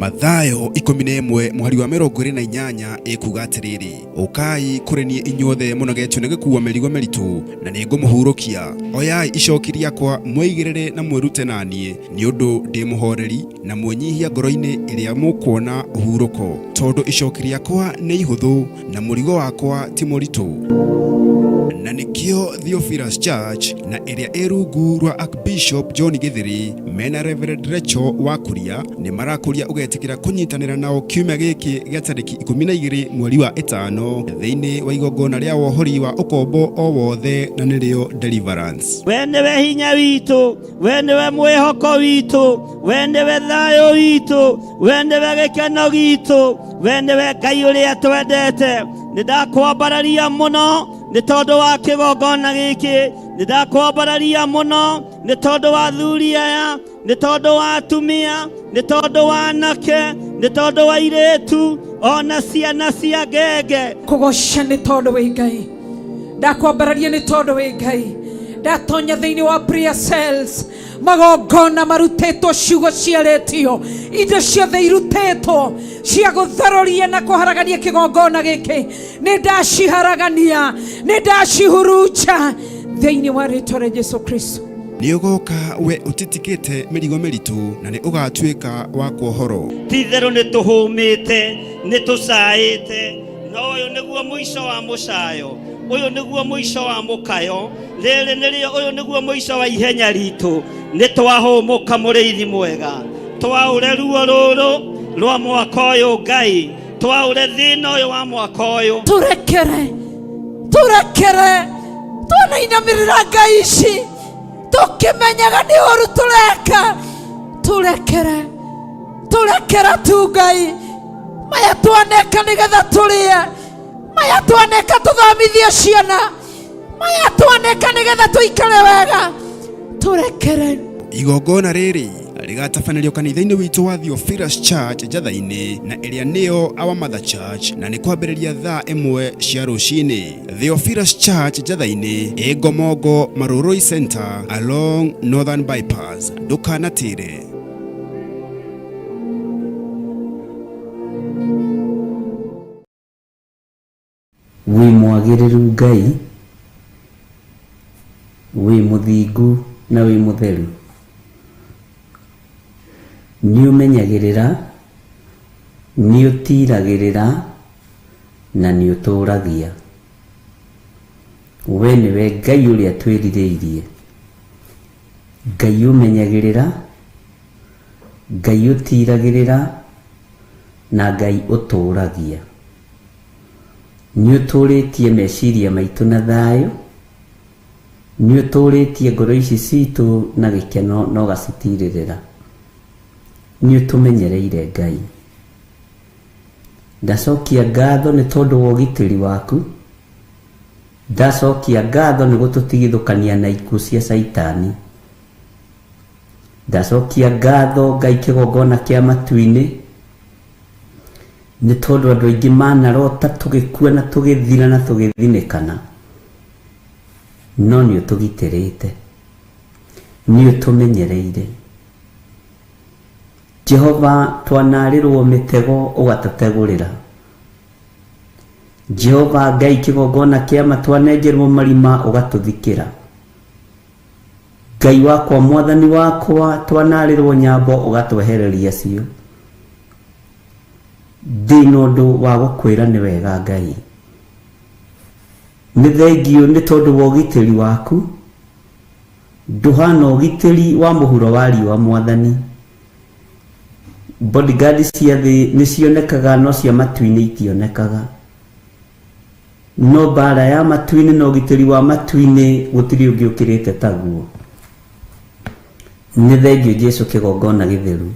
Mathayo 11 mũhari wa 28 ĩkuga atĩrĩrĩ, ũkai kũrĩ niĩ inyuothe mũnogetio nĩ gĩkuua mĩrigo mĩritũ, na nĩ ngũmũhurũkia. Oyai icoki rĩakwa mwĩigĩrĩre na mwĩrute na niĩ, nĩ ũndũ ndĩ mũhoreri na mwĩnyihia ngoro-inĩ, ĩrĩa mũkuona ũhurũko, tondũ icoki rĩakwa nĩ ihũthũ na mũrigo wakwa ti mũritũ. Na nĩkĩo Theophilus Church na ĩrĩa ĩ rungu rwa Archbishop John Githiri mena Reverend Rachel wa Kuria nĩ marakũria ũgetĩkĩra kũnyitanĩra nao kiumia gĩkĩ gĩa tarĩki 12 mweri wa 5 thĩinĩ wa igongona rĩa wohori wa ũkombo o wothe, na nĩrĩo deliverance. We nĩwe hinya witũ, we nĩwe mwĩhoko witũ, we nĩwe thayũ witũ, we nĩwe gĩkeno gitũ, we nĩwe Ngai ũrĩa twendete. Nĩ ndakwambararia mũno nĩ tondũ wa kĩgongona gĩkĩ, nĩ ndakwambararia mũno nĩ tondũ wa athuri aya, nĩ tondũ wa atumia, nĩ tondũ wa anake, nĩ tondũ wa airĩtu ona ciana cia ngenge. Kũgoca nĩ tondũ wĩ Ngai, ndakwambararia nĩ tondũ wĩ Ngai. Ndatonya thĩinĩ wa prayer cells, magongona marutĩtwo, ciugo ciarĩtio, indo ciothe irutĩtwo cia gũtharũria na kũharagania kĩgongona gĩkĩ, nĩ ndaciharagania, nĩ ndacihurunja thĩinĩ wa rĩtwa rĩa Jesu Kristo. Nĩ ũgoka we ũtitikĩte mĩrigo mĩritũ, na nĩ ũgatuĩka wa kuohorwo. Ti-itherũ nĩ tũhũmĩte, nĩ tũcaĩte, no ũyũ nĩguo mũico wa mũcayo, ũyũ nĩguo mũico wa mũkayo, rĩrĩ nĩrĩo, ũyũ nĩguo mũico wa ihenya ritũ. Nĩ twahũmũka, mũrĩithi mwega, twaũre ruo rũrũ rwa mwaka ũyũ, Ngai, twaũre thĩna ũyũ wa mwaka ũyũ. Turekere, turekere, twanainamĩrĩra ngai ici tũkĩmenyaga nĩ ũru tũreka. Turekere, turekere tu Ngai, maya twaneka nĩgetha tũrĩe, maya twaneka tũthomithie ciana, maya twaneka nĩgetha tũikare wega. Turekere. Igongona rĩrĩ rĩgatabanĩrio kanitha-inĩ witũ wa Theophilus Church Njatha-inĩ, na ĩrĩa nĩyo Our Mother Church, na nĩ kwambĩrĩria thaa 1 cia rũcinĩ. Theophilus Church Njatha-inĩ ĩ Ngomongo Marurui Center along Northern Bypass. Ndũkanatĩre. Wĩ mwagĩrĩru Ngai, wĩ mũthingu na wĩ mũtheru. Nĩũmenyagĩrĩra, nĩũtiragĩrĩra na nĩũtũragia. We nĩwe Ngai ũrĩa twĩrirĩirie. Ngai ũmenyagĩrĩra, Ngai ũtiragĩrĩra na Ngai ũtũragia. Nĩũtũrĩtie meciria maitũ na thayũ, nĩũtũrĩtie ngoro ici citũ na gĩkeno na ũgacitirĩrĩra. Nĩũtũmenyereire Ngai. Ndacokia ngatho nĩ tondũ wa ũgitĩri waku, ndacokia ngatho nĩ gũtũtigithũkania na ikuũ cia Caitani. Ndacokia ngatho Ngai kĩgongona kĩa matu-inĩ, nĩ tondũ andũ aingĩ manarota tũgĩkua na tũgĩthira na tũgĩthinĩkana, no nĩ ũtũgitĩrĩte, nĩ ũtũmenyereire. Jehova, twanarĩrwo mĩtego ũgatũtegũrĩra. Jehova Ngai kĩgongona kĩa ma, twanenjerwo marima ũgatũthikĩra. Ngai wakwa, mwathani wakwa, twanarĩrwo nyambo ũgatwehereria cio. Ndĩna ũndũ wa gũkwĩra nĩ wega Ngai. Nĩ thengiũ nĩ tondũ wa ũgitĩri waku, ndũhana ũgitĩri wa mũhuro wa riũa mwathani. Bodyguard cia thĩ nĩ cionekaga no cia matu-inĩ itionekaga. No mbara ya matu-inĩ na ũgitĩri wa matu-inĩ gũtirĩ ũngĩ ũkĩrĩte taguo. Nĩ thengiũ Jesu kĩgongona gĩtheru.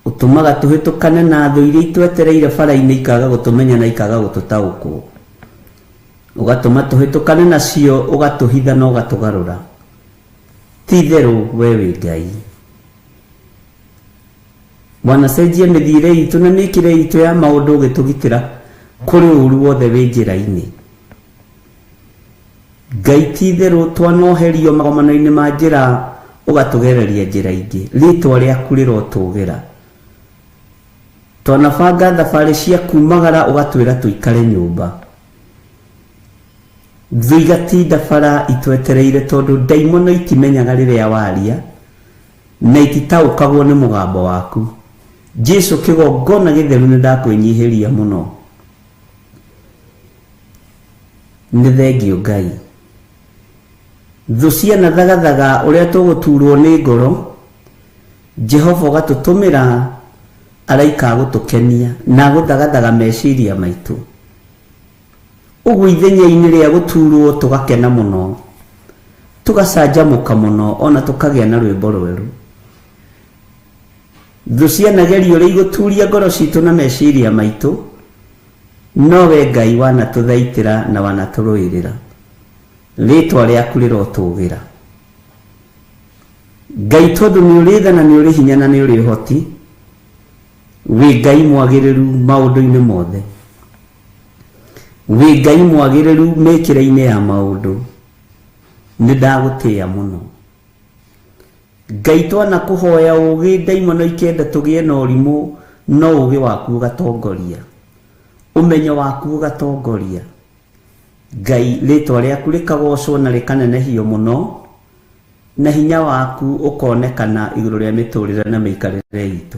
Ũtũmaga tũhĩtũkane na thũ iria itwetereire bara-inĩ ikaga gũtũmenya na ikaga gũtũtaũkwo. Ũgatũma tũhĩtũkane nacio, ũgatũhitha na ũgatũgarũra. Ti itherũ we wĩ Ngai. Wanacenjia mĩthiĩre itũ na mĩkĩre itũ ya maũndũ ũgĩtũgitĩra kũrĩ ũru wothe wĩ njĩra-inĩ. Ngai ti itherũ twanoherio magomano-inĩ ma njĩra ũgatũgereria njĩra ingĩ. Rĩtwa rĩaku rĩrotũgĩra. Twanabanga thabarĩ cia kumagara ũgatwĩra tũikare nyũmba. Thũ igatinda bara itwetereire tondũ ndaimono itimenyaga rĩrĩa waria na ititaũkagwo nĩ mũgambo waku. Jesu kĩgongona gĩtheru nĩ ndakwĩnyihĩria mũno. Nĩ thengiũ Ngai. Thũ cianathagathaga ũrĩa tũgũturwo nĩ ngoro, Jehova ũgatũtũmĩra araika a gũtũkenia na agũthagathaga meciria maitũ. Ũguo ithenya-inĩ rĩa gũturwo tũgakena mũno, tũgacanjamũka mũno ona tũkagĩa na rwĩmbo rwerũ. Thũ cianageria ũrĩa igũturia ngoro citũ na meciria maitũ, no we Ngai wanatũthaitĩra na wanatũrũĩrĩra. Rĩtwa rĩaku rĩrotũgĩra. Ngai tondũ nĩ ũrĩ tha na nĩ ũrĩ hinya na nĩ ũrĩ ũhoti, wĩ Ngai mwagĩrĩru maũndũ-inĩ mothe. Wĩ Ngai mwagĩrĩru mĩkĩre-inĩ ya maũndũ. Nĩ ndagũtĩĩa mũno. Ngai twanakũhoya ũgĩ ndaimono ikenda tũgĩe na ũrimũ no ũgĩ waku ũgatongoria. Ũmenyo waku ũgatongoria. Ngai rĩtwa rĩaku rĩkagocwo na rĩkanenehio mũno na hinya waku ũkonekana igũrũ rĩa mĩtũrĩre na mĩikarĩre itũ.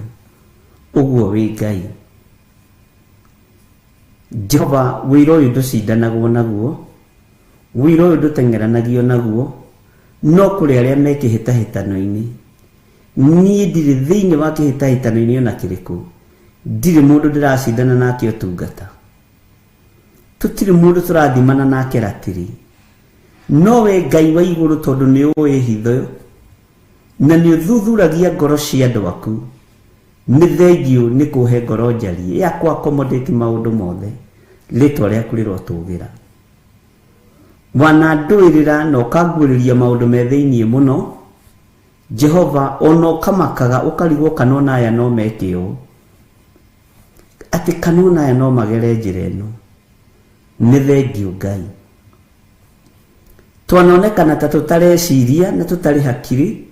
Ũguo wĩ Ngai. Jehova wĩra ũyũ ndũcindanagwo naguo, wĩra ũyũ ndũteng'eranagio naguo, no kũrĩ arĩa me kĩhĩtahĩtano-inĩ. Niĩ ndirĩ thĩinĩ wa kĩhĩtahĩtano-inĩ ona kĩrĩkũ, ndirĩ mũndũ ndĩracindana nake ũtungata. Tũtirĩ mũndũ tũrathimana nake ratiri. No we Ngai wa igũrũ tondũ nĩ ũĩ hitho na nĩ ũthuthuragia ngoro cia andũ aku, nĩ thengiũ nĩ kũhe ngoro njariĩ ya kũ accommodate maũndũ mothe. Rĩtwa rĩaku rĩrotũgĩra. Wanandũĩrĩra na ũkanguũrĩria maũndũ me thĩinĩ mũno, Jehova, ona ũkamakaga ũkarigwo kana ona aya no meke ũũ, atĩ kana ona aya no magere njĩra ĩno. Nĩ thengiũ Ngai. Twanonekana ta tũtareciria na tũtarĩ hakiri,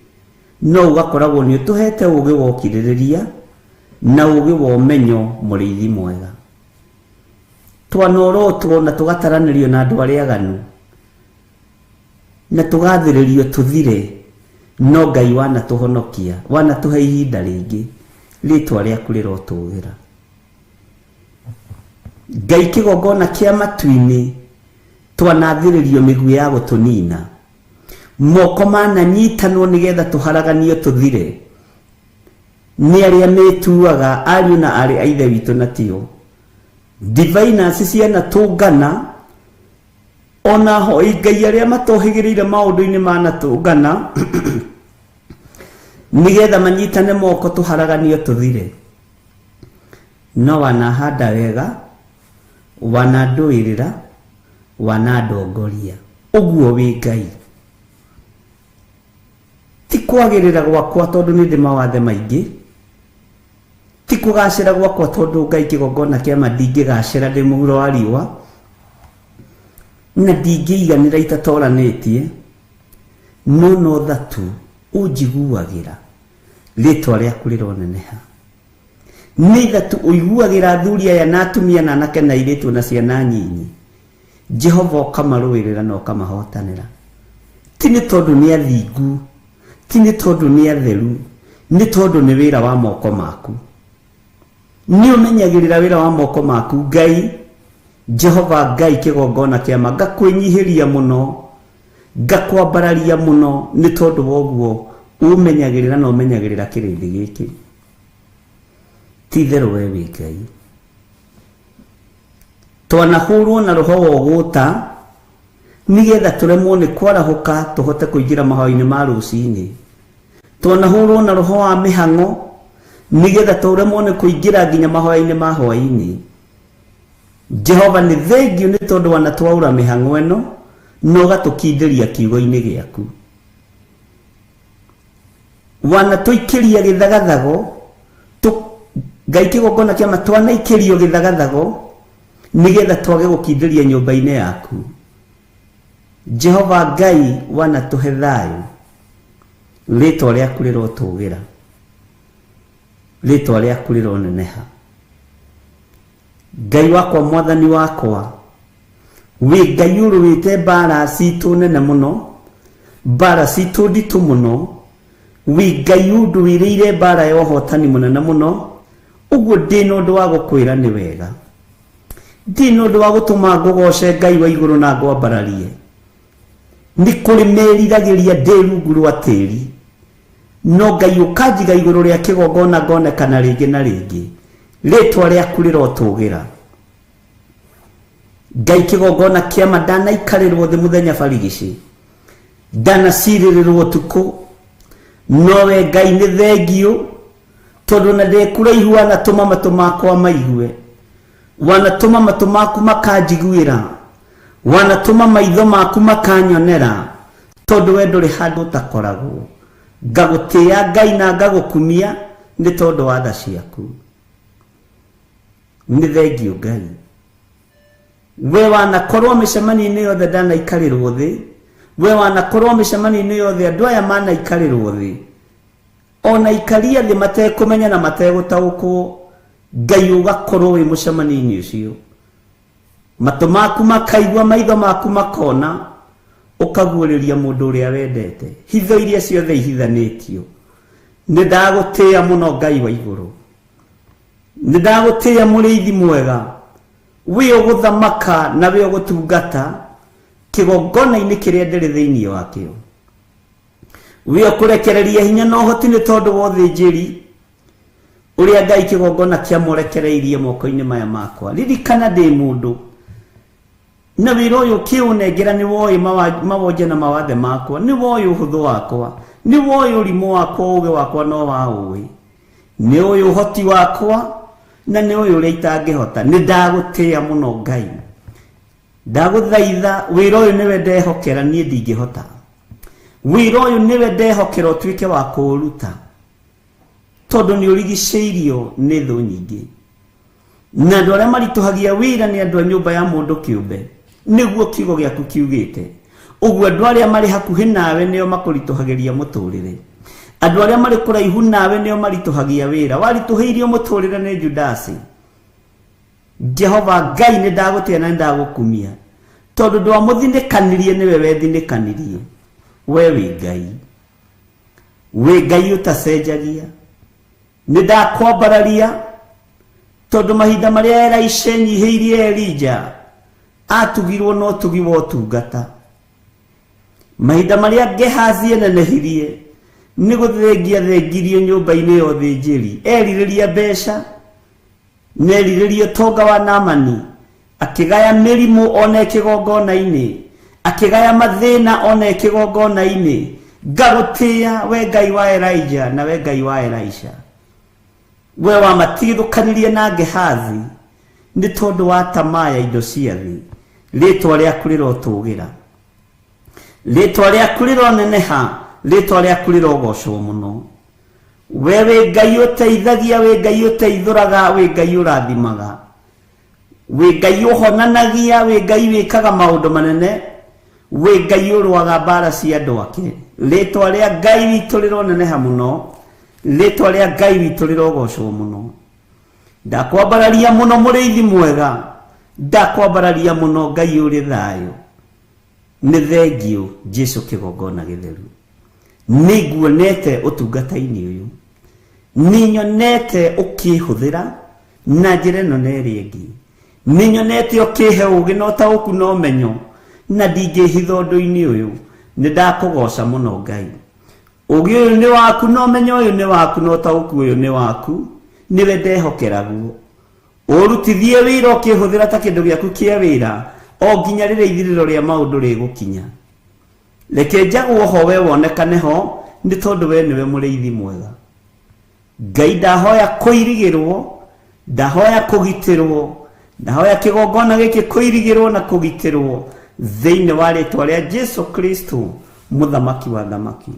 no ũgakoragwo nĩ ũtũhete ũũgĩ wa ũkirĩrĩria na ũũgĩ wa ũmenyo mũrĩithi mwega. Twanorotwo na tũgataranĩrio na andũ arĩa aganu na tũgathĩrĩrio tũthire, no Ngai wanatũhonokia, wanatũhe ihinda rĩngĩ, rĩtwa rĩaku rĩrotũgĩra. Ngai kĩgongona kĩa matu-inĩ twanathĩrĩrio mĩguĩ ya gũtũnina, moko mananyitanwo nĩgetha tũharaganio tũthire nĩ arĩa metuaga ariũ na aarĩ a Ithe witũ na tio. Diviners cianatũngana, ona hoi Ngai arĩa matohĩgĩrĩire maũndũ-inĩ manatũngana nĩgetha manyitane moko tũharaganio tũthire. No wanahanda wega, wanandũĩrĩra, wanandongoria. Ũguo wĩ Ngai. Ti kwagĩrĩra gwakwa tondũ nĩ ndĩ mawathe maingĩ, ti kũgacĩra gwakwa tondũ Ngai kĩgongona kĩa ma ndingĩgacĩra ndĩ mũhuro wa riũa, na ndingĩiganĩra itatoranĩtie, no no tha tu ũnjiguagĩra, rĩtwa rĩaku rĩroneneha. Nĩ tha tu ũiguagĩra athuri aya na atumia na anake na airĩtu na ciana nyinyi. Jehova ũkamarũĩrĩra na ũkamahotanĩra. Ti nĩ tondũ nĩ athingu, ti nĩ tondũ nĩ atheru, nĩ tondũ nĩ wĩra wa moko maku. Nĩ ũmenyagĩrĩra wĩra wa moko maku Ngai, Jehova Ngai kĩgongona kĩa ma, ngakwĩnyihĩria mũno, ngakwambararia mũno nĩ tondũ wa ũguo ũmenyagĩrĩra na ũmenyagĩrĩra kĩrĩndĩ gĩkĩ. Ti itherũ we wĩ Ngai. Twanahũrwo na roho wa ũgũta nĩgetha tũremwo nĩ kwarahũka tũhote kũingĩra mahoya-inĩ ma rũcinĩ. Twanahũrwo na roho wa mĩhang'o nĩgetha tũremwo nĩ kũingĩra nginya mahoya-inĩ ma hwaĩ-inĩ. Jehova nĩ thengiũ nĩ tondũ wanatwaũra mĩhang'o ĩno na ũgatũkindĩria kiugo-inĩ gĩaku. Wanatũikĩria gĩthagathago, Ngai kĩgongona kĩa ma twanaikĩrio gĩthagathago nĩgetha twage gũkindĩria nyũmba-inĩ yaku. Jehova Ngai wanatũhe thayũ, rĩtwa rĩaku rĩrotũgĩra, rĩtwa rĩaku rĩroneneha. Ngai wakwa mwathani wakwa wĩ Ngai ũrũĩte mbara citũ nene mũno, mbara citũ nditũ mũno, wĩ Ngai ũndũĩrĩire mbara ya ũhotani mũnene mũno, ũguo ndĩ na ũndũ wa gũkwĩra nĩ wega, ndĩ na ũndũ wa gũtũma ngũgoce Ngai wa igũrũ na ngwambararie. Nĩ kũrĩ meriragĩria ndĩ rungu rwa tĩri, no Ngai ũkanjiga igũrũ rĩa kĩgongona ngonekana rĩngĩ na rĩngĩ, rĩtwa rĩaku rĩrotũgĩra. Ngai kĩgongona kĩama ndanaikarĩrwo thĩ mũthenya barigici, ndanacirĩrĩrwo ũtukũ, nowe Ngai nĩ thengiũ, tondũ na ndĩ kũraihu wanatũma matũ makwa maigue, wanatũma matũ maku makanjiguĩra, wanatũma maitho maku makanyonera, tondũ we ndũrĩ handũ ũtakoragwo. Ngagũtĩĩa Ngai na ngagũkumia nĩ tondũ wa tha ciaku. Nĩ thengiũ Ngai, we wanakorwo mĩcemanio-inĩ yothe ndanaikarĩrwo thĩ, we wanakorwo mĩcemanio-inĩ yothe andũ aya manaikarĩrwo thĩ, ona ikaria thĩ matekũmenya na mategũtaũkwo, Ngai ũgakorwo wĩ mũcemanio-inĩ ũcio, matũ maku makaigua, maitho maku makona, ũkaguũrĩria mũndũ ũrĩa wendete hitho iria ciothe ihithanĩtio. Nĩ ndagũtĩĩa mũno Ngai wa igũrũ, nĩ ndagũtĩĩa mũrĩithi mwega, wĩ ũgũthamaka na wĩ ũgũtungata kĩgongona-inĩ kĩrĩa ndĩrĩ thĩinĩ wakĩo, wĩ ũkũrekereria hinya na ũhoti nĩ tondũ wa ũthĩnjĩri ũrĩa Ngai kĩgongona kĩamũrekereirie moko-inĩ maya makwa. Ririkana ndĩ mũndũ na wĩra ũyũ ũkĩũnengera nĩ woĩ mawonje na mawathe makwa, nĩ woĩ ũhũthũ wakwa, nĩ woĩ ũrimũ wakwa, ũũgĩ wakwa no waũĩ, nĩ ũĩ ũhoti wakwa na nĩ ũĩ ũrĩa itangĩhota. Nĩ ndagũtĩĩa mũno Ngai, ndagũthaitha wĩra ũyũ nĩwe ndehokera, niĩ ndingĩhota. Wĩra ũyũ nĩwe ndehokera ũtuĩke wa kũũruta, tondũ nĩ ũrigicĩirio nĩ thũ nyingĩ, na andũ arĩa maritũhagia wĩra nĩ andũ a nyũmba ya mũndũ kĩũmbe, nĩguo kiugo gĩaku kiugĩte. Ũguo andũ arĩa marĩ hakuhĩ nawe nĩo makũritũhagĩria mũtũrĩre, andũ arĩa marĩ kũraihu nawe nĩo maritũhagia wĩra. Waritũhĩirio mũtũrĩre nĩ Judasi. Jehova Ngai nĩ ndagũtĩĩa na nĩ ndagũkumia, tondũ ndwamũthinĩkanirie nĩwe wethinĩkanirie. We wĩ Ngai, wĩ Ngai ũtacenjagia. Nĩ ndakwambararia tondũ mahinda marĩa Elisha enyihĩirie Elija atugirwo na ũtugi wa ũtungata, mahinda marĩa Gehazi enenehirie nĩ gũthengia thengirio nyũmba-inĩ ya ũthĩnjĩri, erirĩria mbeca na erirĩria ũtonga wa Naamani, akĩgaya mĩrimũ ona kĩgongona-inĩ, akĩgaya mathĩna ona kĩgongona-inĩ. Ngagũtĩĩa we Ngai wa Elijah na we Ngai wa Elisha, we wamatigithũkanirie na Gehazi nĩ tondũ wa tamaa ya indo cia thĩ. Rĩtwa rĩaku rĩrotũgĩra, rĩtwa rĩaku rĩroneneha, rĩtwa rĩaku rĩrogocwo mũno. We wĩ Ngai ũteithagia, wĩ Ngai ũteithũraga, wĩ Ngai ũrathimaga, wĩ Ngai ũhonanagia, wĩ Ngai wĩkaga maũndũ manene, wĩ Ngai ũrũaga mbara cia andũ ake. Rĩtwa rĩa Ngai witũ rĩroneneha mũno, rĩtwa rĩa Ngai witũ rĩrogocwo mũno. Ndakwambararia mũno mũrĩithi mwega, ndakwambararia mũno Ngai ũrĩ thayũ. Nĩ thengiũ Jesu kĩgongona gĩtheru, nĩ nguonete ũtungata-inĩ ũyũ, nĩ nyonete ũkĩhũthĩra na njĩra ĩno na ĩrĩa ĩngĩ, nĩ nyonete ũkĩhe ũũgĩ na ũtaũku na ũmenyo, na ndingĩhitha ũndũ-inĩ ũyũ. Nĩ ndakũgoca mũno Ngai. Ũũgĩ ũyũ nĩ waku na ũmenyo ũyũ nĩ waku na ũtaũku ũyũ nĩ waku, nĩwe ndehokeragwo. Ũrutithie wĩra ũkĩhũthĩra ta kĩndũ gĩaku kĩa wĩra o nginya rĩrĩa ithirĩro rĩa maũndũ rĩgũkinya. Reke njagwo ho we wonekane ho, nĩ tondũ we nĩwe mũrĩithi mwega. Ngai ndahoya kũirigĩrwo, ndahoya kũgitĩrwo, ndahoya kĩgongona gĩkĩ kũirigĩrwo na kũgitĩrwo thĩinĩ wa rĩtwa rĩa Jesu Kristo mũthamaki wa thamaki.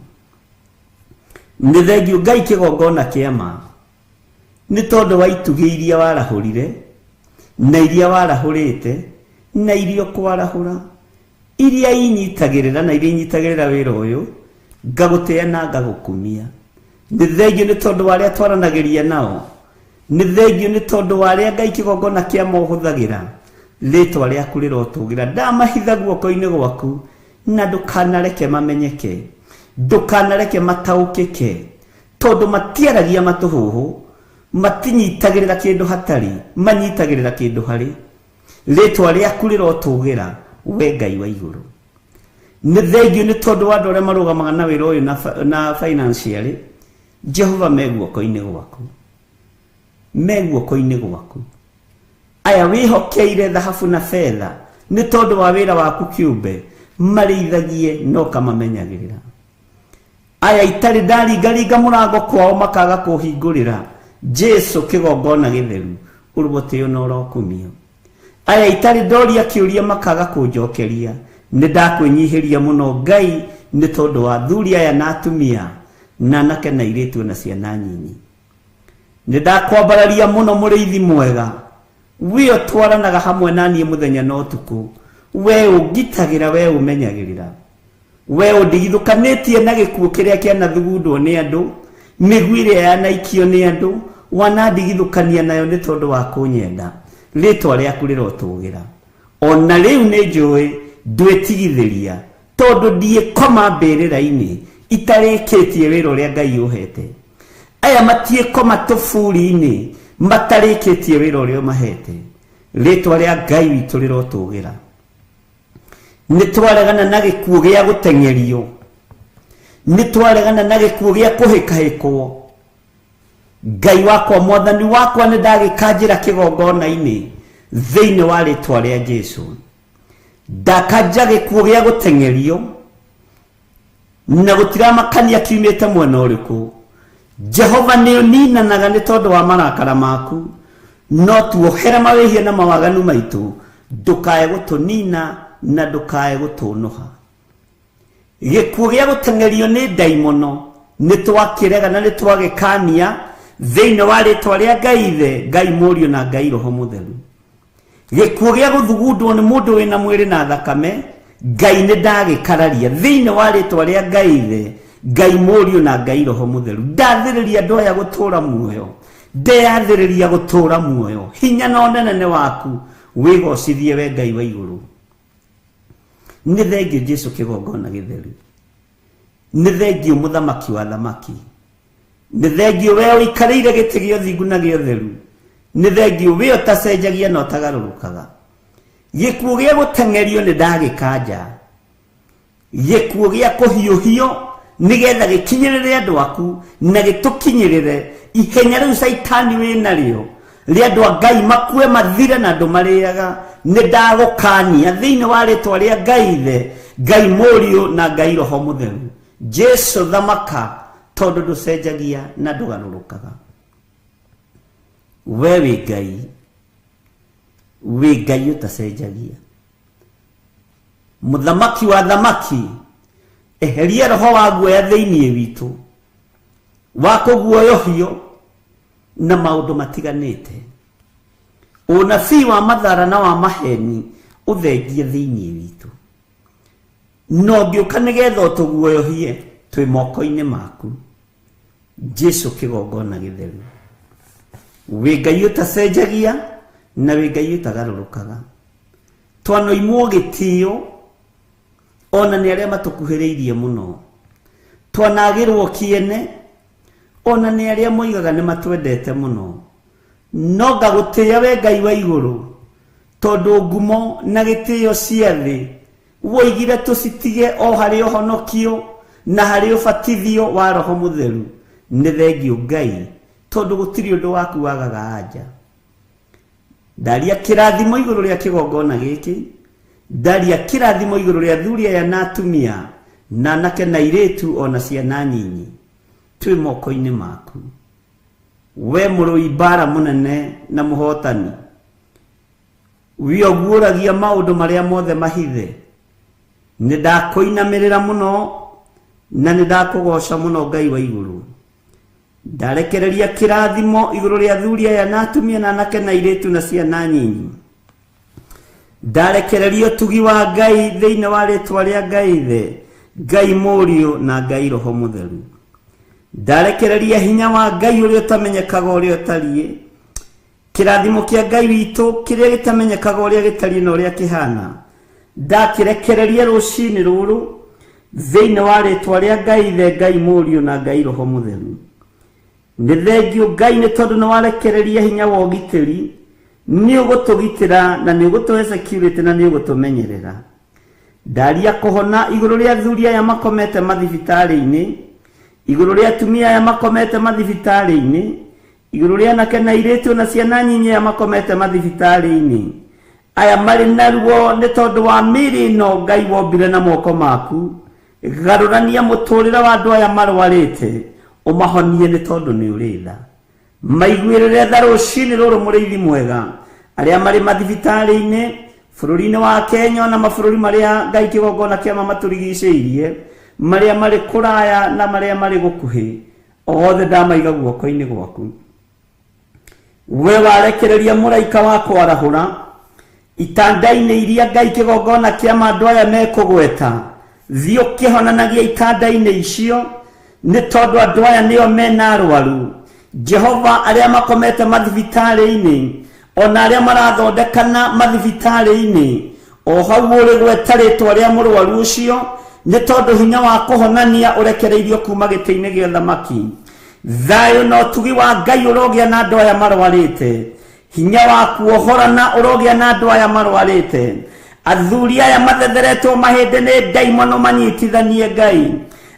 Nĩ thengiũ Ngai kĩgongona kĩa ma, nĩ tondũ wa itugĩ iria warahũrire na iria warahũrĩte na iria ũkwarahũra, iria inyitagĩrĩra na iria inyitagĩrĩra wĩra ũyũ, ngagũtĩĩa na ngagũkumia. Nĩ thengiũ nĩ tondũ wa arĩa twaranagĩria nao, Nĩ thengio nĩ tondũ wa arĩa Ngai kĩgongona kĩa mohũthagĩra. Rĩtwa rĩaku rĩrotũgĩra. Ndamahitha guoko-inĩ gwaku na ndũkanareke mamenyeke, ndũkanareke mataũkĩke, tondũ matiaragia matũhũhũ, matinyitagĩrĩra kĩndũ hatarĩ, manyitagĩrĩra kĩndũ harĩ. Rĩtwa rĩaku rĩrotũgĩra, we Ngai wa igũrũ. Nĩ thengio nĩ tondũ wa andũ arĩa marũgamaga na wĩra ũyũ na financially. Jehova me guoko-inĩ gwaku, me guoko-inĩ gwaku. Aya wĩhokeire thahabu na betha nĩ tondũ wa wĩra waku kĩũmbe, marĩithagie na ũkamamenyagĩrĩra. Aya itarĩ ndaringaringa mũrango kwao makaga kũhingũrĩra, Jesu kĩgongona gĩtheru, ũrũgũtĩo na ũrokumio. Aya itarĩ ndoria kĩũria makaga kũnjokeria, nĩ ndakwĩnyihĩria mũno Ngai nĩ tondũ wa athuri aya na atumia na anake na airĩtu na ciana nyinyi. Nĩ ndakwambararia mũno mũrĩithi mwega, we ũtwaranaga hamwe na niĩ mũthenya na ũtukũ, we ũngitagĩra, we ũmenyagĩrĩra, we ũndigithũkanĩtie na gĩkuũ kĩrĩa kĩanathugundwo nĩ andũ, mĩguĩ ĩrĩa yanaikio nĩ andũ, wanandigithũkania nayo nĩ tondũ wa kũnyenda. Rĩtwa rĩaku rĩrotũgĩra. Ona rĩu nĩ njũĩ ndwĩtigithĩria, tondũ ndiĩkoma mbĩrĩra-inĩ itarĩkĩtie wĩra ũrĩa Ngai ũhete. Aya matiĩkoma tũburi-inĩ matarĩkĩtie wĩra ũrĩa ũmahete. Rĩtwa rĩa Ngai witũ rĩrotũgĩra. Nĩ twaregana na gĩkuũ gĩa gũteng'erio, nĩ twaregana na gĩkuũ gĩa kũhĩkahĩkwo. Ngai wakwa, mwathani wakwa, nĩ ndagĩkanjĩra kĩgongona-inĩ thĩinĩ wa rĩtwa rĩa Jesu. Ndakanja gĩkuũ gĩa gũteng'erio na gũtiramakania kiumĩte mwena ũrĩkũ. Jehova nĩ ũninanaga nĩ tondũ wa marakara maku, no tuohere mawĩhia na mawaganu maitũ, ndũkae gũtũnina na ndũkae gũtũnũha. Gĩkuũ gĩa gũteng'erio nĩ ndaimono nĩ twakĩrega na nĩ twagĩkania thĩinĩ wa rĩtwa rĩa Ngai Ithe, Ngai Mũriũ na Ngai Roho Mũtheru. Gĩkuũ gĩa gũthugundwo nĩ mũndũ wĩna mwĩrĩ na thakame, Ngai nĩ ndagĩkararia thĩinĩ wa rĩtwa rĩa Ngai Ithe, Ngai Mũriũ na Ngai Roho Mũtheru. Ndathĩrĩria andũ aya gũtũũra muoyo, ndeyathĩrĩria gũtũũra muoyo. Hinya na ũnene nĩ waku, wĩgocithie we Ngai wa igũrũ. Nĩ thengio Jesu kĩgongona gĩtheru, nĩ thengio mũthamaki wa thamaki, nĩ thengio we ũikarĩire gĩtĩ gĩa ũthingu na gĩa ũtheru, nĩ thengio we ũtacenjagia na ũtagarũrũkaga. Gĩkuũ gĩa gũteng'erio nĩ ndagĩkanja, gĩkuũ gĩa kũhiũhio nĩgetha gĩkinyĩrĩre andũ aku na gĩtũkinyĩrĩre. Ihenya rĩu Caitani wĩnarĩo rĩa andũ a Ngai makue mathire na andũ marĩaga, nĩ ndagũkania thĩinĩ wa rĩtwa rĩa Ngai Ithe, Ngai Mũriũ na Ngai Roho Mũtheru. Jesu thamaka, tondũ ndũcenjagia na ndũgarũrũkaga. We wĩ Ngai, wĩ Ngai ũtacenjagia. Mũthamaki wa thamaki, eheria roho wa guoya thĩinĩ witũ, wa kũguoyohio na maũndũ matiganĩte. Ũnabii wa mathara na wa maheni ũthengie thĩinĩ witũ. No ngĩũka nĩgetha ũtũguoyohie, twĩ moko-inĩ maku. Jesu kĩgongona gĩtheru, wĩ Ngai ũtacenjagia na wĩ Ngai ũtagarũrũkaga. Twanoimwo gĩtĩo ona nĩ arĩa matũkuhĩrĩirie mũno, twanagĩrwo kĩene ona nĩ arĩa moigaga nĩ matwendete mũno. No ngagũtĩĩa we Ngai wa igũrũ, tondũ ngumo na gĩtĩo cia thĩ woigire tũcitige o harĩ ũhonokio na harĩ ũbatithio wa Roho Mũtheru. Nĩ thengio Ngai, tondũ gũtirĩ ũndũ waku wagaga anja. Ndaria kĩrathimo igũrũ rĩa kĩgongona gĩkĩ, ndaria kĩrathimo igũrũ rĩa athuri aya na atumia na anake na airĩtu ona ciana nyinyi, twĩ moko-inĩ maku. We mũrũi mbara mũnene na mũhotani, we ũguũragia maũndũ marĩa mothe mahithe, nĩ ndakũinamĩrĩra mũno na nĩ ndakũgoca mũno Ngai wa igũrũ. Ndarekereria kĩrathimo igũrũ rĩa athuri aya na atumia na anake na airĩtu na ciana nyinyi. Ndarekereria ũtugi wa Ngai thĩinĩ wa rĩtwa rĩa Ngai Ithe, Ngai Mũriũ na Ngai Roho Mũtheru. Ndarekereria hinya wa Ngai ũrĩa ũtamenyekaga ũrĩa ũtariĩ. Kĩrathimo kĩa Ngai witũ kĩrĩa gĩtamenyekaga ũrĩa gĩtariĩ na ũrĩa kĩhana, ndakĩrekereria rũcinĩ rũrũ thĩinĩ wa rĩtwa rĩa Ngai Ithe, Ngai Mũriũ na Ngai Roho Mũtheru. Nĩ thengio Ngai nĩ tondũ nĩ warekereria hinya wa ũgitĩri, nĩ ũgũtũgitĩra na nĩ ũgũtũhe security na nĩ ũgũtũmenyerera. Ndaria kũhona igũrũ rĩa athuri aya makomete mathibitarĩ-inĩ, igũrũ rĩa atumia aya makomete mathibitarĩ-inĩ, igũrũ rĩa anake na airĩtu na ciana nyinyi aya makomete mathibitarĩ-inĩ. Aya marĩ na ruo nĩ tondũ wa mĩĩrĩ ĩno Ngai wombire na moko maku. Garũrania mũtũrĩre wa andũ aya marwarĩte, ũmahonie nĩ tondũ nĩ ũrĩ tha. Maiguĩrĩre tha rũcinĩ rũrũ mũrĩithi mwega, arĩa marĩ mathibitarĩ-inĩ bũrũri-inĩ wa Kenya na mabũrũri marĩa Ngai kĩgongona kĩa matũrigicĩirie, marĩa marĩ kũraya na marĩa marĩ gũkuhĩ, othe ndamaiga guoko-inĩ gwaku. We warekereria mũraika wa kwarahũra itanda-inĩ iria Ngai kĩgongona kĩa andũ aya mekũgweta, thiĩ ũkĩhonanagia itanda-inĩ icio, nĩ tondũ andũ aya nĩo mena arwaru. Jehova, arĩa makomete mathibitarĩ-inĩ ona arĩa marathondekana mathibitarĩ-inĩ, o hau ũrĩ gweta rĩtwa rĩa mũrwaru ũcio, nĩ tondũ hinya wa kũhonania ũrekereirio kuma gĩtĩ-inĩ gĩa thamaki. Thayũ na ũtugi wa Ngai ũrogĩa na andũ aya marwarĩte, hinya wa kuohorana ũrogĩa na andũ aya marwarĩte. Athuri aya mathetheretwo mahĩndĩ nĩ ndaimono manyitithanie Ngai,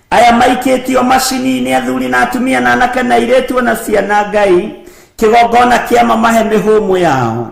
aya maikĩtio macini-inĩ, athuri na atumia na anake na airĩtu na ciana Ngai, kĩgongona kĩa mamahe mĩhũmũ yao.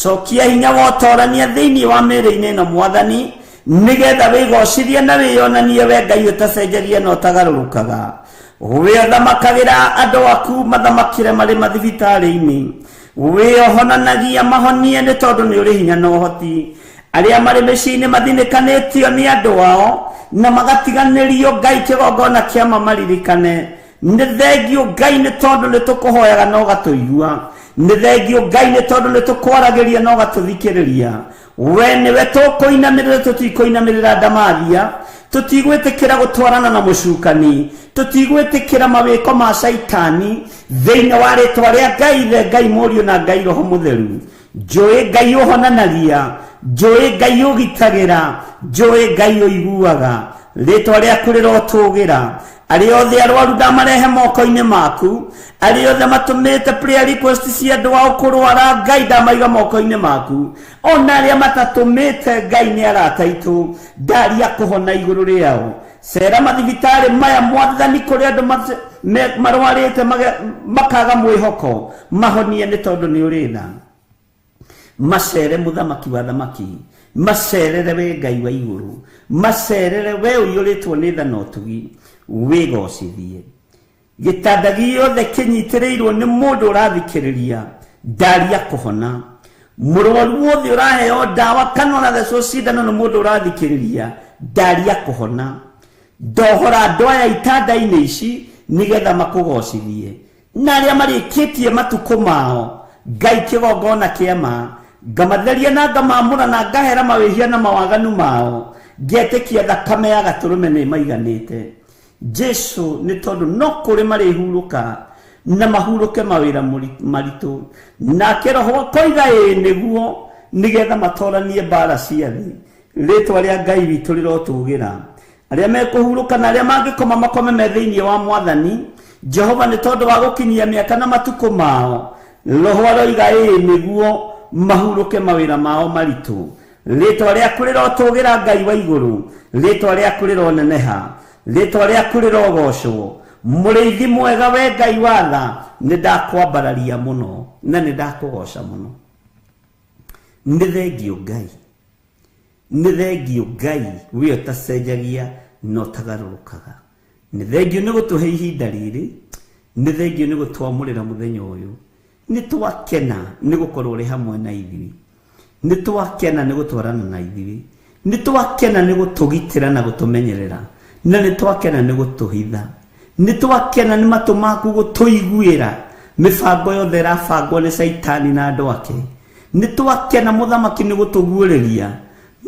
Cokia hinya wa ũtorania thĩinĩ wa mĩĩrĩ-inĩ ĩno Mwathani, nĩgetha wĩgocithie na wĩyonanie we Ngai ũtacenjagia na ũtagarũrũkaga. We ũthamakagĩra andũ aku mathamakĩre marĩ mathibitarĩ-inĩ, we ũhonanagia mahonie nĩ tondũ nĩ ũrĩ hinya na ũhoti. Arĩa marĩ mĩciĩ-inĩ mathinĩkanĩtio nĩ andũ ao na magatiganĩrio Ngai kĩgongona kĩa mamaririkane. Nĩ thengio Ngai nĩ tondũ nĩ tũkũhoyaga na ũgatũigua, nĩ thengio Ngai nĩ tondũ nĩ tũkwaragĩria na ũgatũthikĩrĩria. We nĩwe tũkũinamĩrĩra, tũtikũinamĩrĩra ndamathia, tũtigwĩtĩkĩra gũtwarana na mũcukani, tũtigwĩtĩkĩra mawĩko ma caitani thĩinĩ wa rĩtwa rĩa Ngai Ithe, Ngai Mũriũ na Ngai Roho Mũtheru. Njũĩ Ngai ũhonanagia, njũĩ Ngai ũgitagĩra, njũĩ Ngai ũiguaga. Rĩtwa rĩaku rĩrotũgĩra. Arĩa othe arwaru ndamarehe moko-inĩ maku, arĩa othe matũmĩte prayer request cia andũ ao kũrwara Ngai ndamaiga moko-inĩ maku, ona arĩa matatũmĩte Ngai nĩ arata aitũ, ndaria kũhona igũrũ rĩao. Cera mathibitarĩ maya Mwathani, kũrĩa andũ marwarĩte makaga mwĩhoko, mahonie nĩ tondũ nĩ ũrĩ tha. Macerere mũthamaki wa thamaki, macerere we Ngai wa igũrũ, macerere we ũiyũrĩtwo nĩ tha na ũtugi, wĩgocithie. Gĩtanda gĩothe kĩnyitĩrĩirwo nĩ mũndũ ũrathikĩrĩria, ndaria kũhona. Mũrwaru wothe ũraheo ndawa kana ũrathecwo cindano nĩ mũndũ ũrathikĩrĩria, ndaria kũhona. Ndohora andũ aya itanda-inĩ ici nĩgetha makũgocithie. Na arĩa marĩkĩtie matukũ mao, Ngai kĩgongona kĩa ma, ngamatheria na ngamamũra na ngahera mawĩhia na mawaganu mao, ngetĩkia thakame ya gatũrũme nĩ maiganĩte. Jesu nĩ tondũ no kũrĩ marĩhurũka na mahurũke mawĩra maritũ, nake Roho akoiga ĩĩ nĩguo, nĩgetha matoranie mbara cia thĩ. Rĩtwa rĩa Ngai witũ rĩrotũgĩra. Arĩa mekũhurũka na arĩa mangĩkoma makome me thĩinĩ wa Mwathani Jehova, nĩ tondũ wa gũkinyia mĩaka na matukũ mao, Roho aroiga ĩĩ nĩguo mahurũke mawĩra mao maritũ. Rĩtwa rĩaku rĩrotũgĩra Ngai wa igũrũ, rĩtwa rĩaku rĩroneneha, rĩtwa rĩaku rĩrogocwo. Mũrĩithi mwega we Ngai wa tha, nĩ ndakwambararia mũno na nĩ ndakũgoca mũno. Nĩ thengio Ngai, nĩ thengio Ngai we ũtacenjagia na ũtagarũrũkaga. Nĩ thengio nĩ gũtũhe ihinda rĩrĩ, nĩ thengio nĩ gũtwamũrĩra mũthenya ũyũ. Nĩ twakena nĩ gũkorwo ũrĩ hamwe na ithuĩ, nĩ twakena nĩ gũtwarana na ithuĩ, nĩ twakena nĩ gũtũgitĩra na gũtũmenyerera, na nĩ twakena nĩ gũtũhitha, nĩ twakena nĩ matũ maku gũtũiguĩra mĩbango yothe ĩrabangwo nĩ caitani na andũ ake. Nĩ twakena mũthamaki nĩ gũtũguũrĩria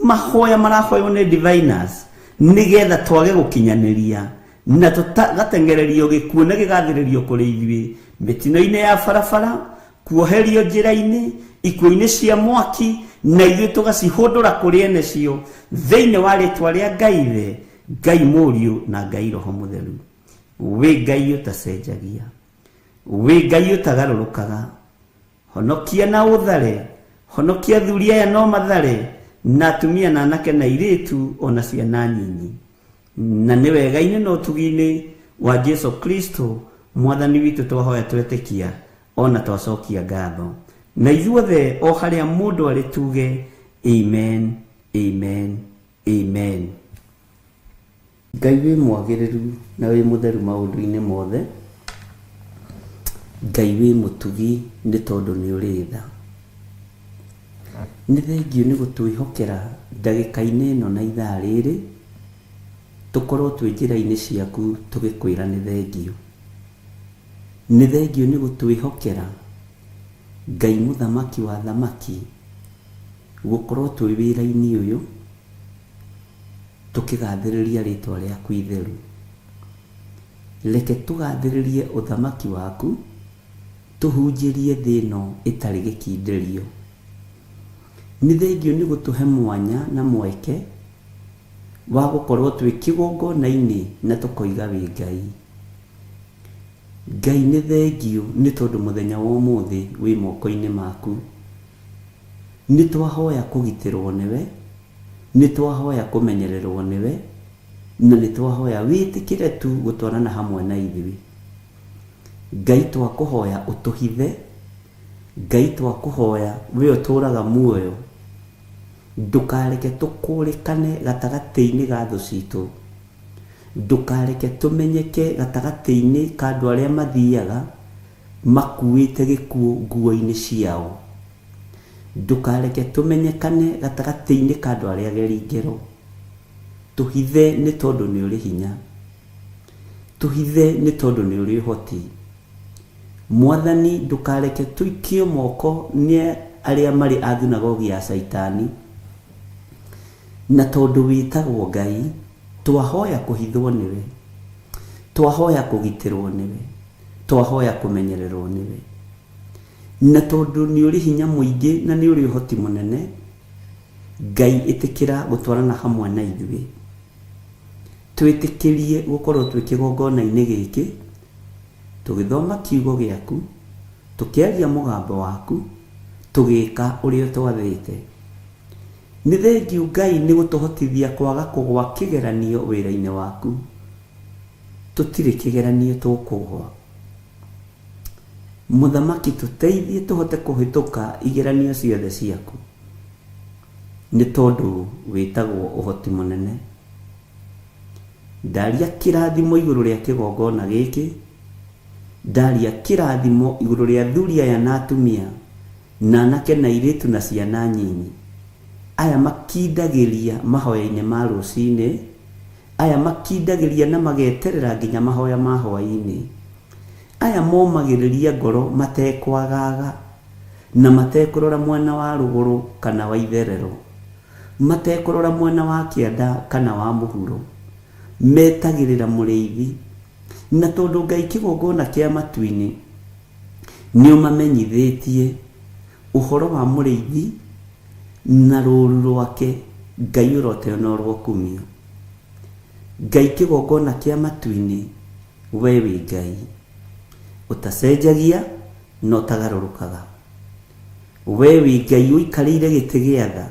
mahoya marahoywo nĩ diviners nĩgetha twage gũkinyanĩria na tũgateng'ererio gĩkuũ na gĩgathĩrĩrio kũrĩ ithuĩ mĩtino-inĩ ya barabara. Kuoherio njĩra-inĩ, ikuũ-inĩ cia mwaki, na ithuĩ tũgacihũndũra kũrĩ ene cio, thĩinĩ wa rĩtwa rĩa Ngai Ithe, Ngai Mũriũ na Ngai Roho Mũtheru. Wĩ Ngai ũtacenjagia, wĩ Ngai ũtagarũrũkaga. Honokia na ũthare, honokia athuri aya no mathare, na atumia na anake na airĩtu o na ciana nyinyi. Na nĩ wega-inĩ na ũtugi-inĩ wa Jesu Kristo Mwathani witũ twahoya twetĩkia ona twacokia ngatho. Na ithuothe o harĩa mũndũ arĩ tuge amen, amen, amen. Ngai wĩ mwagĩrĩru na wĩ mũtheru maũndũ-inĩ mothe. Ngai wĩ mũtugi nĩ tondũ nĩ ũrĩ tha. Nĩ thengiũ nĩ gũtwĩhokera ndagĩka-inĩ ĩno na ithaa rĩrĩ, tũkorwo twĩ njĩra-inĩ ciaku tũgĩkwĩra nĩ thengiũ. Nĩ thengiũ nĩ gũtwĩhokera Ngai mũthamaki wa athamaki, gũkorwo twĩ wĩra-inĩ ũyũ, tũkĩgathĩrĩria rĩtwa rĩaku itheru. Reke tũgathĩrĩrie ũthamaki waku, tũhunjĩrie thĩ ĩno ĩtarĩ gĩkindĩrio. Nĩ thengiũ nĩ gũtũhe mwanya na mweke wa gũkorwo twĩ kĩgongona-inĩ na tũkoiga wĩ Ngai. Ngai nĩ thengiũ nĩ tondũ mũthenya wa ũmũthĩ wĩ moko-inĩ maku. Nĩ twahoya kũgitĩrwo nĩwe, nĩ twahoya kũmenyererwo nĩwe, na nĩ twahoya wĩtĩkĩre tu gũtwarana hamwe na ithuĩ. Ngai twakũhoya ũtũhithe, Ngai twakũhoya we ũtũraga muoyo, ndũkareke tũkũrĩkane gatagatĩ-inĩ ga thũ citũ. Ndũkareke tũmenyeke gatagatĩ-inĩ ka andũ arĩa mathiaga makuĩte gĩkuũ nguo-inĩ ciao. Ndũkareke tũmenyekane gatagatĩ-inĩ ka andũ arĩa ageri ngero. Tũhithe nĩ tondũ nĩ ũrĩ hinya. Tũhithe nĩ tondũ nĩ ũrĩ ũhoti. Mwathani ndũkareke tũikio moko nĩ arĩa marĩ a thunagogi ya Caitani. Na tondũ wĩtagwo Ngai, twahoya kũhithwo nĩwe. Twahoya kũgitĩrwo nĩwe. Twahoya kũmenyererwo nĩwe. Na tondũ nĩ ũrĩ hinya mũingĩ na nĩ ũrĩ ũhoti mũnene, Ngai ĩtĩkĩra gũtwarana hamwe na ithuĩ. Twĩtĩkĩrie gũkorwo twĩ kĩgongona-inĩ gĩkĩ, tũgĩthoma kiugo gĩaku, tũkĩaria mũgambo waku, tũgĩka ũrĩa ũtwathĩte. Nĩ thengiũ Ngai nĩ gũtũhotithia kwaga kũgwa kĩgeranio wĩra-inĩ waku. Tũtirĩ kĩgeranio tũkũgwa. Mũthamaki tũteithie tũhote kũhĩtũka igeranio ciothe ciaku. Nĩ tondũ wĩtagwo ũhoti mũnene. Ndaria kĩrathimo igũrũ rĩa kĩgongona gĩkĩ, ndaria kĩrathimo igũrũ rĩa athuri aya na atumia, na anake na airĩtu na ciana nyinyi, aya makindagĩria mahoya-inĩ ma rũcinĩ, aya makindagĩria na mageterera nginya mahoya ma hwaĩ-inĩ, aya momagĩrĩria ngoro matekwagaga, na matekũrora mwena wa rũgũrũ kana wa itherero, matekũrora mwena wa kĩanda kana wa mũhuro, metagĩrĩra mũrĩithi. Na tondũ Ngai kĩgongona kĩa matu-inĩ nĩũmamenyithĩtie ũhoro wa mũrĩithi na rũũru rwake, Ngai ũroteo na ũrokumio. Ngai kĩgongona kĩa matu-inĩ, we wĩ Ngai ũtacenjagia na ũtagarũrũkaga. We wĩ Ngai ũikarĩire gĩtĩ gĩa tha,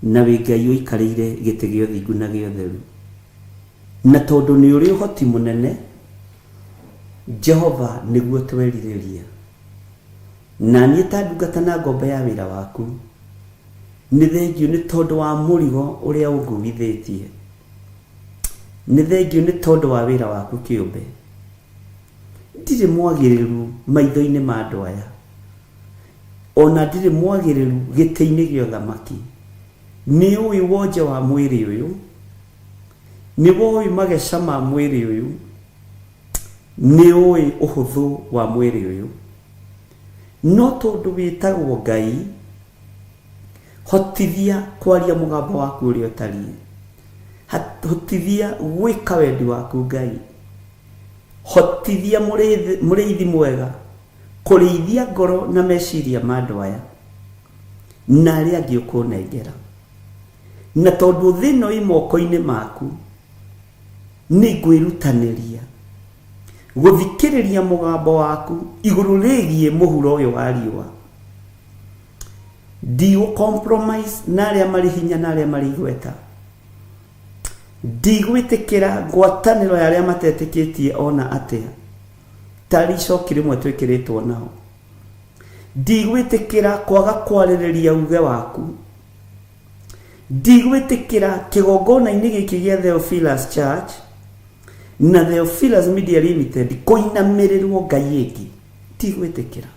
na wĩ Ngai ũikarĩire gĩtĩ gĩa ũthingu na gĩa ũtheru. Na tondũ nĩ ũrĩ ũhoti mũnene, Jehova, nĩguo twerirĩria. Na niĩ ta ndungata na ngombo ya wĩra waku, nĩ thengiũ nĩ tondũ wa mũrigo ũrĩa ũnguithĩtie. Nĩ thengiũ nĩ tondũ wa wĩra waku kĩũmbe. Ndirĩ mwagĩrĩru maitho-inĩ ma andũ aya, o na ndirĩ mwagĩrĩru gĩtĩ-inĩ gĩa ũthamaki. Nĩ ũĩ wonje wa mwĩrĩ ũyũ, nĩ woĩ mageca ma mwĩrĩ ũyũ, nĩ ũĩ ũhũthũ wa mwĩrĩ ũyũ. No tondũ wĩtagwo Ngai, hotithia kwaria mũgambo waku ũrĩa ũtariĩ. Hotithia gwĩka wendi waku Ngai. Hotithia mũrĩithi mwega Kũrĩithia ngoro na meciria ma andũ aya na arĩa angĩ ũkũnengera. Na tondũ thĩ ĩno ĩ moko-inĩ maku, nĩ ngwĩrutanĩria gũthikĩrĩria mũgambo waku igũrũ rĩgiĩ mũhuro ũyũ wa riũa. Ndigũ compromise na arĩa marĩ hinya na arĩa marĩ igweta. Ndigwĩtĩkĩra ngwatanĩro ya arĩa matetĩkĩtie ona atĩa. Tarĩ icoki rĩmwe twĩkĩrĩtwo nao. Ndigwĩtĩkĩra kwaga kwarĩrĩria uge waku. Ndigwĩtĩkĩra kĩgongona-inĩ gĩkĩ gĩa Theophilus Church na Theophilus Media Limited kũinamĩrĩrwo ngai ĩngĩ. Ndigwĩtĩkĩra.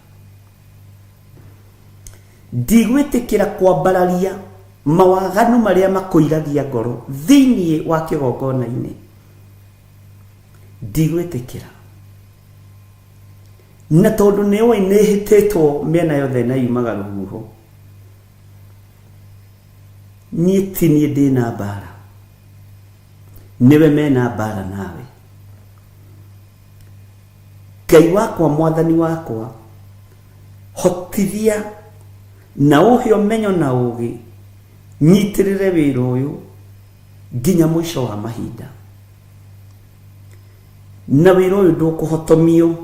Ndigwĩtĩkĩra kwambararia mawaganu marĩa makũiragia ngoro thĩinĩ wa kĩgongona-inĩ. Ndigwĩtĩkĩra. Na tondũ nĩ ũĩ nĩ hĩtĩtwo mĩena yothe na yumaga rũhuho, niĩ ti niĩ ndĩna mbara, nĩwe mena mbara nawe. Ngai wakwa, mwathani wakwa, hotithia na ũhe ũmenyo na ũgĩ nyitĩrĩre wĩra ũyũ nginya mũico wa mahinda. Na wĩra ũyũ ndũkũhotomio.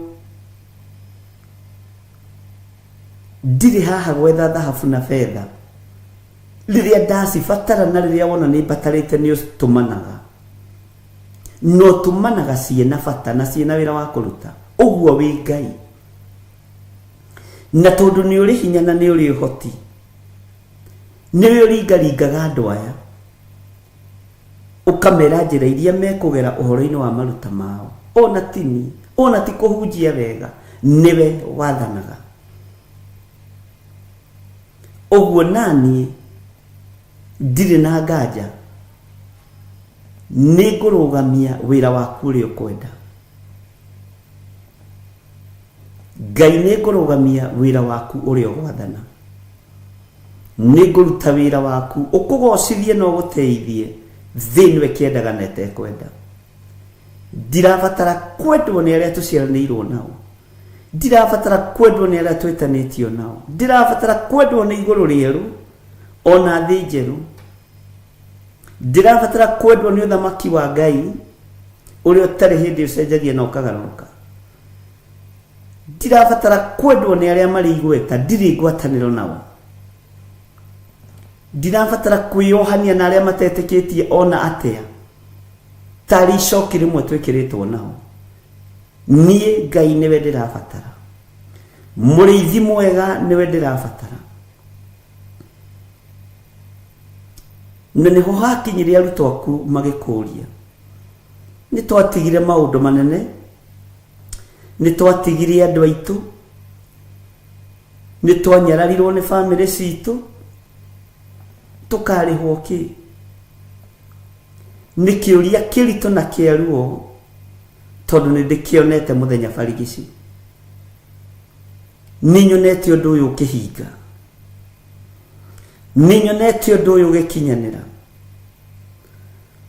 Ndirĩ haha gwetha thahabu na betha. Rĩrĩa ndacibatara na rĩrĩa wona nĩ mbatarĩte nĩ ũtũmanaga. Na ũtũmanaga ciĩna bata na ciĩna wĩra wa kũruta. Ũguo wĩ Ngai. Na tondũ nĩ ũrĩ hinya na nĩ ũrĩ ũhoti, nĩwe ũringaringaga andũ aya, ũkamera njĩra iria mekũgera ũhoro-inĩ wa maruta mao. Ona ti niĩ, ona ti kũhunjia wega, nĩwe wathanaga. Ũguo naniĩ ndirĩ na nganja nĩ ngũrũgamia wĩra waku ũrĩa ũkwenda. Ngai nĩ ngũrũgamia wĩra waku ũrĩa ũgwathana. Nĩ ngũruta wĩra waku ũkũgocithie na ũgũteithie thĩ ĩno ĩkĩendaga na ĩtekwenda. Ndirabatara kwendwo nĩ arĩa tũciaranĩirwo nao. Ndirabatara kwendwo nĩ arĩa twĩtanĩtio nao. Ndirabatara kwendwo nĩ igũrũ rĩerũ ona thĩ njerũ. Ndirabatara kwendwo nĩ ũthamaki wa Ngai ũrĩa ũtarĩ hĩndĩ ũcenjagia na ũkagarũrũka. Ndirabatara kwendwo nĩ arĩa marĩ igweta, ndirĩ ngwatanĩro nao. Ndirabatara kwĩyohania na arĩa matetĩkĩtie ona atĩa, tarĩ icoki rĩmwe twĩkĩrĩtwo nao. Niĩ Ngai nĩwe ndĩrabatara, mũrĩithi mwega nĩwe ndĩrabatara. Na nĩho hakinyire arutwo aku magĩkũria, nĩ twatigire maũndũ manene, nĩ twatigire andũ aitũ, nĩ twanyararirwo nĩ bamĩrĩ citũ, tũkarĩhwo kĩ? Nĩ kĩũria kĩritũ na kĩa ruo, tondũ nĩ ndĩkĩonete mũthenya barigici. Nĩ nyonete ũndũ ũyũ ũkĩhinga. Nĩ nyonete ũndũ ũyũ ũgĩkinyanĩra.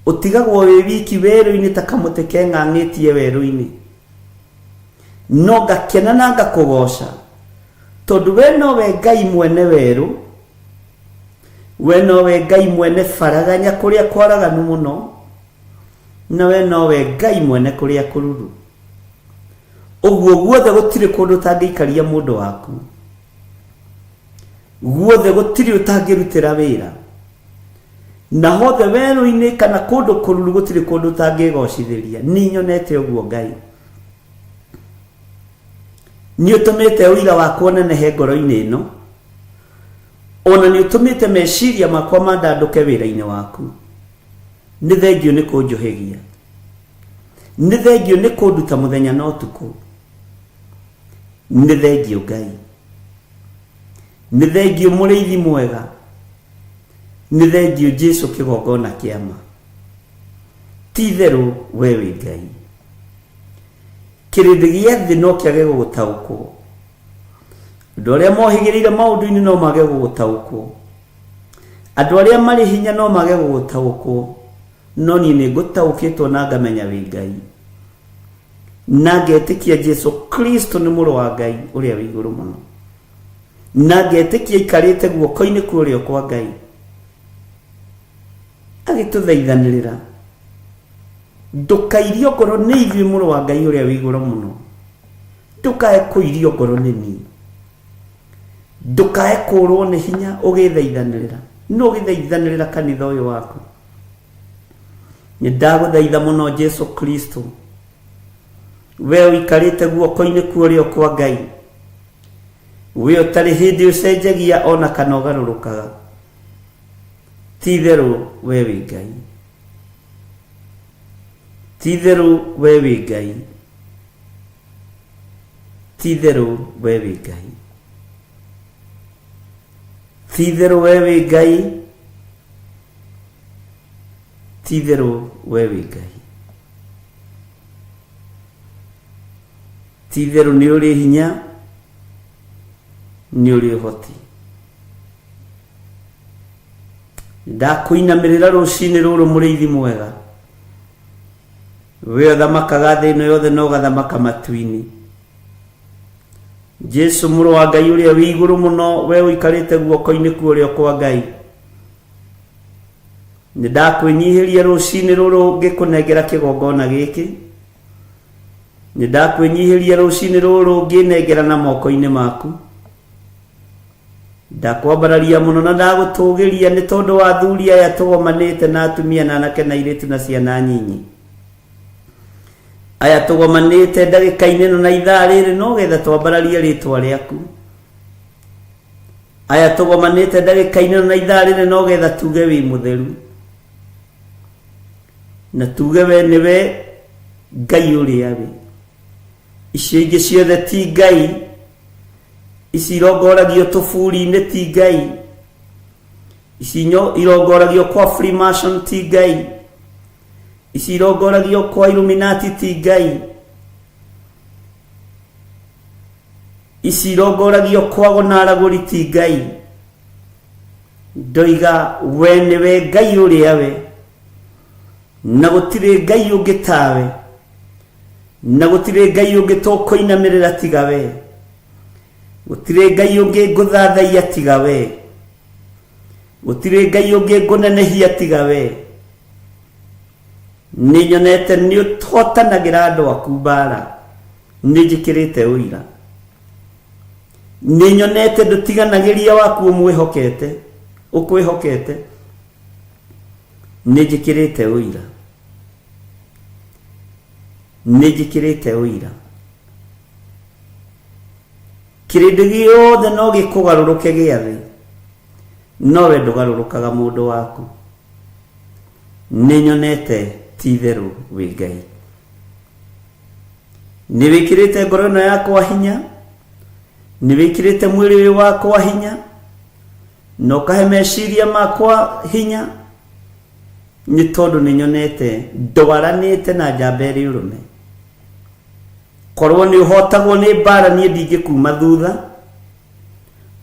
Ũtigagwo wĩ wiki werũ-inĩ ta kamũtĩ keng'ang'ĩtie werũ-inĩ. No ngakena na ngakũgoca, tondũ we nowe Ngai mwene werũ, we nowe Ngai mwene baraganya kũrĩa kwaraganu mũno, na we nowe Ngai mwene kũrĩa kũruru. Ũguo guothe gũtirĩ kũndũ ũtangĩikaria mũndũ waku. Guothe gũtirĩ ũtangĩrutĩra wĩra. Na hothe werũ-inĩ kana kũndũ kũruru gũtirĩ kũndũ ũtangĩgocithĩria. Nĩ nyonete ũguo Ngai. Nĩ ũtũmĩte ũira wakwa ũnenehe ngoro-inĩ ĩno. Ona nĩ ũtũmĩte meciria makwa mandandũke wĩra-inĩ waku. Nĩ thengiũ nĩ kũnjũhĩgia. Nĩ thengiũ nĩ kũnduta mũthenya na ũtukũ. Nĩ thengiũ Ngai. Nĩ thengiũ mũrĩithi mwega. Nĩ thengiũ Jesu kĩgongona kĩa ma. Ti itherũ we wĩ Ngai. Kĩrĩndĩ gĩa thĩ no kĩage gũgũtaũkwo. Andũ arĩa mohĩgĩrĩire maũndũ-inĩ no mage gũgũtaũkwo. Andũ arĩa marĩ hinya no mage gũgũtaũkwo. No niĩ nĩ ngũtaũkĩtwo na ngamenya wĩ Ngai. Na ngetĩkia Jesu Kristo nĩ mũrũ wa Ngai ũrĩa wĩ igũrũ mũno. Na ngetĩkia aikarĩte guoko-inĩ kwa ũrĩo kwa Ngai agĩtũthaithanĩrĩra. Ndũkairio ngoro nĩ ithuĩ mũrũ wa Ngai ũrĩa wĩ igũrũ mũno. Ndũkae kũirio ngoro nĩ niĩ. Ndũkae kũrwo nĩ hinya ũgĩthaithanĩrĩra. No ũgĩthaithanĩrĩra kanitha ũyũ waku. Nĩ ndagũthaitha mũno Jesu Kristo. We ũikarĩte guoko-inĩ kwa ũrĩo kwa Ngai. We ũtarĩ hĩndĩ ũcenjagia ona kana ũgarũrũkaga. Ti itherũ we wĩ Ngai. Ti itherũ we wĩ Ngai. Ti itherũ we wĩ Ngai. Ti itherũ we wĩ Ngai. Ti itherũ we wĩ Ngai. Ti itherũ nĩ ũrĩ hinya, nĩ ũrĩ ũhoti. Ndakũinamĩrĩra rũcinĩ rũrũ mũrĩithi mwega. We ũthamakaga thĩ ĩno yothe na ũgathamaka matu-inĩ. Jesu mũrũ wa Ngai ũrĩa wĩ igũrũ mũno, we ũikarĩte guoko-inĩ kwa ũrĩo kwa Ngai. Nĩ ndakwĩnyihĩria rũcinĩ rũrũ ngĩkũnengera kĩgongona gĩkĩ. Nĩ ndakwĩnyihĩria rũcinĩ rũrũ ngĩnengera na moko-inĩ maku. Ndakwambararia mũno na ndagũtũgĩria nĩ tondũ wa athuri aya tũgomanĩte na atumia na anake na airĩtu na ciana nyinyi. Aya tũgomanĩte ndagĩka-inĩ ĩno na ithaa rĩrĩ no getha twambararie rĩtwa rĩaku. Aya tũgomanĩte ndagĩka-inĩ ĩno na ithaa rĩrĩ no getha tuge wĩ mũtheru. Na tuge we nĩwe Ngai ũrĩa wĩ. Icio ingĩ ciothe ti Ngai. Ici irongoragio tũburi-inĩ ti Ngai. Ici irongoragio kwa Freemason ti Ngai. Ici irongoragio kwa Illuminati ti Ngai. Ici irongoragio kwa ago na aragũri ti Ngai. Ndoiga we nĩwe Ngai ũrĩa we, na gũtirĩ Ngai ũngĩ tawe, na gũtirĩ Ngai ũngĩ tũkũinamĩrĩra tiga we, gũtirĩ Ngai ũngĩ ngũthathaiya tiga we, gũtirĩ Ngai ũngĩ ngũnenehia tiga we. Nĩ nyonete nĩ ũhotanagĩra andũ aku mbara, nĩ njĩkĩrĩte ũira. Nĩ nyonete ndũtiganagĩria waku ũmwĩhokete, ũkwĩhokete. Nĩ njĩkĩrĩte ũira. Nĩ njĩkĩrĩte ũira. Kĩrĩndĩ gĩothe no gĩkũgarũrũke gĩa thĩ, no we ndũgarũrũkaga mũndũ waku. Nĩ nyonete ti itherũ wĩ Ngai. Nĩ wĩkĩrĩte ngoro ĩno yakwa hinya, nĩ wĩkĩrĩte mwĩrĩ ũyũ wakwa hinya, na ũkahe meciria makwa hinya, nĩ tondũ nĩ nyonete ndwaranĩte na njamba ĩrĩ ũrũme. Korwo nĩ ũhotagwo nĩ mbara niĩ ndingĩkuma thutha,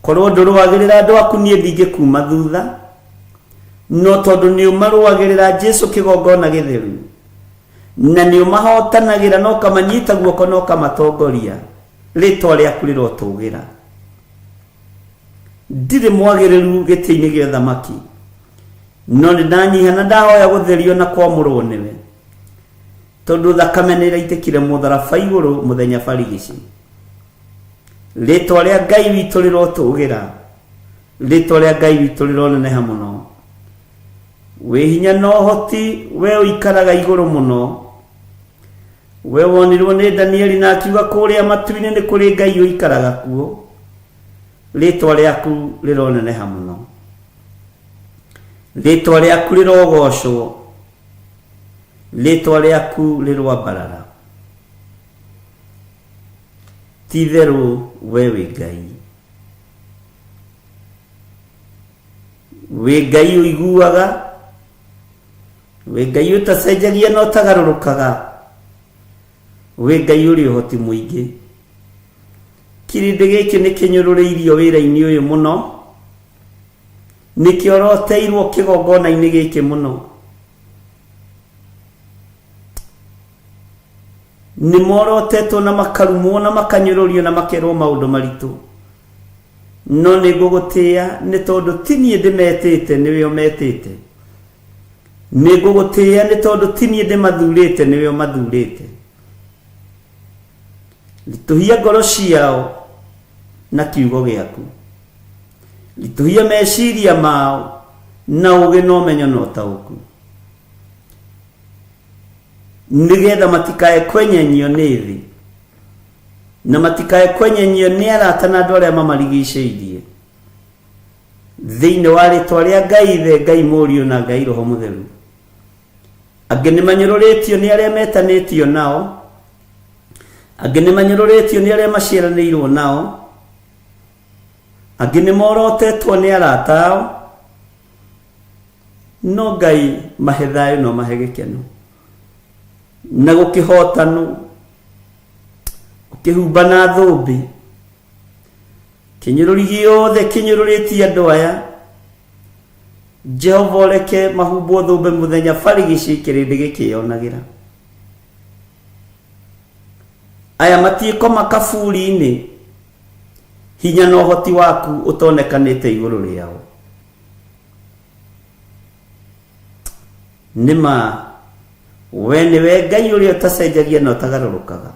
korwo ndũrũagĩrĩra andũ aku niĩ ndingĩkuma thutha, no tondũ nĩ ũmarũagĩrĩra Jesu kĩgongona gĩtheru, na nĩ ũmahotanagĩra na ũkamanyita guoko na ũkamatongoria, rĩtwa rĩaku rĩrotũgĩra. Ndirĩ mwagĩrĩru gĩtĩ-inĩ gĩa ũthamaki, no nĩ ndanyiha na ndahoya gũtherio na kwamũrwo nĩwe, tondũ thakame nĩ ĩraitĩkire mũtharaba igũrũ mũthenya barigici. Rĩtwa rĩa Ngai witũ rĩrotũgĩra, rĩtwa rĩa Ngai witũ rĩroneneha mũno. Wĩ hinya na ũhoti, we ũikaraga igũrũ mũno. We wonirwo nĩ Danieli na akiuga kũrĩa matu-inĩ nĩ kũrĩ Ngai ũikaraga kuo. Rĩtwa rĩaku rĩroneneha mũno. Rĩtwa rĩaku rĩrogocwo. Rĩtwa rĩaku rĩroambarara. Ti itherũ we wĩ Ngai. Wĩ Ngai ũiguaga, wĩ Ngai ũtacenjagia na ũtagarũrũkaga, wĩ Ngai ũrĩ ũhoti mũingĩ. Kĩrĩndĩ gĩkĩ nĩ kĩnyũrũrĩirio wĩra-inĩ ũyũ mũno, nĩ kĩoroteirwo kĩgongona-inĩ gĩkĩ mũno. Nĩ morotetwo na makarumwo na makanyũrũrio na makerwo maũndũ maritũ. No nĩ ngũgũtĩĩa nĩ tondũ ti niĩ ndĩmetĩte, nĩwe ũmetĩte. Nĩ ngũgũtĩĩa nĩ tondũ ti niĩ ndĩmathurĩte, nĩwe ũmathurĩte. Ritũhia ngoro ciao na kiugo gĩaku. Ritũhia meciria mao na ũũgĩ na ũmenyo na ũtaũku. Nĩgetha matikae kwenyenyio nĩ thĩ na matikae kwenyenyio nĩ arata na andũ arĩa mamarigicĩirie. Thĩinĩ wa rĩtwa rĩa Ngai Ithe, Ngai Mũriũ na Ngai Roho Mũtheru. Angĩ nĩ manyũrũrĩtio nĩ arĩa metanĩtio nao, angĩ nĩ manyũrũrĩtio nĩ arĩa maciaranĩirwo nao, angĩ nĩ morotetwo nĩ arata ao, no Ngai mahe thayũ no mahe gĩkeno na gũkĩhotanwo, ũkĩhumba na thũmbĩ. Kĩnyũrũri gĩothe kĩnyũrũrĩtie andũ aya, Jehova ũreke mahumbwo thũmbĩ mũthenya barigici kĩrĩndĩ gĩkĩyonagĩra. Aya matiĩkoma kaburi-inĩ, hinya na ũhoti waku ũtonekanĩte igũrũ rĩao. Nĩ ma we nĩwe Ngai ũrĩa ũtacenjagia na ũtagarũrũkaga.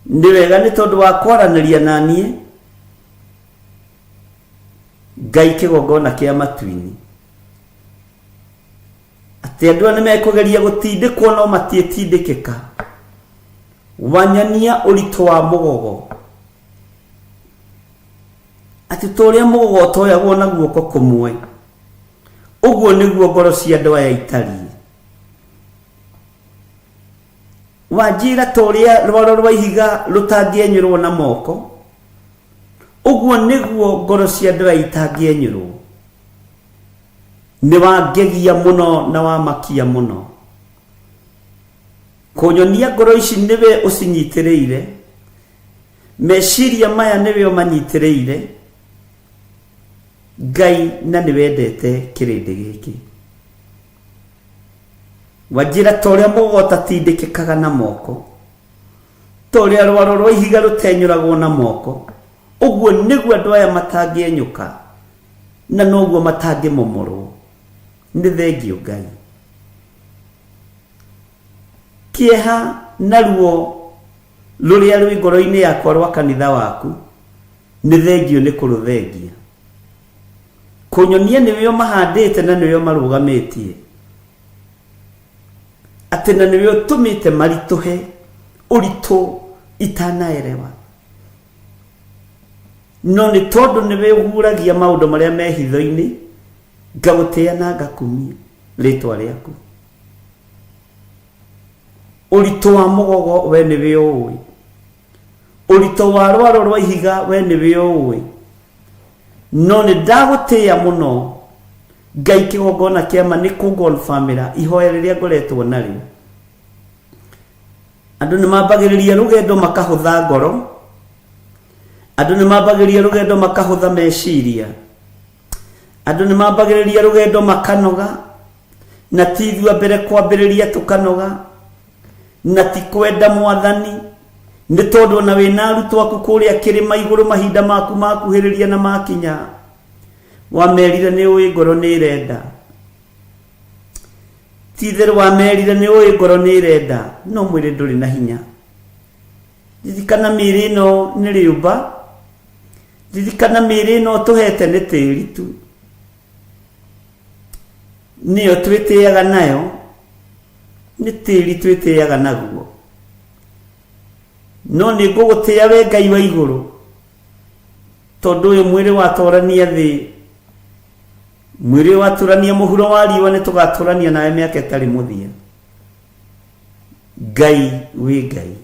Nĩ wega nĩ tondũ wa kwaranĩria na niĩ, Ngai kĩgongona kĩa matu-inĩ. Atĩ andũ aya nĩ mekũgeria gũtindĩkwo no matiĩtindĩkĩka. Wanyonia ũritũ wa mũgogo. Atĩ ta ũrĩa mũgogo ũtoyagwo na guoko kũmwe, ũguo nĩguo ngoro cia andũ aya itariĩ. Wanjĩra ta ũrĩa rwaro rwa ihiga rũtangĩenyũrwo na moko, ũguo nĩguo ngoro cia andũ aya itangĩenyũrwo. Nĩ wangegia mũno na wamakia mũno. Kũnyonia ngoro ici nĩwe ũcinyitĩrĩire, meciria maya nĩwe ũmanyitĩrĩire, Ngai, na nĩ wendete kĩrĩndĩ gĩkĩ. Wanjĩra ta ũrĩa mũgogo ũtatindĩkĩkaga na moko, ta ũrĩa rwaro rwa ihiga rũtenyũragwo na moko, ũguo nĩguo andũ aya matangĩenyũka na noguo matangĩmomorwo. Nĩ thengiũ Ngai. Kĩeha na ruo rũrĩa rwĩ ngoro-inĩ yakwa rwa kanitha waku, nĩ thengiũ nĩ kũrũthengia. Kũnyonia nĩwe ũmahandĩte na nĩwe ũmarũgamĩtie, atĩ na nĩwe ũtũmĩte maritũhe ũritũ itanaerewa. No nĩ tondũ nĩwe ũguũragia maũndũ marĩa me hitho-inĩ, ngagũtĩĩa na ngakumia rĩtwa rĩaku. Ũritũ wa mũgogo we nĩwe ũũĩ, ũritũ wa rwaro rwa ihiga we nĩwe ũũĩ. No nĩ ndagũtĩĩa mũno Ngai, kĩgongona kĩa ma nĩ kũngonbamĩra ihoya rĩrĩa ngoretwo narĩo. Andũ nĩ mambagĩrĩria rũgendo makahũtha ngoro, andũ nĩ mambagĩrĩria rũgendo makahũtha meciria, andũ nĩ mambagĩrĩria rũgendo makanoga, na ti ithuĩ a mbere kwambĩrĩria tũkanoga, na ti kwenda Mwathani, nĩ tondũ ona wĩna arutwo aku kũrĩa kĩrĩma igũrũ mahinda maku makuhĩrĩria na makinya, wamerire nĩ ũĩ ngoro nĩ ĩrenda. Ti itherũ wamerire nĩ ũĩ ngoro nĩ ĩrenda, no mwĩrĩ ndũrĩ na hinya. Ririkana mĩĩrĩ ĩno nĩ rĩũmba, ririkana mĩĩrĩ ĩno ũtũhete nĩ tĩri tu, nĩyo twĩtĩaga nayo, nĩ tĩri twĩtĩaga naguo. No nĩ ngũgũtĩa we Ngai wa igũrũ, tondũ ũyũ mwĩrĩ watũrania thĩ, mwĩrĩ watũrania mũhuro wa riũa, nĩ tũgatũrania nawe mĩaka ĩtarĩ mũthia. Ngai wĩ Ngai.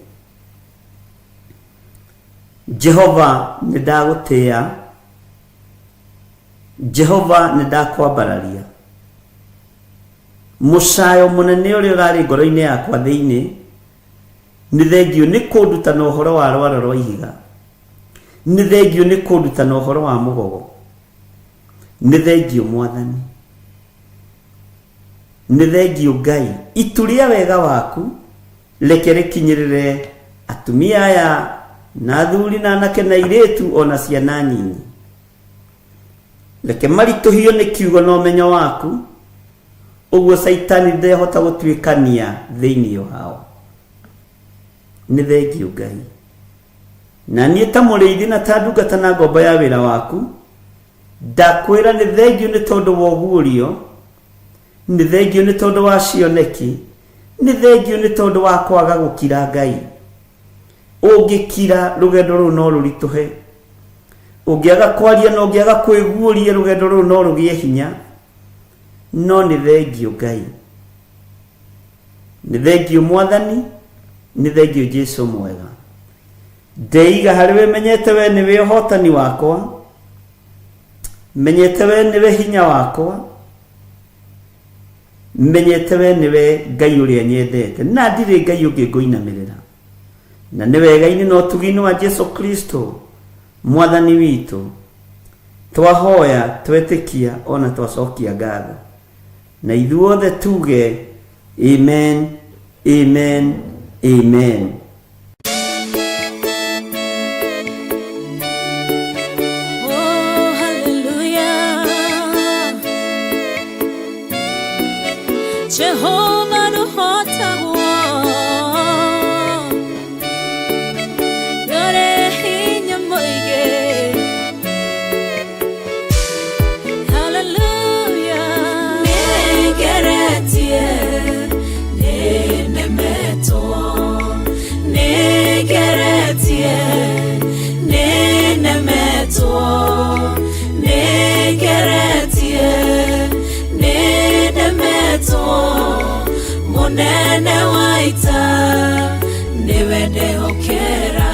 Jehova nĩ ndagũtĩa, Jehova nĩ ndakwambararia. Mũcayo mũnene ũrĩa ũrarĩ ngoro-inĩ yakwa thĩinĩ, nĩ thengiũ nĩ kũnduta na ũhoro wa rwaro rwa ihiga, nĩ thengiũ nĩ kũnduta na ũhoro wa mũgogo, nĩ thengiũ Mwathani, nĩ thengiũ Ngai, itu rĩa wega waku. Reke rĩkinyĩrĩre atumia aya na athuri na anake na airĩtu ona ciana nyinyi. Reke maritũhio nĩ kiugo na ũmenyo waku, ũguo Caitani ndehota gũtuĩkania thĩinĩ wao. Nĩ thengiũ Ngai. Na niĩ ta mũrĩithi na ta ndungata na ngombo ya wĩra waku, ndakwĩra nĩ thengiũ nĩ tondũ wa ũguũrio, nĩ thengiũ nĩ tondũ wa cioneki, nĩ thengiũ nĩ tondũ wa kwaga gũkira Ngai. Ũngĩkira rũgendo rũu no rũritũhe, ũngĩaga kwaria na ũngĩaga kwĩguũria rũgendo rũu no rũgĩe hinya. No nĩ thengiũ Ngai, nĩ thengiũ Mwathani, nĩ thengiũ Jesu mwega. Ndeiga harĩ we, menyete we nĩwe ũhotani wakwa, menyete we nĩwe hinya wakwa, menyete we nĩwe Ngai ũrĩa nyendete, na ndirĩ Ngai ũngĩ ngũinamĩrĩra. Na nĩ wega-inĩ na ũtugi-inĩ wa Jesu Kristo Mwathani witũ, twahoya, twetĩkia ona twacokia ngatho, na ithuothe tuge amen, amen, amen. Oh, hallelujah. Jehovah nũhotagwo. Ndũrĩ hinya mũingĩ. Hallelujah. Nĩngeretie, nĩnemetwo. Nĩngeretie, nĩnemetwo. Nĩngeretie, nĩnemetwo. Mũnene wa ita nĩwe ndehokera.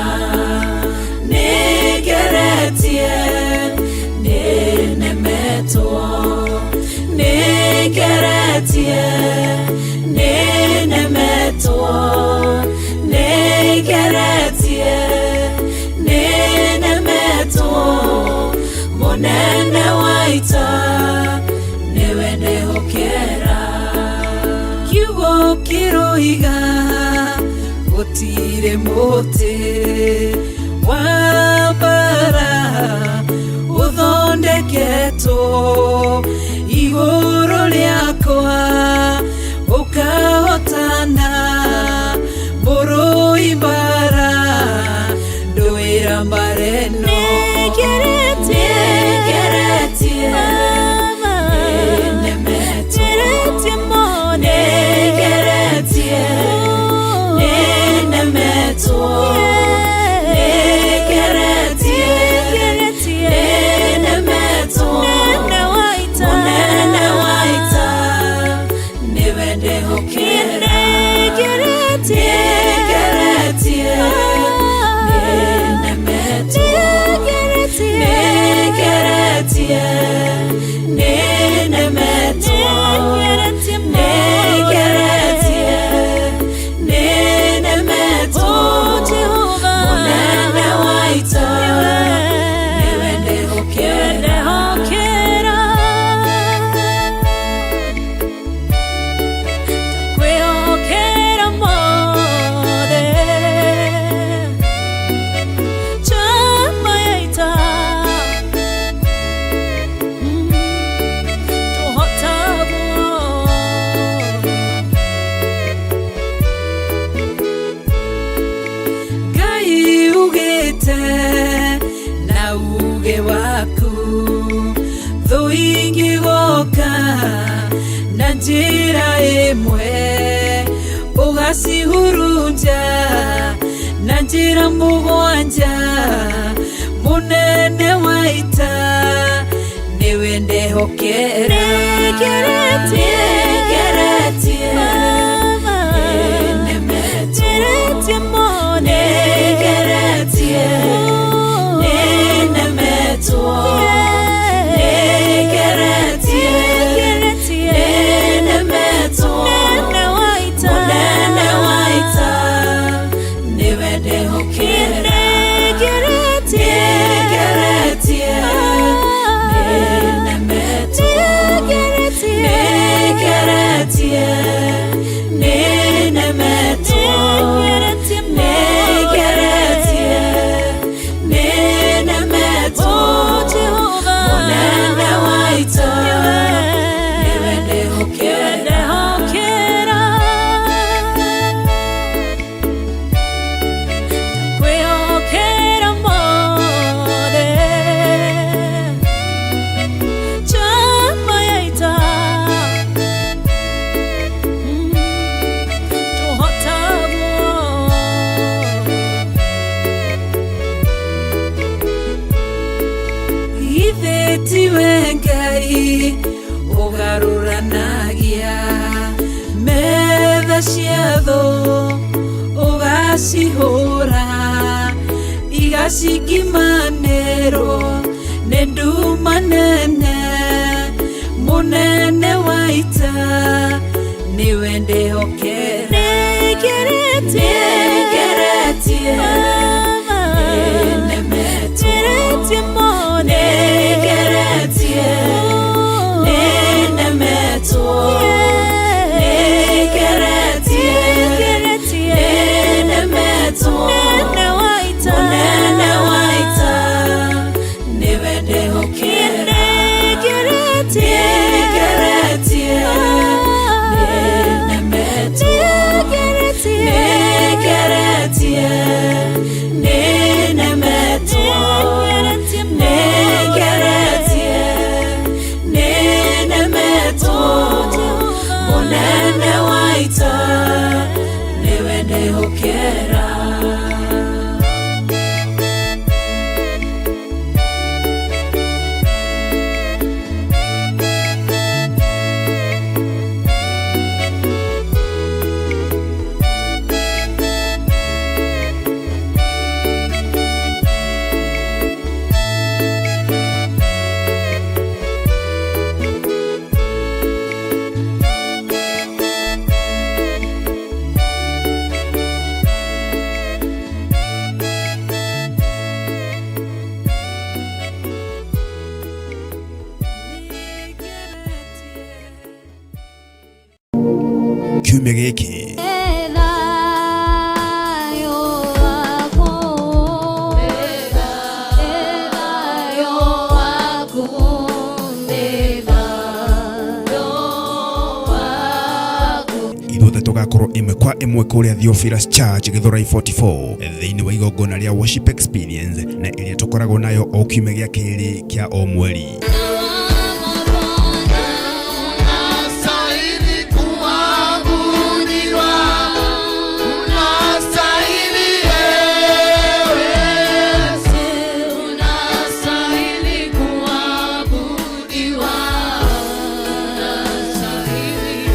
Nĩngeretie, nĩnemetwo. Nĩngeretie, nĩnemetwo. Nĩngeretie, nĩnemetwo. Mũnene wa ita nĩwe ndehokera. Kiugo kĩroiga gũtirĩ mũtĩ wa mbara ũthondeketwo igũrũ rĩakwa ũkahotana. Mũrũi mbara ndũĩra mbara ĩno. Nĩngeretie, nĩnemetwo. Nĩngeretie, nĩnemetwo. Nĩngeretie, nĩnemetwo. Mũnene wa ita nĩwe ndehokera. Nĩngeretie, nĩnemetwo. Nĩngeretie, nĩnemetwo. Nĩngeretie, nĩnemetwo. Mũnene wa ita nĩwe ndehokera. Kwĩhokera mothe chama ya ita tũhotagwo. Ngai ugĩte na uge waku, thũ ingĩgoka na njĩra ĩmwe ũgacihurunja na njĩra mũgwanja. Mũnene wa ita nĩwe ndehokera. Nĩngeretie, nĩnemetwo. Nĩngeretie, nĩnemetwo. Nĩngeretie, nĩnemetwo. Mũnene wa ita nĩwe ndehokera. Nĩngeretie, nĩnemetwo. Nĩngeretie, Ũgarũranagia metha cia thũ ũgacihũra igacingimanĩrwo nĩ nduma nene mũnene wa ita nĩwe ndĩhokera nĩngeretie nĩnemetwo nĩngeretie nĩnemetwo nĩngeretie nĩnemetwo mũnene wa ita nĩwe ndĩhokera nĩngeretie nĩnemetwo nĩngeretie nĩnemetwo nĩngeretie nĩnemetwo mũnene wa ita nĩwe ndĩhokera. Kiumia gĩkĩ ithuothe tũgakorwo ĩmwe kwa ĩmwe kũrĩa Theophilus Church Gĩthũrai 44 thĩinĩ wa igongona rĩa worship experience na ĩrĩa tũkoragwo nayo o kiumia gĩa kerĩ kĩa o mweri. Unastahili kuabudiwa, unastahili ewe Yesu, unastahili kuabudiwa, unastahili.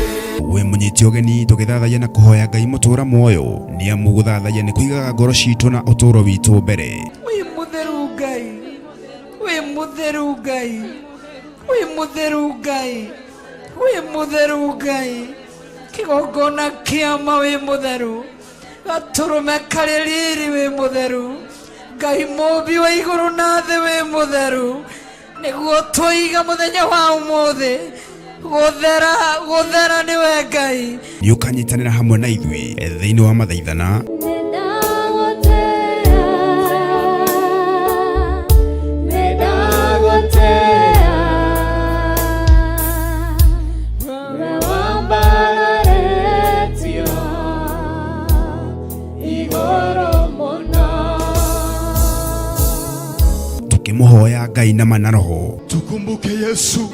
We mũnyiti ũgeni tũgĩthathaiya na kũhoya Ngai mũtũra muoyo nĩ amu gũthathaiya nĩ kũigaga ngoro citũ na ũtũũro witũ mbere. Wĩ mũtheru Ngai, wĩ mũtheru Ngai, wĩ mũtheru Ngai, wĩ mũtheru Ngai, kĩgongona kĩama wĩ mũtheru, gatũrũme karĩ riri wĩ mũtheru, Ngai mũmbi wa igũrũ na thĩ wĩ mũtheru, nĩguo tũiga mũthenya wa ũmũthĩ gũthera gũthera nĩwe Ngai. Nĩ ũkanyitanĩra hamwe na ithuĩ thĩinĩ wa mathaithana tũkĩmũhoya Ngai na ma na roho. Tukumbuke Yesu,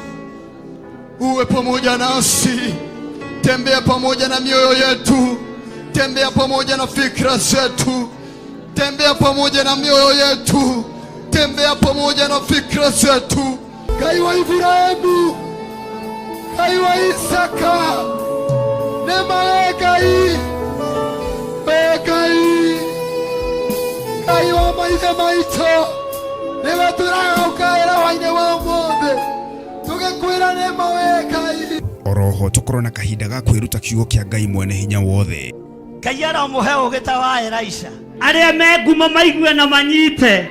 uwe pamoja nasi, tembea pamoja na mioyo yetu, tembea pamoja na fikra zetu, tembea pamoja na mioyo yetu, tembea pamoja na fikra zetu. Ngai wa Ibrahimu, Ngai wa Isaka, nema we Ngai, we Ngai, Ngai wa maithe maitũ, nĩwe tũragũkaĩra hwainĩ wa ũmũthĩ, tũgĩkwĩra nĩma we Ngai. Oroho tũkorwo na kahinda ga kwĩruta kiugo kĩa Ngai mwene hinya wothe. Ngai aromũhe ũgĩ ta wa Elisha arĩa me ngumo maigue na manyite.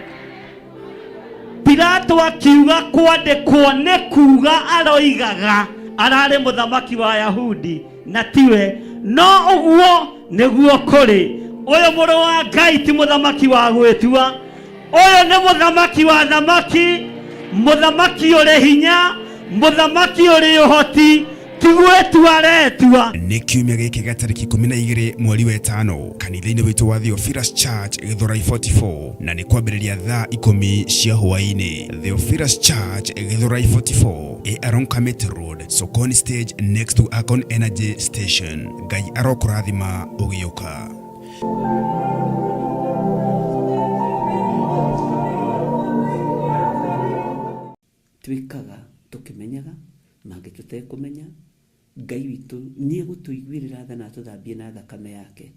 Pilato akiuga kwandĩkwo nĩ kuga aroigaga ararĩ mũthamaki wa Yahudi na tiwe, no ũguo nĩguo kũrĩ. Ũyũ mũrũ wa Ngai ti mũthamaki wa gwĩtua, ũyũ nĩ mũthamaki wa thamaki, mũthamaki ũrĩ hinya, mũthamaki ũrĩ ũhoti, ti gwĩtua aretua. Nĩ kiumia gĩkĩ gĩa tarĩki 12 mweri wa ĩtano kanitha-inĩ witũ wa Theophilus Church Gĩthũrai 44 na nĩ kwambĩrĩria thaa 10 cia hwaĩ-inĩ. Theophilus Church Gĩthũrai 44 ĩ along Kamiti Road, Sokoni stage next to Akon Energy Station. Ngai arokũrathima ũgĩũka. Twĩkaga tũkĩmenyaga, Mangĩ tũtekũmenya. Ngai witũ nĩ egũtũiguĩrĩra tha na atũthambie na thakame yake.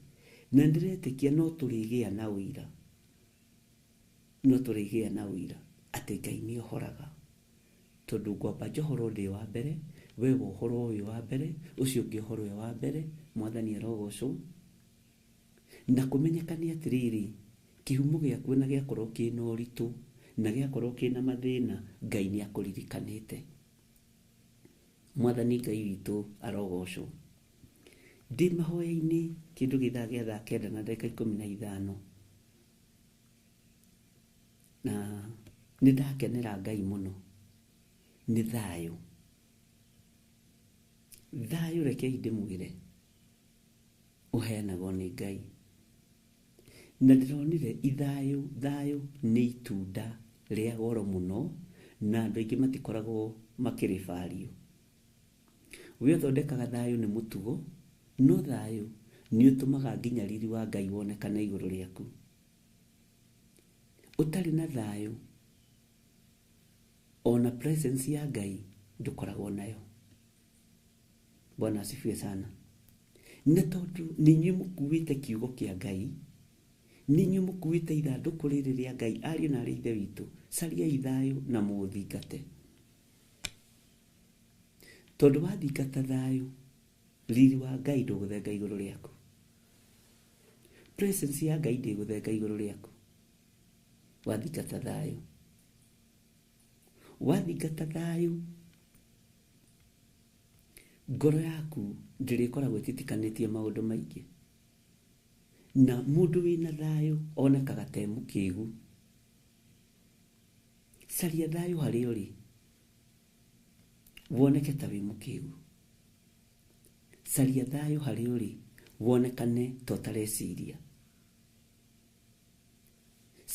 Na ndĩretĩkia no tũrĩgĩa na ũira, no tũrĩgĩa na ũira atĩ Ngai nĩ ohoraga. Tondũ ngwamba njohorwo ndĩ wa mbere, we wohorwo wĩ wa mbere, ũcio ũngĩ ohorwo e wa mbere, Mwathani arogocwo. Na kũmenyekane atĩrĩrĩ, kĩhumo gĩaku ona gĩakorwo kĩna ũritũ, na gĩakorwo kĩna mathĩna, Ngai nĩ akũririkanĩte. Mwathani Ngai witũ arogocwo. Ndĩ mahoya-inĩ kĩndũ gĩthaa gĩa thaa 9 na ndagĩka 15, na nĩ ndakenera Ngai mũno nĩ thayũ. Thayũ rekei ndĩmwĩre ũheanagwo nĩ Ngai. Na ndĩronire ithayũ, thayũ nĩ itunda rĩa goro mũno, na andũ aingĩ matikoragwo makĩrĩbario. We ũthondekaga thayũ nĩ mũtugo, no thayũ nĩ ũtũmaga nginya riri wa Ngai wonekane igũrũ rĩaku. Ũtarĩ na thayũ, ona presence ya Ngai ndũkoragwo nayo. Bwana asifiwe sana. Na tondũ nĩ inyuĩ mũkuĩte kiugo kĩa Ngai, nĩ inyuĩ mũkuĩte ithandũkũ rĩrĩ rĩa Ngai, ariũ na arĩ ithe witũ, cariai thayũ na mũũthingate. Tondũ wathingata thayũ, riri wa Ngai ndũgũthenga igũrũ rĩaku. Presence ya Ngai ndĩgũthenga igũrũ rĩaku. Wathingata thayũ. Wathingata thayũ, ngoro yaku ndĩrĩkoragwo ĩtitikanĩtie maũndũ maingĩ. Na mũndũ wĩna thayũ onekaga ta e mũkĩgu. Caria thayũ harĩa ũrĩ, woneke ta wĩ mũkĩgu. Caria thayũ harĩa ũrĩ, wonekane ta ũtareciria.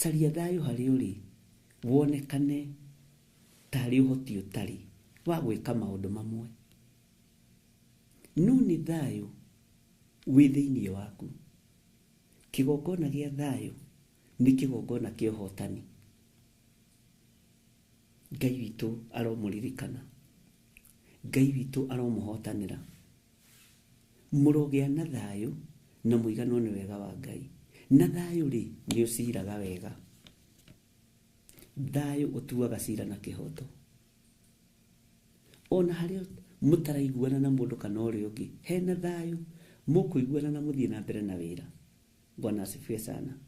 Caria thayũ harĩa ũrĩ, wonekane tarĩ ũhoti ũtarĩ wa gwĩka maũndũ mamwe. No nĩ thayũ wĩ thĩinĩ waku. Kĩgongona gĩa thayũ nĩ kĩgongona kĩa ũhotani. Ngai witũ aromũririkana. Ngai witũ aromũhotanĩra. Mũrogĩa na thayũ na mũiganwo nĩ wega wa Ngai. Na thayũ rĩ, nĩ ũciraga wega. Thayũ ũtuaga cira na kĩhoto. Ona harĩa mũtaraiguana na mũndũ kana ũrĩa ũngĩ, hena thayũ, mũkũiguana na mũthiĩ na mbere na wĩra. Bwana asifiwe sana.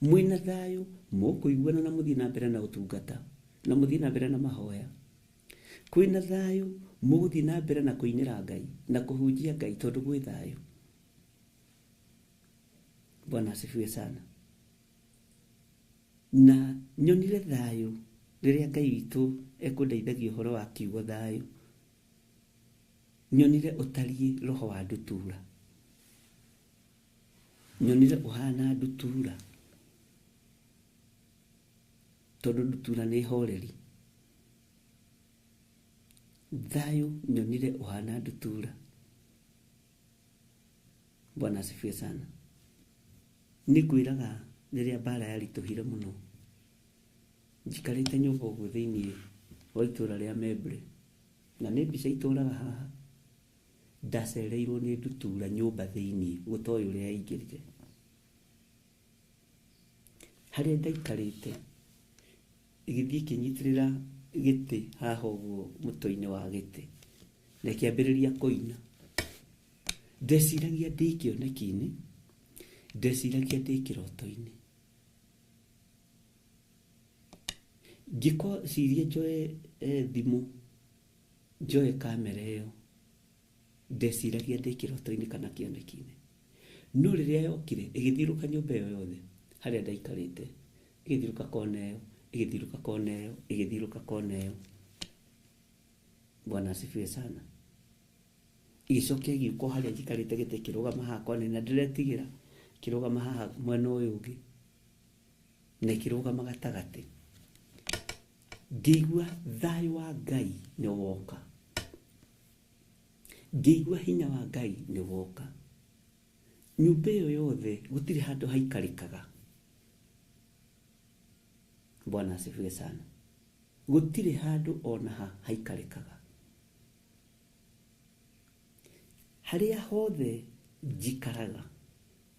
Mwĩna thayũ, mũkũiguana na mũthiĩ na mbere na ũtungata, na mũthiĩ na mbere na mahoya. Kwĩna thayũ, mũgũthiĩ na mbere na kũinĩra Ngai, na kũhunjia Ngai tondũ gwĩ thayũ. Bwana asifiwe sana. Na nyonire thayũ rĩrĩa Ngai witũ ekũndeithagia ũhoro wa kiugo thayũ. Nyonire ũtariĩ roho wa ndutura. Nyonire ũhana ndutura. Tondũ ndutura nĩ horeri. Thayũ nyonire ũhana ndutura. Bwana asifiwe sana. Nĩngwĩraga rĩrĩa mbara yaritũhire mũno, njikarĩte nyũmba ũguo thĩinĩ wa itũra rĩa Membre, na nĩ mbica itũraga haha, ndacereirwo nĩ ndutura nyũmba thĩinĩ gũtoĩ ũrĩa yaingĩrire. Harĩa ndaikarĩte, ĩgĩthiĩ ĩkĩnyitĩrĩra gĩtĩ haha ũguo mũtwe-inĩ wa gĩtĩ, na ĩkĩambĩrĩria kũina. Ndeciragia ndĩ kĩoneki-inĩ, ndeciragia ndĩ kĩroto-inĩ. Ngĩciria njoe thimũ, njoe kamera ĩyo, ndeciragia ndĩ kĩroto-inĩ kana kĩoneki-inĩ. No rĩrĩa yokire, ĩgĩthiũrũka nyũmba ĩyo yothe, harĩa ndaikarĩte, ĩgĩthiũrũka kona ĩyo, ĩgĩthiũrũka kona ĩyo, ĩgĩthiũrũka kona ĩyo. Bwana asifiwe sana. Ĩgĩcoka ĩgĩũka o harĩa njikarĩte gĩtĩ ĩkĩrũgama haha kona na ndĩretigĩra, ĩkĩrũgama haha mwena ũyũ ũngĩ, na ĩkĩrũgama gatagatĩ. Ngĩigua thayũ wa Ngai nĩ woka. Ngĩigua hinya wa Ngai nĩ woka. Nyũmba ĩyo yothe gũtirĩ handũ haikarĩkaga. Bwana asifiwe sana. Gũtirĩ handũ ona ha haikarĩkaga. Harĩa hothe njikaraga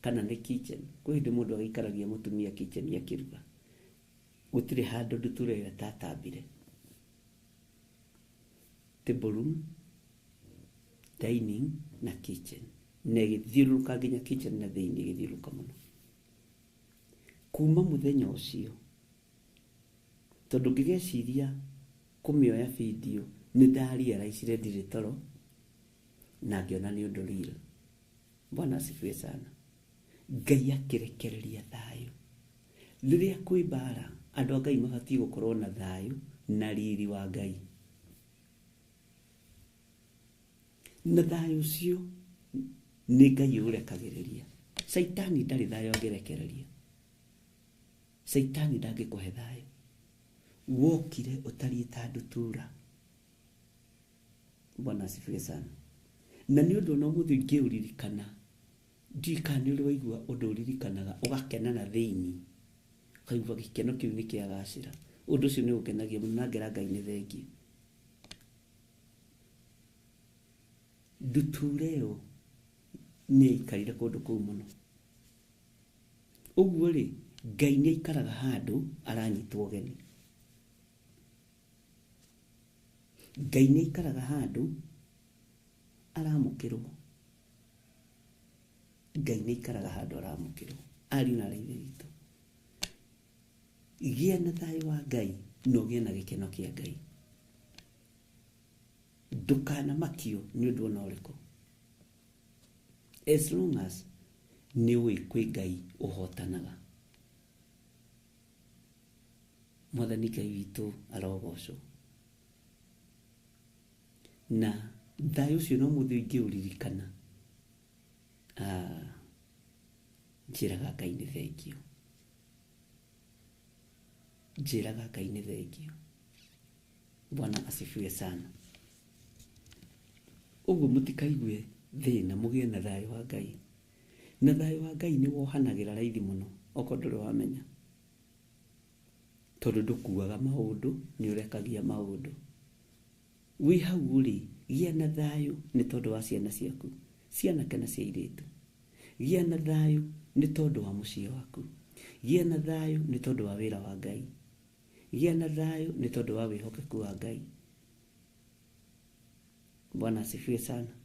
kana nĩ kitchen, kwĩ hĩndĩ mũndũ agĩikaragia mũtumia kitchen akĩruga, gũtirĩ handũ ndutura ĩyo ĩtatambire. Table room, dining na kitchen, na ĩgĩthiũrũrũka nginya kitchen na thĩinĩ, ĩgĩthiũrũrũka mũno. Kuma mũthenya ũcio, tondũ ngĩgeciria kũmĩoya video, nĩ ndarealizire ndirĩ toro na ngĩona nĩ ũndũ real. Bwana asifiwe sana. Ngai akĩrekereria thayũ. Rĩrĩa kwĩ mbara, andũ a Ngai mabatiĩ gũkorwo na thayũ na riri wa Ngai. Na thayũ ũcio nĩ Ngai ũrekagĩrĩria. Caitani ndarĩ thayũ angĩrekereria. Caitani ndangĩkũhe thayũ. Wokire ũtariĩ ta ndutura. Bwana asifiwe sana. Na nĩ ũndũ ona ũmũthĩ ingĩũririkana, ndiũĩ kana nĩ ũrĩ waigua ũndũ ũririkanaga ũgakena na thĩinĩ, ũkaigua gĩkeno kĩu nĩ kĩagacĩra. Ũndũ ũcio nĩ ũngenagia mũno na ngera Ngai nĩ thengiũ. Ndutura ĩyo nĩ yaikarire kũndũ kũu mũno. Ũguo rĩ, Ngai nĩ aikaraga handũ aranyitwo ũgeni. Ngai nĩ aikaraga handũ aramũkĩrwo. Ngai nĩ aikaraga handũ aramũkĩrwo. Ariũ na aarĩ a Ithe witũ, gĩa na thayũ wa Ngai na ũgĩe na gĩkeno kĩa Ngai. Ndũkanamakio nĩ ũndũ ona ũrĩkũ. As long as nĩ ũĩ kwĩ Ngai ũhotanaga. Mwathani Ngai witũ arogocwo. Na thayũ ũcio no mũthĩ ingĩũririkana, njĩraga Ngai nĩ thengiũ. Njĩraga Ngai nĩ thengiũ. Bwana asifiwe sana. Ũguo mũtikaigue thĩna, mũgĩe na thayũ wa Ngai. Na thayũ wa Ngai nĩ wohanagĩra raithi mũno, okorwo ndũrĩ wamenya. Tondũ ndũkuaga maũndũ, nĩ ũrekagia maũndũ. Wĩ hau ũrĩ, gĩa na thayũ nĩ tondũ wa ciana ciaku, cia anake na cia airĩtu. Gĩa na thayũ nĩ tondũ wa mũciĩ waku. Gĩa na thayũ nĩ tondũ wa wĩra wa Ngai. Gĩa na thayũ nĩ tondũ wa wĩhokeku wa Ngai. Bwana asifiwe sana.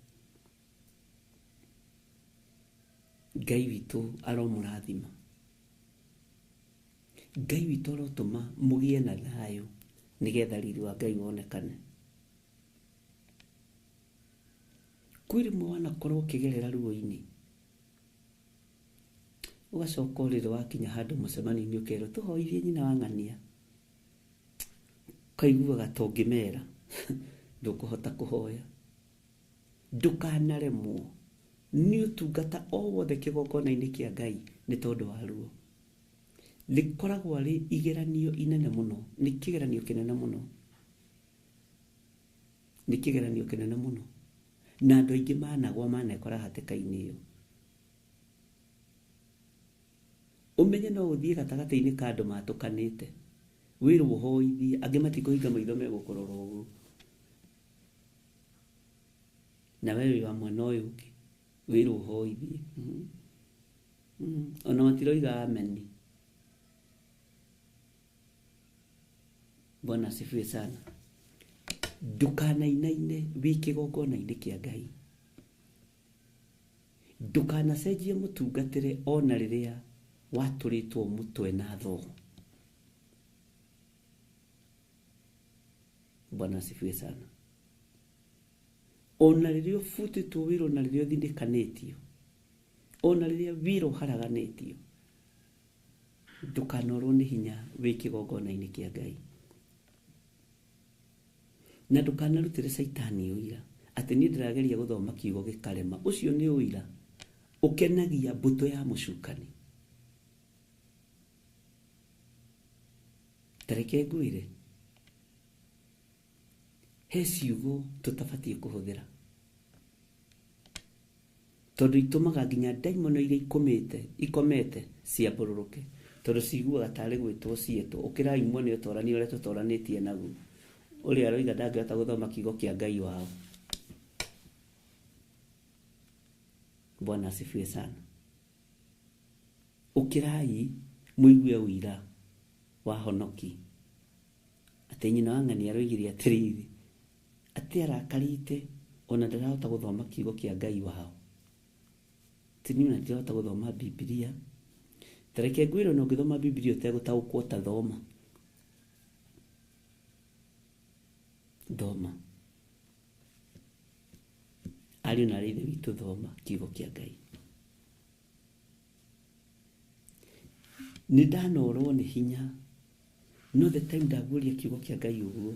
Ngai witũ aromũrathima. Ngai witũ arotũma mũgĩe na thayũ nĩgetha riri wa Ngai wonekane. Kwĩ rĩmwe wanakorwo ũkĩgerera ruo-inĩ, ũgacoka ũrĩrĩ wakinya handũ mũcemanio-inĩ ũkerwo tũhoithie nyina wa ng'ania, ũkaiguaga ta ũngĩmera ndũkũhota kũhoya. Ndũkanaremwo nĩ ũtungata o wothe kĩgongona-inĩ kĩa Ngai nĩ tondũ wa ruo. Rĩkoragwo rĩ igeranio inene mũno, nĩ kĩgeranio kĩnene mũno, nĩ kĩgeranio kĩnene mũno. Na andũ aingĩ managwa manekora hatĩka-inĩ ĩyo. Ũmenye no ũthiĩ gatagatĩ-inĩ ka andũ matũkanĩte, wĩrwo ũhoithie, angĩ matikũhinga maitho megũkũrora ũguo. Na we wĩ wa mwena ũyũ ũngĩ, wĩrwo ũhoithie. Ona matiroiga ameni. Bwana asifiwe sana. Ndũkanainaine wĩ kĩgongona-inĩ kĩa Ngai. Ndũkanacenjie mũtungatĩre ona rĩrĩa watũrĩtwo mũtwe na thoo. Bwana asifiwe sana. Ona rĩrĩa ũbutĩtwo wĩra, ona rĩrĩa ũthinĩkanĩtio, ona rĩrĩa wĩra ũharaganĩtio, ndũkanorwo nĩ hinya wĩ kĩgongona-inĩ kĩa Ngai. Na ndũkanarutĩre caitani ũira atĩ niĩ ndĩrageria gũthoma kiugo gĩkarema. Ũcio nĩ ũira ũkenagia mbũtũ ya mũcukani. Ta reke ngwĩre, he ciugo tũtabatiĩ kũhũthĩra tondũ itũmaga nginya ndaimono iria ikomete ciambũrũrũke, tondũ ciguaga tarĩ gwĩtwo cietwo. Ũkĩrai muone ũtorani ũrĩa tũtoranĩtie naguo. Ũrĩa aroiga ndangĩhota gũthoma kiugo kĩa Ngai wao. Bwana asifiwe sana. Ukirai muigue uira wa honoki atĩ nyina wa ng'ani aroigire atĩrĩrĩ atĩ arakarĩte ona ndarahota gũthoma kiugo kĩa Ngai wao, atĩ niĩ ona ndirahota gũthoma Bibilia. Ta reke ngwĩre ona ũngĩthoma Bibilia ũtegũtaũkwo ta thoma thoma ariũ na arĩ ithe witũ, thoma kiugo kĩa Ngai. Nĩ ndanorwo nĩ hinya no the time ndaguũria kiugo kĩa Ngai ũguo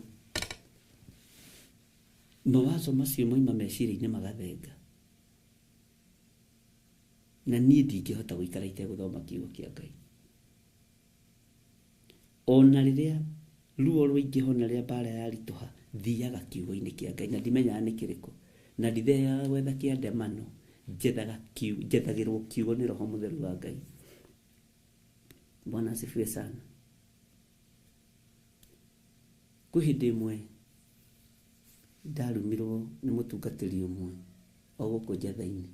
mawazo macio moima meciria-inĩ magathenga, na niĩ ndingĩhota gũikara itegũthoma kiugo kĩa Ngai. Ona rĩrĩa ruo rũingĩha, ona rĩrĩa mbara yaritũha, thiaga kiugo-inĩ kĩa Ngai na ndimenyaga nĩ kĩrĩkũ, na ndithiaga gwetha kĩa ndemano, njethaga njethagĩrwo kiugo nĩ Roho Mũtheru wa Ngai. Bwana asifiwe sana. Kwĩ hĩndĩ ĩmwe ndarumirwo nĩ mũtungatĩri ũmwe o gũkũ njetha-inĩ.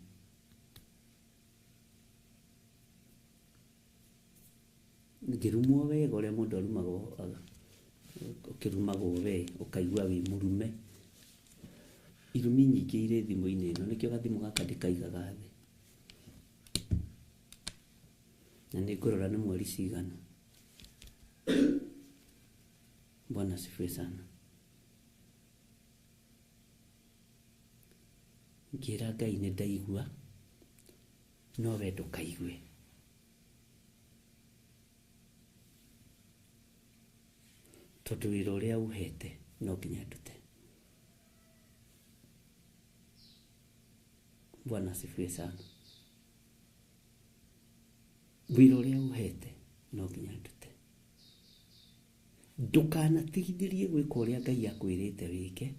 Ngĩrumwo wega ũrĩa mũndũ arumagwo, ũkĩrumagwo we ũkaigua wĩ mũrume. Irumi nyingĩ irĩ thimũ-inĩ ĩno, nĩkĩo gathimũ gaka ndĩkaigaga thĩ. Na nĩngũrora nĩ mweri cigana. Bwana asifiwe sana. Ngĩra Ngai nĩ ndaigua, no we ndũkaigue. Tondũ wĩra ũrĩa ũhete no nginya ndute. Bwana asifiwe sana. Wĩra ũrĩa ũhete no nginya ndute. Ndũkanatigithĩrie gwĩka ũrĩa Ngai akwĩrĩte wĩke,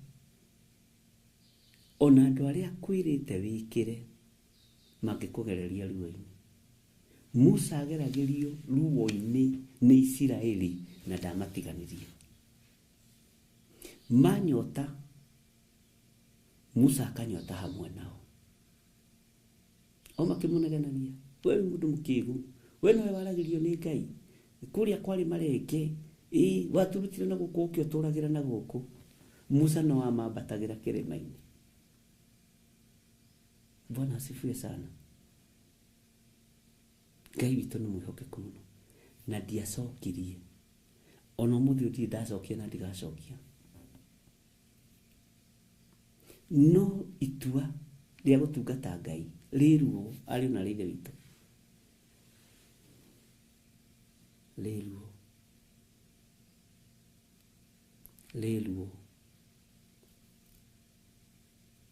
ona andũ arĩa akwĩrĩte wĩkĩre mangĩkũgereria ruo-inĩ. Musa ageragĩrio ruo-inĩ nĩ Isiraeli na ndamatiganĩrie. Manyota, Musa akanyota hamwe nao. O makĩmũnegenagia, we wĩ mũndũ mũkĩgu, we nowe waragĩrio nĩ Ngai, kũrĩa kwarĩ marenge, ĩ waturutire na gũkũ ũkĩ ũtũragĩra na gũkũ. Musa no amambatagĩra kĩrĩma-inĩ. Bwana asifiwe sana. Ngai witũ nĩ mwĩhokeku mũno na ndiacokirie. Ona ũmũthĩ ũyũ ndirĩ ndacokia na ndigacokia. No itua rĩa gũtungata Ngai rĩ ruo, ariũ na arĩ ithe witũ, rĩ ruo, rĩ ruo.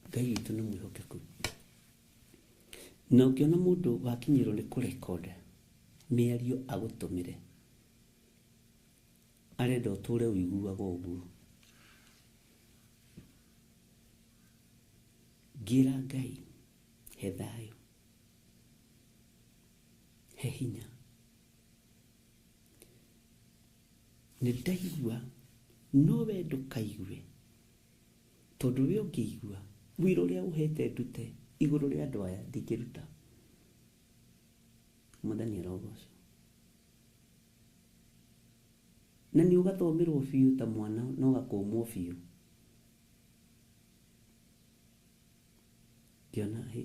Ngai witũ nĩ mwĩhokeku. Na ũngĩona mũndũ wakinyĩrwo nĩ kũrekonda mĩario agũtũmĩre, arenda ũtũre ũiguaga ũguo. Ngĩra Ngai he thayũ, he hinya. Nĩ ndaigua no we ndũkaigue, tondũ we ũngĩigua wĩra ũrĩa ũhete ndute igũrũ rĩa andũ aya ndingĩruta. Mwathani arogocwo. Na nĩ ũgathomerwo biũ ta mwana na ũgakũmwo biũ. Ngĩona hĩ,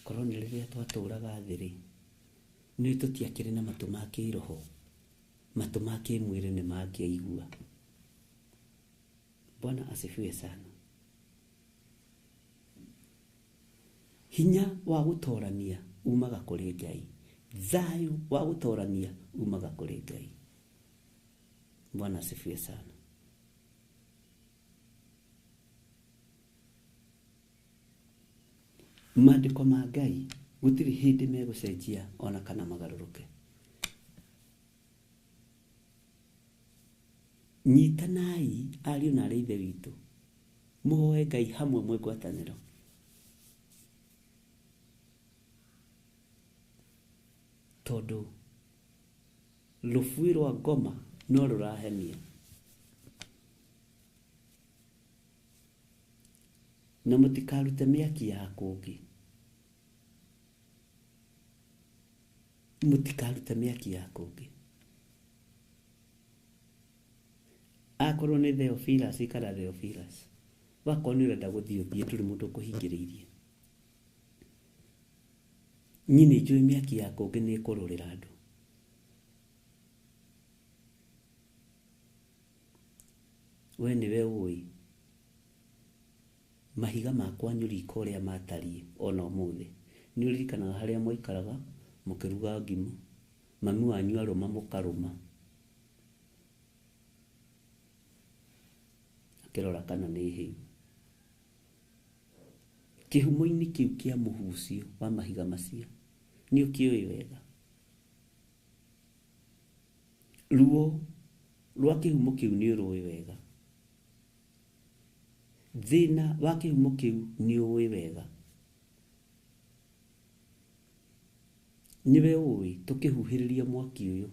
korwo nĩ rĩrĩa twatũraga thĩ rĩ, nĩ tũtiakĩrĩ na matũ ma kĩroho, matũ ma kĩmwĩrĩ nĩ mangĩaigua. Bwana asifiwe sana. Hinya wa gũtorania umaga kũrĩ Ngai, thayũ wa gũtorania umaga kũrĩ Ngai. Bwana asifiwe sana. Maandĩko ma Ngai gũtirĩ hĩndĩ megũcenjia ona kana magarũrũke. Nyitanai ariũ na arĩ ithe witũ, mũhoe Ngai hamwe mwĩ ngwatanĩro. Tondũ rũbuĩ rwa ngoma no rũrahenia. Na mũtikarute mĩaki ya kũngĩ. Mũtikarute mĩaki ya kũngĩ. Akorwo nĩ Theophilus ikara Theophilus. Wakorwo nĩ ũrenda gũthiĩ ũthiĩ ndũrĩ mũndũ ũkũhingĩrĩirie. Niĩ nĩ njũĩ mĩaki ya kũngĩ nĩ ĩkũrũrĩra andũ. We nĩwe ũĩ mahiga ma kwanyu riko ũrĩa matariĩ ona ũmũthĩ. Nĩ ũririkanaga harĩa mwaikaraga mũkĩruga ngima, mami wanyu arũma mũkarũma. Akĩrora kana nĩ hĩu. Kĩhumo-inĩ kĩu kĩa mũhu ũcio wa mahiga macio nĩ ũkĩũĩ wega. Ruo rwa kĩhumo kĩu nĩ ũrũĩ wega. Thĩna wa kĩhumo kĩu nĩ ũĩ wega. Nĩwe ũĩ tũkĩhuhĩrĩria mwaki ũyũ.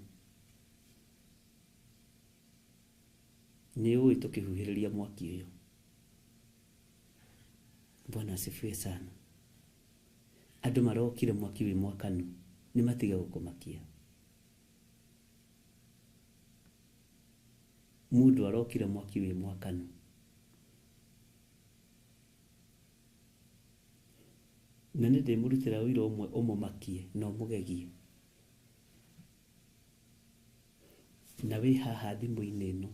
Nĩ ũĩ tũkĩhuhĩrĩria mwaki ũyũ. Bwana asifiwe sana. Andũ marokire mwaki wĩ mwakanu nĩ matige gũkũmakia. Mũndũ arokire mwaki wĩ mwakanu. Na nĩ ndĩmũrutĩra ũira ũmwe ũmũmakie na ũmũgegie. Na wĩ haha thimũ-inĩ ĩno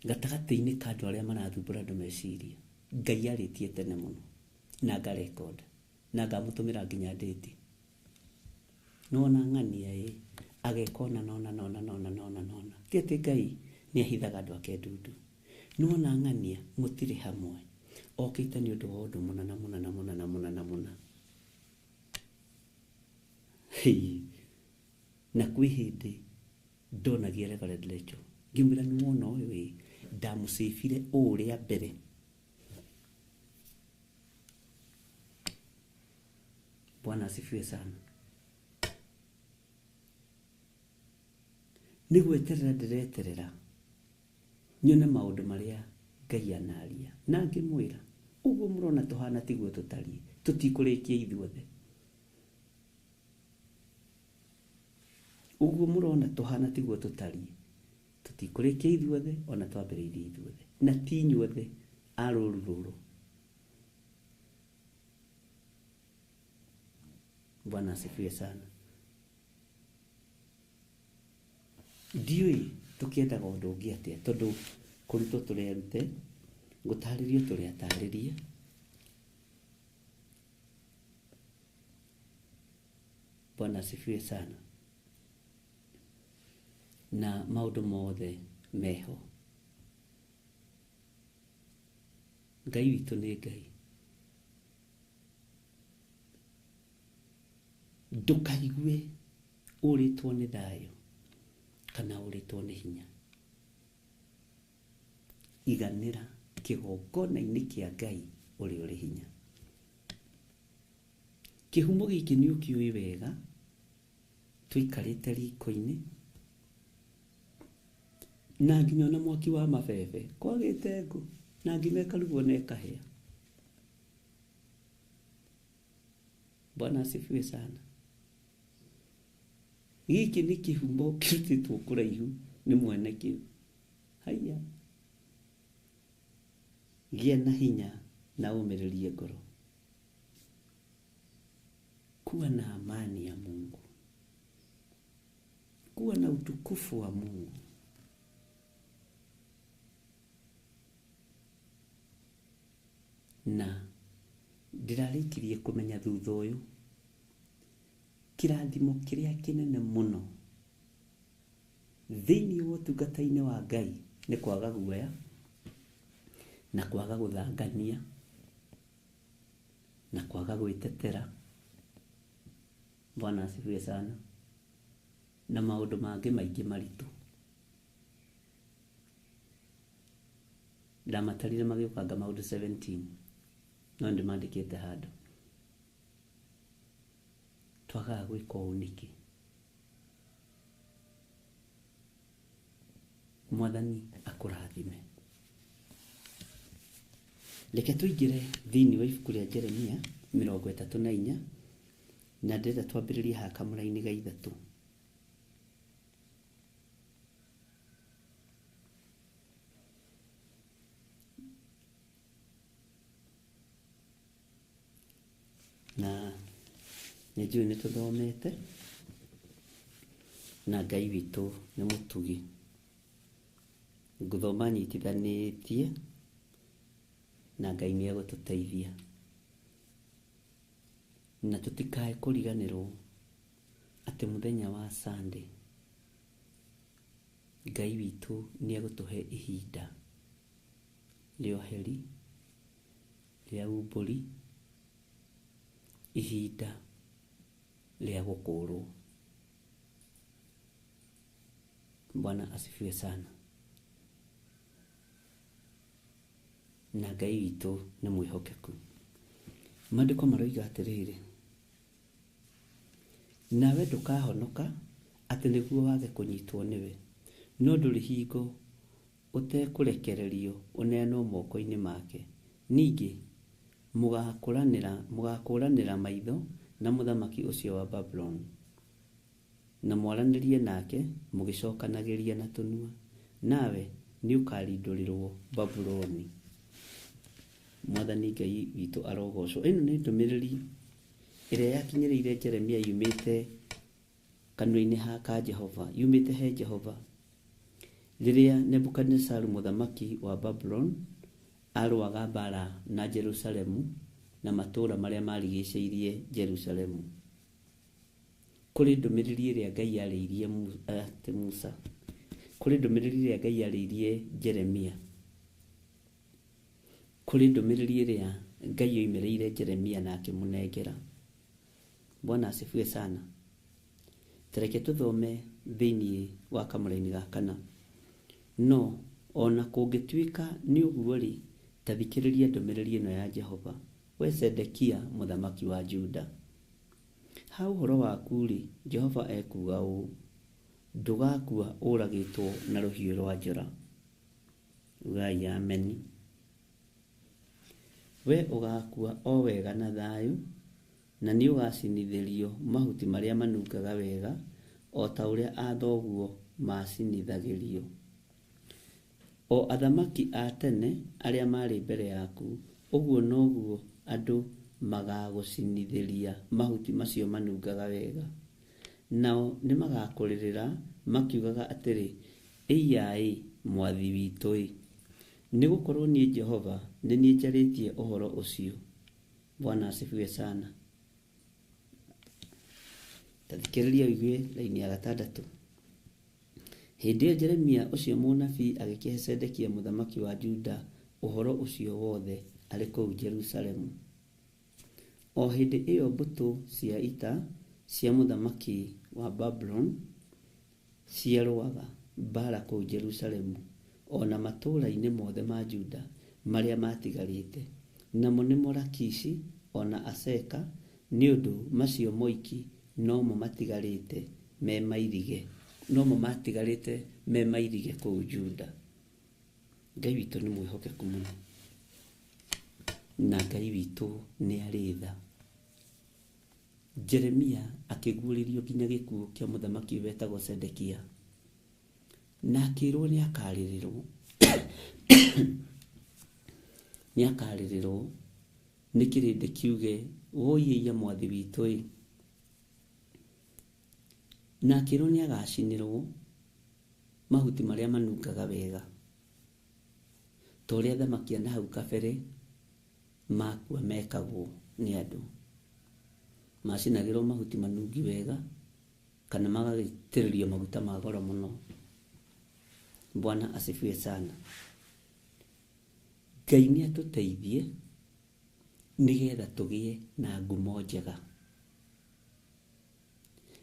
gatagatĩ-inĩ ka andũ arĩa marathumbũra andũ meciria, Ngai arĩtie tene mũno na ngarekonda na ngamũtũmĩra nginya ndĩti. Nĩwona ng'ania ĩ ageka ũna na ũna na ũna na ũna na ũna na ũna. Ti atĩ Ngai nĩ ahithaga andũ ake ndundu. Nĩwona ng'ania mũtirĩ hamwe okĩte nĩ ũndũ wa ũndũ mũna na mũna na mũna na mũna na mũna. Hei, na kwĩ hĩndĩ ndonagia Reverend Lecho ngĩmwĩra nĩ wona ũyũ ĩ ndamũcĩbire ũũ rĩa mbere. Bwana asifiwe sana. Nĩ gweterera ndĩreterera nyone maũndũ marĩa Ngai anaria. Na ngĩmwĩra ũguo mũrona tũhana tiguo tũtariĩ, tũtikũrĩkia ithuothe. Ũguo mũrona tũhana tiguo tũtariĩ, tũtikũrĩkia ithuothe ona twambĩrĩirie ithuothe. Na ti inyuothe a rũru rũrũ. Bwana asifiwe sana. Ndiũĩ tũkĩendaga ũndũ ũngĩ atĩa tondũ kũrutwo tũrerute, gũtarĩrio tũrĩatarĩrie. Bwana asifiwe sana. Na maũndũ mothe meho. Ngai witũ nĩ Ngai. Ndũkaigue ũrĩtwo nĩ thayũ kana ũrĩtwo nĩ hinya. Iganĩra kĩgongona-inĩ kĩa Ngai ũrĩa ũrĩ hinya. Kĩhumo gĩkĩ nĩ ũkĩũĩ wega, tũikarĩte riko-inĩ na nginya ona mwaki wa mabebe kwagĩte ngũ na ngima ĩkarugwo na ĩkahĩa. Bwana asifiwe sana. Gĩkĩ nĩ kĩhumo kĩrutĩtwo kũraihu nĩ mwene kĩu. Haiya, gĩa na hinya na ũmĩrĩrie ngoro. Kuwa na amani ya Mungu, kuwa na utukufu wa Mungu. Na ndĩrarĩkirie kũmenya thutha ũyũ kĩrathimo kĩrĩa kĩnene mũno thĩinĩ wa ũtungata-inĩ wa Ngai nĩ kwaga guoya na kwaga gũthangania na kwaga gwĩtetera. Bwana asifiwe sana. Na maũndũ mangĩ maingĩ maritũ. Ndamatarire magĩũkanga maũndũ 17 no ndĩmandĩkĩte handũ. Twagaga gwĩka ũũ nĩkĩ? Mwathani akũrathime. Reke tũingĩre thĩinĩ wa ibuku rĩa Jeremia 34 na ndĩrenda twambĩrĩrie haha kamũra-inĩ ga 3. Na nĩ njũĩ nĩ tũthomete na Ngai witũ nĩ mũtugi. Ngũthoma nyitithanĩtie na Ngai nĩ egũtũteithia. Na tũtikae kũriganĩrwo atĩ mũthenya wa Sunday Ngai witũ nĩ egũtũhe ihinda rĩa ũheri, rĩa umbũri, ihinda rĩa gũkũrwo. Bwana asifiwe sana. Na Ngai witũ nĩ mwĩhokeku. Maandĩko maroiga atĩrĩrĩ, nawe ndũkahonoka atĩ nĩguo wage kũnyitwo nĩwe, no ndũrĩ hingo ũtekũrekererio ũneanwo moko-inĩ make. Ningĩ mũgakũranĩra maitho na mũthamaki ũcio wa Babuloni, na mwaranĩrie nake mũgĩcokanagĩria na tũnua, nawe nĩũkarindũrĩrwo Babuloni. Mwathani Ngai witũ arogocwo. Ĩno nĩ ndũmĩrĩri ĩrĩa yakinyĩrĩire Jeremia yumĩte kanua-inĩ ka Jehova, yumĩte he Jehova, rĩrĩa Nebukadinezaru mũthamaki wa Babuloni arũaga mbara na Jerusalemu na matũũra marĩa marigicĩirie Jerusalemu. Kũrĩ ndũmĩrĩri ĩrĩa Ngai yarĩirie Musa, kũrĩ ndũmĩrĩri ĩrĩa Ngai yarĩirie Jeremia, kũrĩ ndũmĩrĩri ĩrĩa Ngai oimĩrĩire Jeremia na akĩmũnengera. Bwana asifiwe sana. Tareke tũthome thĩinĩ wa kamũraini ga 4. No ona kũngĩtuĩka nĩ ũguo-rĩ, ta thikĩrĩria ndũmĩrĩri ĩno ya Jehova, we Zedekia mũthamaki wa Juda. Ha ũhoro waku-rĩ, Jehova ekuuga ũũ, ndũgakua ũragĩtwo na rũhiũ rwa njora. Ugai ameni. We ũgakua o wega na thayũ, na nĩũgacinithĩrio mahuti marĩa manungaga wega, o ta ũrĩa athoguo macinithagĩrio. O athamaki a tene arĩa maarĩ mbere yaku, ũguo noguo andũ magagũcinithĩria mahuti macio manungaga wega. Nao nĩmagakũrĩrĩra makiugaga atĩrĩ, ĩiya-ĩ, mwathi witũ-ĩ! Nĩgũkorwo niĩ Jehova nĩ niĩ njarĩtie ũhoro ũcio. Bwana asifiwe sana. Ta thikĩrĩria ũigue raini ya 6. Hĩndĩ ĩyo Jeremia ũcio mũnabii agĩkĩhe Zedekia mũthamaki wa Juda ũhoro ũcio wothe arĩ kũu Jerusalemu. O hĩndĩ ĩyo mbũtũ cia ita cia mũthamaki wa Babuloni ciarũaga mbaara kũu Jerusalemu o na matũũra-inĩ mothe ma Juda marĩa maatigarĩte, namo nĩmo Lakishi o na Aseka, nĩ ũndũ macio moiki nomo matigarĩte me mairige, nomo matigarĩte me mairige kũu Juda. Ngai witũ nĩ mwĩhokeku mũno, na Ngai witũ nĩ arĩ tha. Jeremia akĩguũrĩrio nginya gĩkuũ kĩa mũthamaki wetagwo Zedekia, na akĩrwo nĩ akarĩrĩrwo nĩ akarĩrĩrwo nĩ kĩrĩndĩ kiuge woiĩia mwathi witũ-ĩ, na akĩrwo nĩ agacinĩrwo mahuti marĩa manungaga wega, ta ũrĩa athamaki a nahau kabere makua mekagwo nĩ andũ. Macinagĩrwo mahuti manungi wega kana magagĩitĩrĩrio maguta ma goro mũno. Bwana asifiwe sana. Ngai nĩ atũteithie nĩgetha tũgĩe na ngumo njega.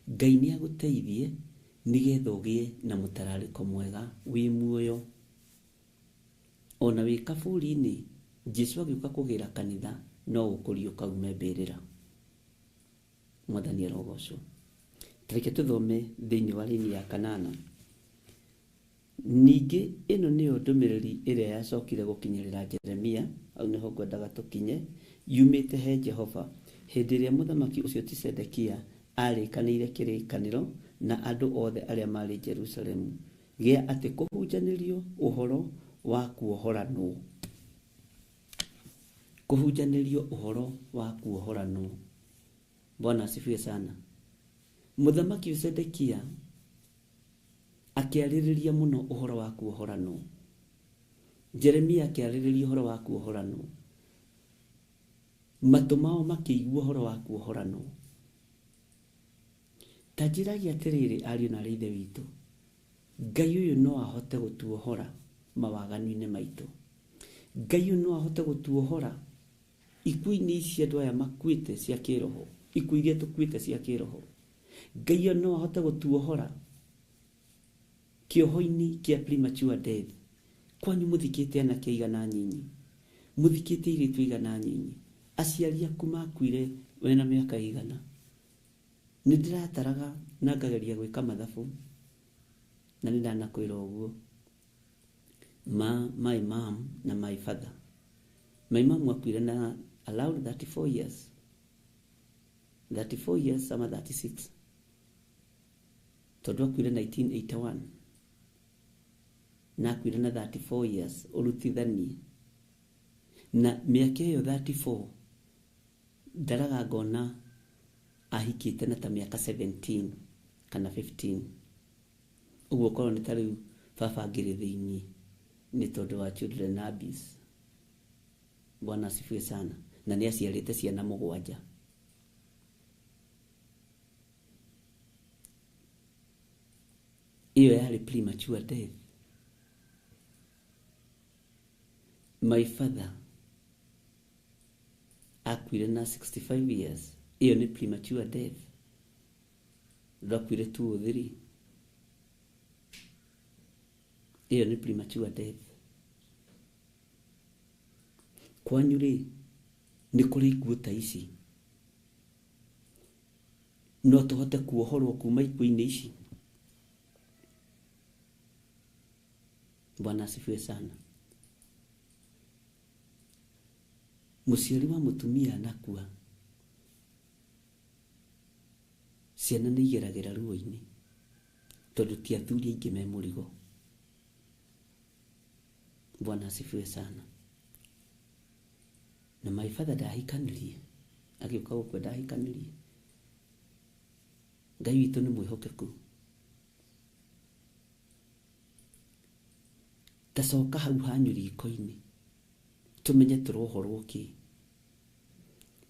Ngai nĩ agũteithie nĩgetha ũgĩe na mũtararĩko mwega wĩ muoyo. Ona wĩ kaburi-inĩ, Jesu agĩũka kũgĩra kanitha no ũkũriũka ume mbĩrĩra. Mwathani arogocwo. Tareke tũthome thĩinĩ wa raini ya 8. Ningĩ ĩno nĩyo ndũmĩrĩri ĩrĩa yacokire gũkinyĩrĩra Jeremia, hau nĩho ngwendaga tũkinye, yumĩte he Jehova, hĩndĩ ĩrĩa mũthamaki ũcio ti Zedekia aarĩkanĩire kĩrĩkanĩro na andũ othe arĩa maarĩ Jerusalemu, gĩa atĩ kũhunjanĩrio ũhoro wa kuohoranwo. Kũhunjanĩrio ũhoro wa kuohoranwo. Bwana asifiwe sana. Mũthamaki Zedekia akĩarĩrĩria mũno ũhoro wa kuohoranwo. Jeremia akĩarĩrĩria ũhoro wa kuohoranwo. Matũ mao makĩigua ũhoro wa kuohoranwo. Ta njĩragia atĩrĩrĩ ariũ na aarĩ a Ithe witũ, Ngai ũyũ no ahote gũtuohora mawaganu-inĩ maitũ. Ngai ũyũ no ahote gũtuohora ikuũ-inĩ ici andũ aya makuĩte cia kĩroho, ikuũ iria tũkuĩte cia kĩroho. Ngai ũyũ no ahote gũtuohora kĩoho-inĩ kĩa premature death. Kwanyu mũthikĩte anake aigana nyinyi, mũthikĩte airĩtu aigana nyinyi, aciari aku makuire wena mĩaka ĩigana. Nĩ ndĩrataraga na ngageria gwĩka mathabu, na nĩ ndanakwĩra ũguo, ma my mom na my father. My mom akuire na around 34 years. 34 years ama 36. Tondũ akuire 1981. Na akuire na 34 years ũrutithanie. Na mĩaka ĩyo 34 ndaraga ngona ahikĩte na ta mĩaka 17 kana 15. Ũguo korwo nĩ ta rĩu baba angĩrĩ thĩiniĩ nĩ tondũ wa children abuse. Bwana asifiwe sana. Na nĩ aciarĩte ciana mũgwanja. Ĩyo yarĩ premature death. My father akuire na 65 years. Ĩyo nĩ premature death. Ndakuire 203. Ĩyo nĩ premature death. Kwanyu rĩ, nĩ kũrĩ ikuũ ta ici. No tũhote kuohorwo kuma ikuũ-inĩ ici. Bwana asifiwe sana. Mũciari wa mũtumia anakua, ciana nĩ igeragĩra ruo-inĩ tondũ ti athuri aingĩ me mũrigo. Bwana asifiwe sana. Na my father ndahikanirie, agĩũka gũkua ndahikanirie. Ngai witũ nĩ mwĩhokeku. Ta coka hau hanyu riko-inĩ tũmenye tũrohorwo kĩ.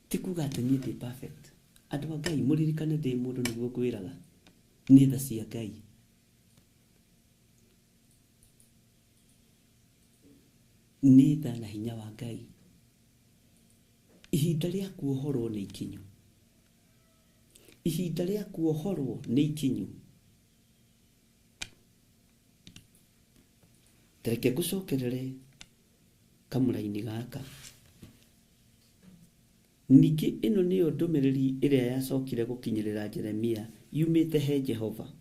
Ti kuga atĩ niĩ ndĩ perfect. Andũ a Ngai mũririkane ndĩ mũndũ nĩguo ngwĩraga. Nĩ tha cia Ngai. Nĩ tha na hinya wa Ngai. Ihinda rĩa kuohorwo nĩ ikinyu. Ihinda rĩa kuohorwo nĩ ikinyu. Ta reke ngũcokerere kamũraini gaka. Ningĩ ĩno nĩyo ndũmĩrĩri ĩrĩa yacokire gũkinyĩrĩra Jeremia yumĩte he Jehova.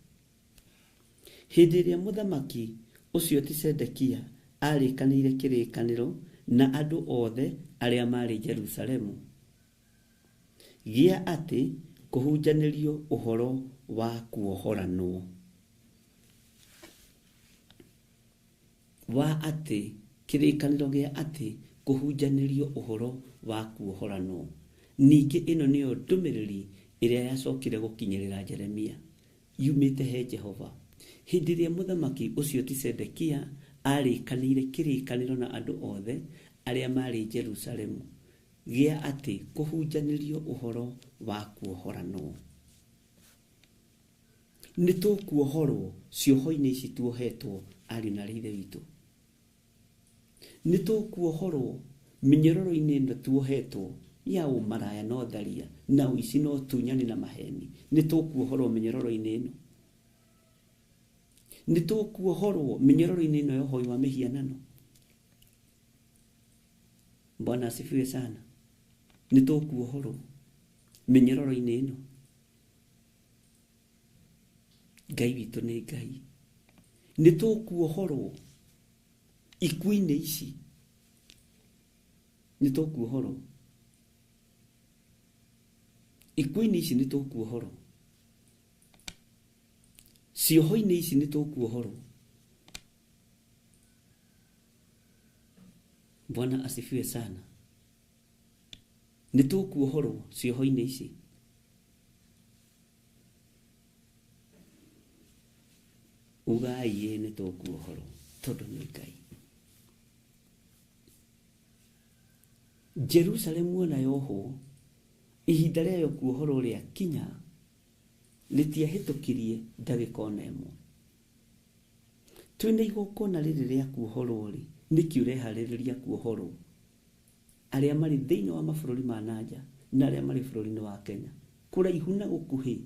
Hĩndĩ ĩrĩa mũthamaki ũcio ti Zedekia aarĩkanĩire kĩrĩkanĩro na andũ othe arĩa maarĩ Jerusalemu, gĩa atĩ kũhunjanĩrio ũhoro wa kuohoranwo. Wa atĩ kĩrĩkanĩro gĩa atĩ kũhunjanĩrio ũhoro wa kuohoranwo. Ningĩ ĩno nĩyo ndũmĩrĩri ĩrĩa yacokire gũkinyĩrĩra Jeremia yumĩte he Jehova. Hĩndĩ ĩrĩa mũthamaki ũcio ti Zedekia aarĩkanĩire kĩrĩkanĩro na andũ othe arĩa maarĩ Jerusalemu, gĩa atĩ kũhunjanĩrio ũhoro wa kuohoranwo. Nĩ tũkuohorwo cioho-inĩ ici tuohetwo ariũ na aarĩ a Ithe witũ. Nĩ tũkuohorwo mĩnyororo-inĩ ĩno tuohetwo ya ũmaraya na ũtharia na ũici na ũtunyani na maheni. Nĩ tũkuohorwo mĩnyororo-inĩ ĩno. Nĩ tũkuohorwo mĩnyororo-inĩ ĩno ya ũhoi wa mĩhianano. Bwana asifiwe sana. Nĩ tũkuohorwo mĩnyororo-inĩ ĩno. Ngai witũ nĩ Ngai. Nĩ tũkuohorwo ikuũ-inĩ ici, nĩ tũkuohorwo ikuũ-inĩ ici, nĩ tũkuohorwo cioho-inĩ ici, nĩ tũkuohorwo. Bwana asifiwe sana. Nĩ tũkuohorwo cioho-inĩ ici. Ugai ĩ nĩ tũkuohorwo tondũ nĩ Ngai. Jerusalemu ona yohwo, ihinda rĩayo kuohorwo rĩakinya, rĩtiahĩtũkirie ndagĩka ona ĩmwe. Twĩna igongona rĩrĩ rĩa kuohorwo rĩ, nĩkĩ ũreharĩrĩria kuohorwo? Arĩa marĩ thĩinĩ wa mabũrũri ma nanja na arĩa marĩ bũrũri-inĩ wa Kenya, kũraihu na gũkuhĩ,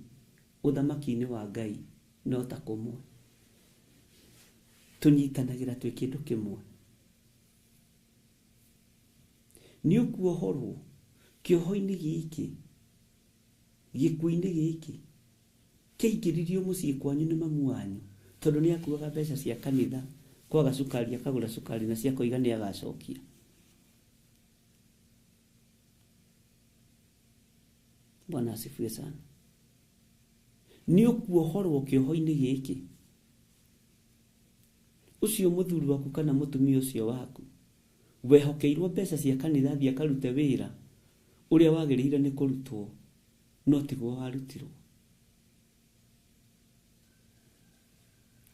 ũthamaki-inĩ wa Ngai no ta kũmwe. Tũnyitanagĩra twĩ kĩndũ kĩmwe. Nĩ ũkuohorwo kĩoho-inĩ gĩkĩ, gĩkuũ-inĩ gĩkĩ kĩaingĩririo mũciĩ kwanyu nĩ mamu wanyu, tondũ nĩ akuaga mbeca cia kanitha, kwaga cukari akagũra cukari na ciakoiga nĩ agacokia. Bwana asifiwe sana. Nĩ ũkuohorwo kĩoho-inĩ gĩkĩ. Ũcio mũthuri waku kana mũtumia ũcio waku wehokeirwo mbeca cia kanitha athiĩ akarute wĩra ũrĩa wagĩrĩire nĩ kũrutwo, no tiguo warutirwo.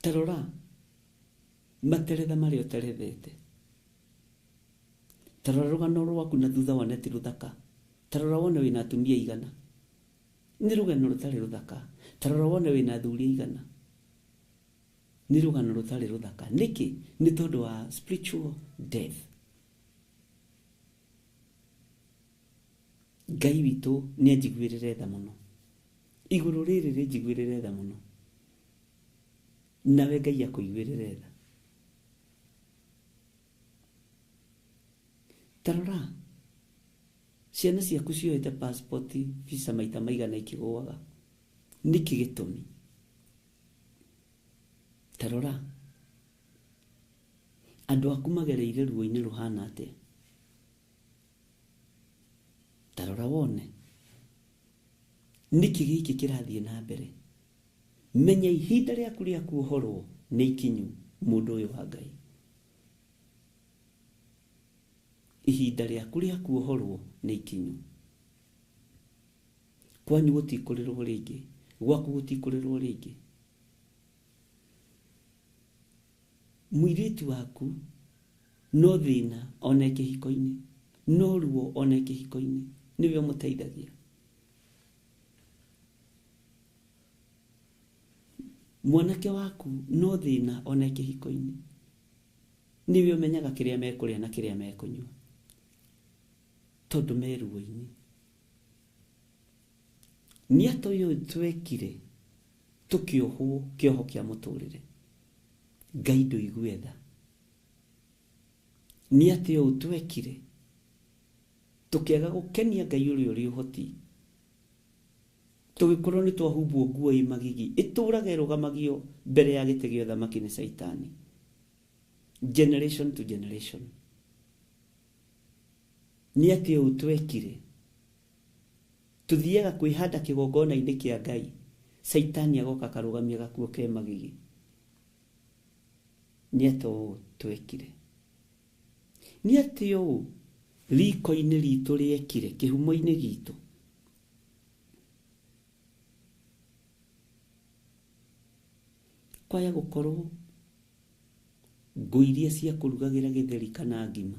Ta rora materetha marĩa ũterethete, ta rora rũgano rwaku na thutha wone ti rũthaka. Ta rora wone wĩna atumia aigana, nĩ rũgano rũtarĩ rũthaka. Ta rora wone wĩna athuri aigana, nĩ rũgano rũtarĩ rũthaka. Nĩkĩ? Nĩ tondũ wa spiritual death. Ngai witũ nĩ anjiguĩrĩre tha mũno, igũrũ rĩrĩ rĩnjiguĩrĩre tha mũno, nawe Ngai akũiguĩrĩre tha. Ta rora ciana ciaku cioete passport, visa maita maigana ikĩgũaga, nĩkĩ gĩtũmi? Ta rora andũ aku magereire ruo-inĩ rũhana atĩa. Ta rora wone nĩkĩ gĩkĩ kĩrathiĩ na mbere. Menya ihinda rĩaku rĩa kuohorwo nĩ ikinyu, mũndũ ũyũ wa Ngai. Ihinda rĩaku rĩa kuohorwo nĩ ikinyu. Kwanyu gũtikũrĩrwo rĩngĩ, gwaku gũtikũrĩrwo rĩngĩ. Mũirĩtu waku no thĩna ona kĩhiko-inĩ, no ruo ona kĩhiko-inĩ, nĩwe ũmũteithagia. Mwanake waku no thĩna ona kĩhiko-inĩ, nĩwe ũmenyaga kĩrĩa mekũrĩa na kĩrĩa mekũnyua, tondũ me ruo-inĩ. Nĩ atĩ ũyũ twekire tũkĩohwo kĩoho kĩa mũtũrĩre, Ngai ndũigue tha. Nĩ atĩ ũũ twekire tũkĩaga gũkenia Ngai ũrĩa ũrĩ ũhoti, tũgĩkorwo nĩ twahumbwo nguo ĩ magigi ĩtũraga ĩrũgamagio mbere ya gĩtĩ gĩa ũthamaki nĩ Caitani, generation to generation. Nĩ atĩ ũũ twekire tuthiaga kwĩhanda kĩgongona-inĩ kĩa Ngai, Caitani agoka akarũgamia gakuo ke magigi. Nĩ atĩ ũũ twekire, nĩ atĩ ũũ riko-inĩ ritũ rĩekire, kĩhumo-inĩ gitũ. Kwaya gũkorwo ngũ iria cia kũrugagĩra gĩtheri kana ngima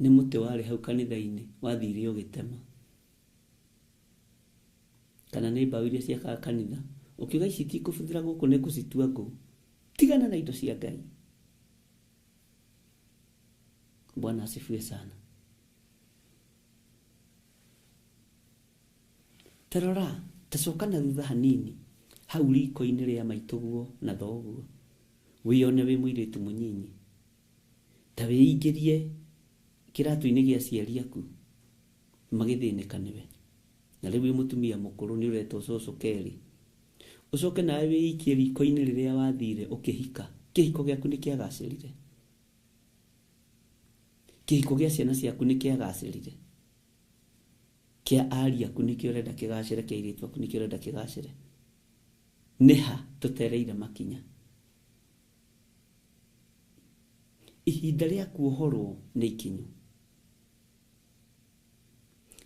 nĩ mũtĩ warĩ hau kanitha-inĩ wathire ũgĩtema, kana nĩ mbaũ iria ciakaga kanitha ũkiuga ici itikũbuthĩra gũkũ nĩ ngũcitua ngũ. Tigana na indo cia Ngai. Bwana asifiwe sana. Ta rora, ta coka na thutha hanini hau riko-inĩ rĩa maitũguo na thoguo, wĩone wĩ mũirĩtu mũnyinyi, ta wĩingĩrie kĩratũ-inĩ gĩa aciari aku magĩthĩnĩka nĩwe, na rĩu wĩ mũtumia mũkũrũ nĩ ũretwo cũcũ kerĩ. Ũcoke nawe wĩikie riko-inĩ rĩrĩa wathire ũkĩhika. Kĩhiko gĩaku nĩ kĩagacĩrire. Kĩhiko gĩa ciana ciaku nĩ kĩagacĩrire. Kĩa ariũ aku nĩkĩo ũrenda kĩgacĩre, kĩa airĩtu aku nĩkĩo ũrenda kĩgacĩre. Nĩha tũtereire makinya. Ihinda rĩa kuohorwo nĩ ikinyu.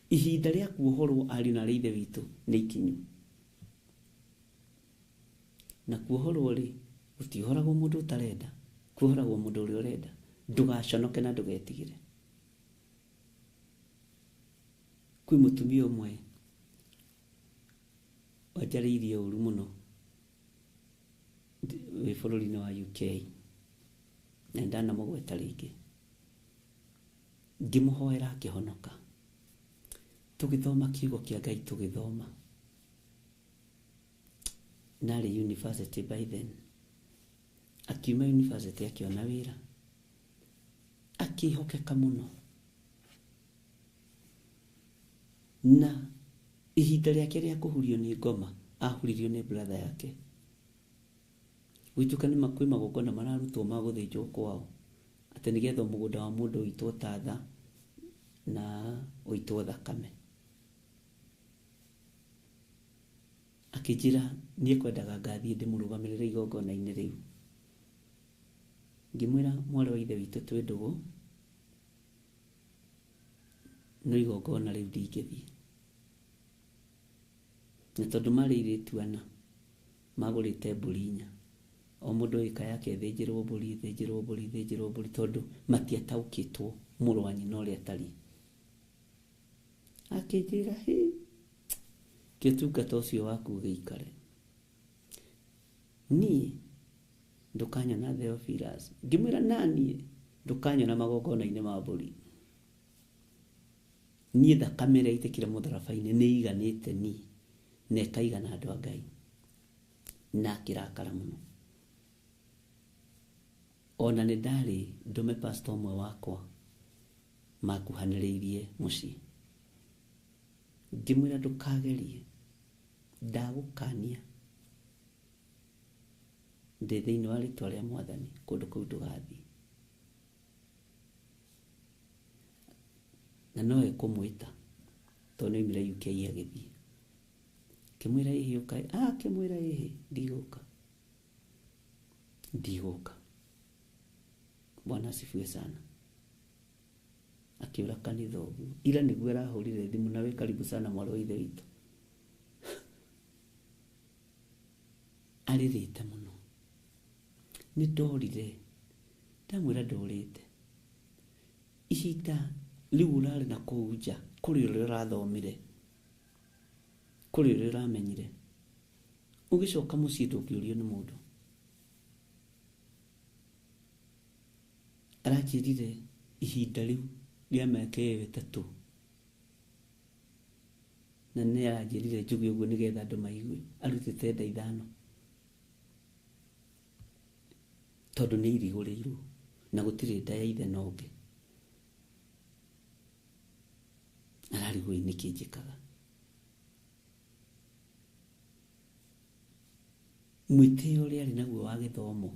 Ihinda rĩa kuohorwo ariũ na aarĩ a Ithe witũ nĩ ikinyu. Na kuohorwo rĩ, gũtiohoragwo mũndũ ũtarenda, kuohoragwo mũndũ ũrĩa ũrenda. Ndũgaconoke na ndũgetigĩre. Kwĩ mũtumia ũmwe wanjarĩirie ũru mũno wĩ bũrũri-inĩ wa UK, na ndanamũgweta rĩngĩ. Ngĩmũhoera akĩhonoka. Tũgĩthoma kiugo kĩa Ngai tũgĩthoma. Narĩ university by then. Akiuma university akĩona wĩra. Akĩhokeka mũno. Na ihinda rĩake rĩa kũhurio nĩ ngoma, ahuririo nĩ brother yake. Gwĩtuĩka nĩ kwĩ magongona mararutwo ma gũthĩnjwo kwao, atĩ nĩgetha mũgũnda wa mũndũ ũitwo tatha na ũitwo thakame. Akĩnjĩra niĩ kwendaga ngathiĩ ndĩmũrũgamĩrĩre igongona-inĩ rĩu. Ngĩmwĩra mwarĩ wa ithe witũ twĩ ndũgũ, no igongona rĩu ndingĩthiĩ. Na tondũ marĩ airĩtu ana, magũrĩte mbũri inya. O mũndũ ĩka yake ĩthĩnjĩrwo mbũri, ĩthĩnjĩrwo mbũri, ĩthĩnjĩrwo mbũri, tondũ matiataũkĩtwo mũrũ wa nyina ũrĩa atariĩ. Akĩnjĩra, hĩ, kĩ ũtungata ũcio waku ũgĩikare. Niĩ ndũkanyona Theophilus. Ngĩmwĩra naniĩ ndũkanyona magongona-inĩ ma mbũri. Niĩ thakame ĩrĩa ĩitĩkire mũtharaba-inĩ nĩ ĩiganĩte niĩ na ĩkaigana andũ a Ngai. Na akĩrakara mũno. Ona nĩ ndarĩ ndũme pastor ũmwe wakwa makuhanĩrĩirie mũciĩ. Ngĩmwĩra ndũkagerie, ndagũkania ndĩ thĩinĩ wa rĩtwa rĩa Mwathani, kũndũ kũu ndũgathiĩ. Na no ekũmwĩta tondũ nĩ oimire UK agĩthiĩ. Ngĩmwĩra ĩhĩ ũka, akĩmwĩra ĩhĩ ndigũka. Ndigũka. Bwana asifiwe sana. Akĩũra kanitha ũguo. Ira nĩguo arahũrire thimũ na wĩ karibu sana mwarĩ wa ithe witũ. Arĩrĩte mũno. Nĩ ndorire. Ndamwĩra ndũrĩte. Ihinda rĩu ũrarĩ na kũu nja, kũrĩ ũrĩa ũrathomire, kũrĩ ũrĩa ũramenyire. Ũgĩcoka mũciĩ ndũngĩũrio nĩ mũndũ. Aranjĩrire ihinda rĩu rĩa mĩaka ĩyo ĩtatũ. Na nĩ aranjĩrire njuge ũguo nĩgetha andũ maigue. Arutĩte nda ithano. Tondũ nĩ irigũrĩirwo na gũtirĩ nda ya ithe na ũngĩ. Ararigwo nĩkĩ njĩkaga. Mwĩtĩo ũrĩa arĩ naguo wa gĩthomo,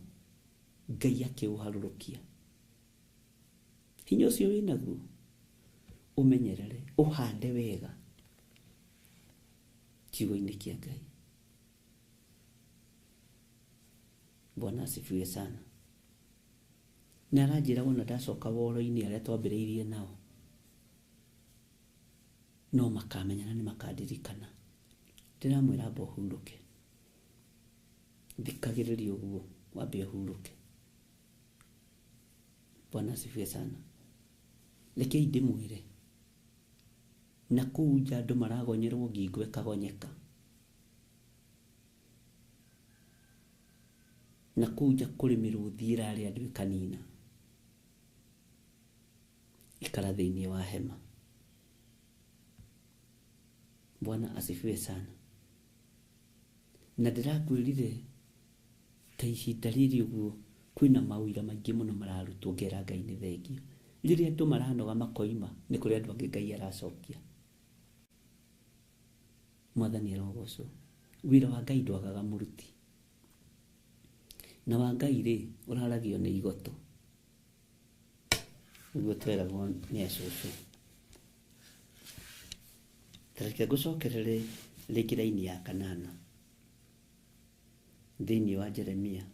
Ngai akĩũharũrũkia. Hinya ũcio wĩnaguo, ũmenyerere, ũhande wega kiugo-inĩ kĩa Ngai. Bwana asifiwe sana. Na aranjĩra wona ndacoka woro-inĩ arĩa twambĩrĩirie nao, no makamenya na nĩ makandirikana. Ndĩramwĩra amba ũhurũke. Thikagĩrĩria ũguo, wambe ũhurũke. Bwana asifiwe sana. Rekei ndĩmwĩre, na kũu nja andũ maragonyerwo ngingo ĩkagonyeka. Na kũu nja kũrĩ mĩrũthi ĩrarĩa andũ ĩkanina. Ikara thĩinĩ wa hema. Bwana asifiwe sana. Na ndĩrakwĩrire ta ihinda rĩrĩ ũguo kwĩna mawĩra maingĩ mũno mararutwo ngera Ngai nĩ thengio. Rĩrĩa andũ maranoga makoima nĩ kũrĩ andũ angĩ Ngai aracokia. Mwathani arogocwo. Wĩra wa Ngai ndwagaga mũruti. Na wa Ngai rĩ, ũraragio nĩ igoto. Nĩguo tweragwo nĩ acũcũ. Ta reke ngũcokerere rĩngĩ raini ya kanana thĩinĩ wa Jeremia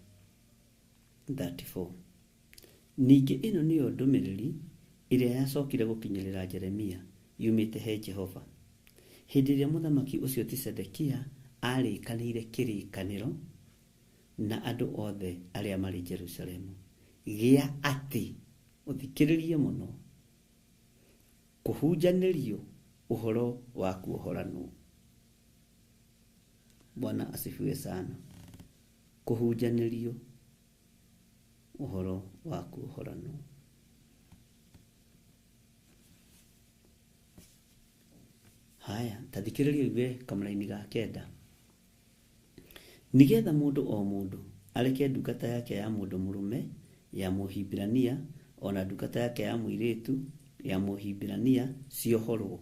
34. Ningĩ ĩno nĩyo ndũmĩrĩri ĩrĩa yacokire gũkinyĩrĩra Jeremia yumĩte he Jehova, hĩndĩ ĩrĩa mũthamaki ũcio ti Zedekia aarĩkanĩire kĩrĩkanĩro na andũ othe arĩa marĩ Jerusalemu, gĩa atĩ, ũthikĩrĩrie mũno, kũhunjanĩrio ũhoro wa kuohoranwo. Bwana asifiwe sana. Kũhunjanĩrio ũhoro wa kuohoranwo. Haya, ta thikĩrĩria ũigue kamũraini ga kenda. Nĩgetha mũndũ o mũndũ areke ndungata yake ya mũndũ mũrũme ya Mũhibirania ona ndungata yake ya mũirĩtu ya Mũhibirania ciohorwo,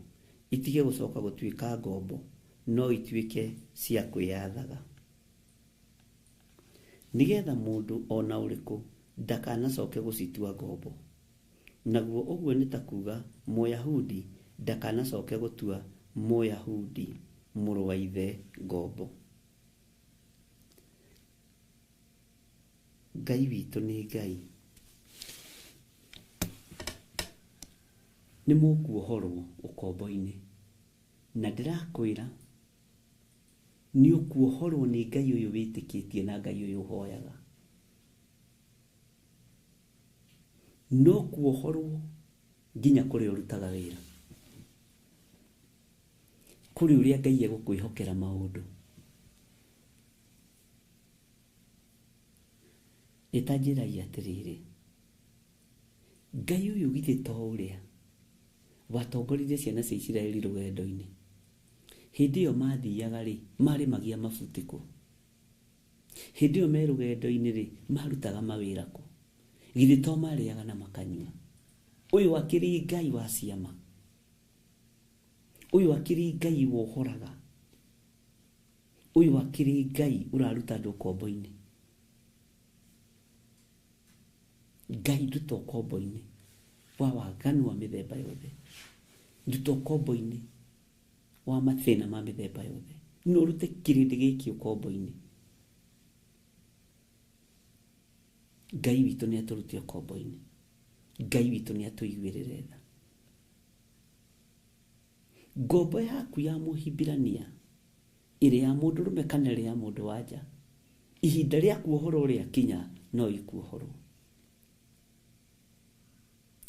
itige gũcoka gũtuĩka ngombo, no ituĩke cia kwĩyathaga. Nĩgetha mũndũ ona ũrĩkũ ndakanacoke gũcitua ngombo. Naguo ũguo nĩ ta kuga Mũyahudi ndakanacoke gũtua Mũyahudi mũrũ wa ithe ngombo. Ngai witũ nĩ Ngai. Nĩ mũkuohorwo ũkombo-inĩ. Na ndĩrakwĩra nĩ ũkuohorwo nĩ Ngai ũyũ wĩtĩkĩtie na Ngai ũyũ ũhoyaga. No kuohorwo nginya kũrĩa ũrutaga wĩra. Kũrĩ ũrĩa Ngai egũkwĩhokera maũndũ. Ĩtanjĩragia atĩrĩrĩ, Ngai ũyũ githĩ to ũrĩa watongoririe ciana cia Isiraeli rũgendo-inĩ. Hĩndĩ ĩyo mathiaga rĩ, marĩmagia mabuti kũ? Hĩndĩ ĩyo me rũgendo-inĩ rĩ, marutaga mawĩra kũ? Githĩ to marĩaga na makanyua? Ũyũ akĩrĩ Ngai wa ciama. Ũyũ akĩrĩ Ngai wohoraga. Ũyũ akĩrĩ Ngai ũraruta andũ ũkombo-inĩ. Ngai nduta ũkombo-inĩ wa waganu wa mĩthemba yothe. Nduta ũkombo-inĩ wa mathĩna ma mĩthemba yothe. No ũrute kĩrĩndĩ gĩkĩ ũkombo-inĩ. Ngai witũ nĩ atũrute ũkombo-inĩ. Ngai witũ nĩ atũiguĩrĩre tha. Ngombo yaku ya Mũhibirania ĩrĩ ya mũndũrũme kana ĩrĩ ya mũndũ wa nja, ihinda rĩa kuohorwo rĩakinya no ikuohorwo.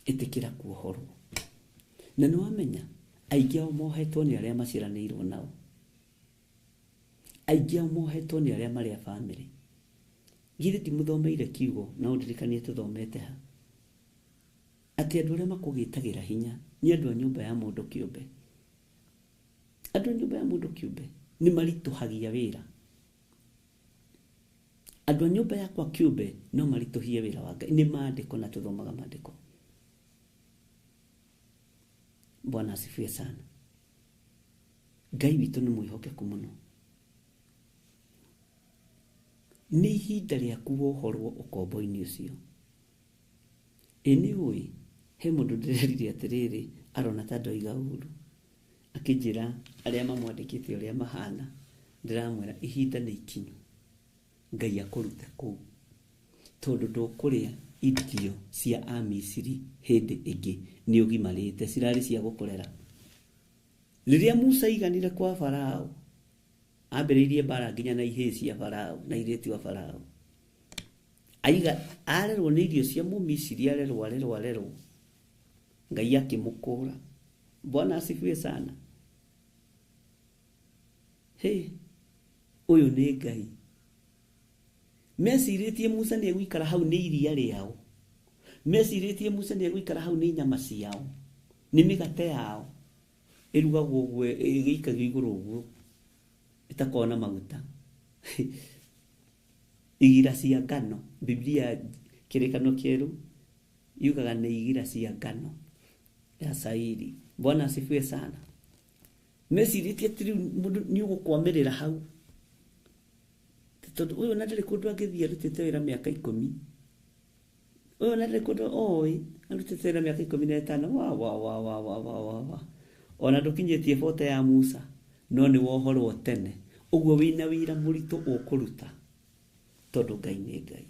Ĩtĩkĩra kuohorwo. Na nĩ wamenya aingĩ ao mohetwo nĩ arĩa maciaranĩirwo nao. Aingĩ ao mohetwo nĩ arĩa marĩ a bamĩrĩ. Githĩ ndimũthomeire kiugo na ũndirikanie tũthomete ha? Atĩ andũ arĩa makũgĩtagĩra hinya nĩ andũ a nyũmba ya mũndũ kĩũmbe. Andũ a nyũmba ya mũndũ kĩũmbe nĩ maritũhagia wĩra. Andũ a nyũmba yakwa kĩũmbe no maritũhie wĩra wa Ngai. Nĩ maandĩko na tũthomaga maandĩko. Bwana asifiwe sana. Ngai witũ nĩ mwĩhokeku mũno. Nĩ ihinda rĩaku wohorwo ũkombo-inĩ ũcio. Ĩ nĩ ũĩ, he mũndũ ndĩrerire atĩrĩrĩ, arona ta ndoiga ũru. Akĩnjĩra arĩa mamwandĩkĩte ũrĩa mahana, ndĩramwĩra ihinda nĩ ikinyu. Ngai akũrute kũu. Tondũ ndũkũrĩa irio cia Amisiri hĩndĩ ĩngĩ nĩ ũgimarĩte, cirarĩ cia gũkũrera. Rĩrĩa Musa aiganire kwa Farao, ambĩrĩirie mbara nginya na ihĩĩ cia Farao na airĩtu a Farao. Aiga arerwo nĩ irio cia Mũmisiri, arerwo arerwo arerwo. Ngai akĩmũkũra. Bwana asifiwe sana. Hey, ũyũ nĩ Ngai. Mecirĩtie Musa nĩ egũikara hau nĩ iria rĩao. Mecirĩtie Musa nĩ egũikara hau nĩ nyama ciao, nĩ mĩgate yao. Ĩrugagwo ũguo, ĩgĩikagio igũrũ ũguo, ĩtakoragwo na maguta. Igira cia ngano, Biblia kĩrĩkanĩro kĩerũ yugaga nĩ igira cia ngano ya cairi. Bwana asifiwe sana. Mecirĩtie atĩ rĩu mũndũ nĩ ũgũkwamĩrĩra hau. Tondu uyu na ndari kundu angithie arutite wira miaka 10. Uyu na ndari kundu oi arutite wira miaka 15. Wa wa wa wa wa wa wa wa. Ona ndukinyitie bote ya Musa no ni wohorwo tene. Uguo wina wira muritu ukuruta tondu Ngai ni Ngai.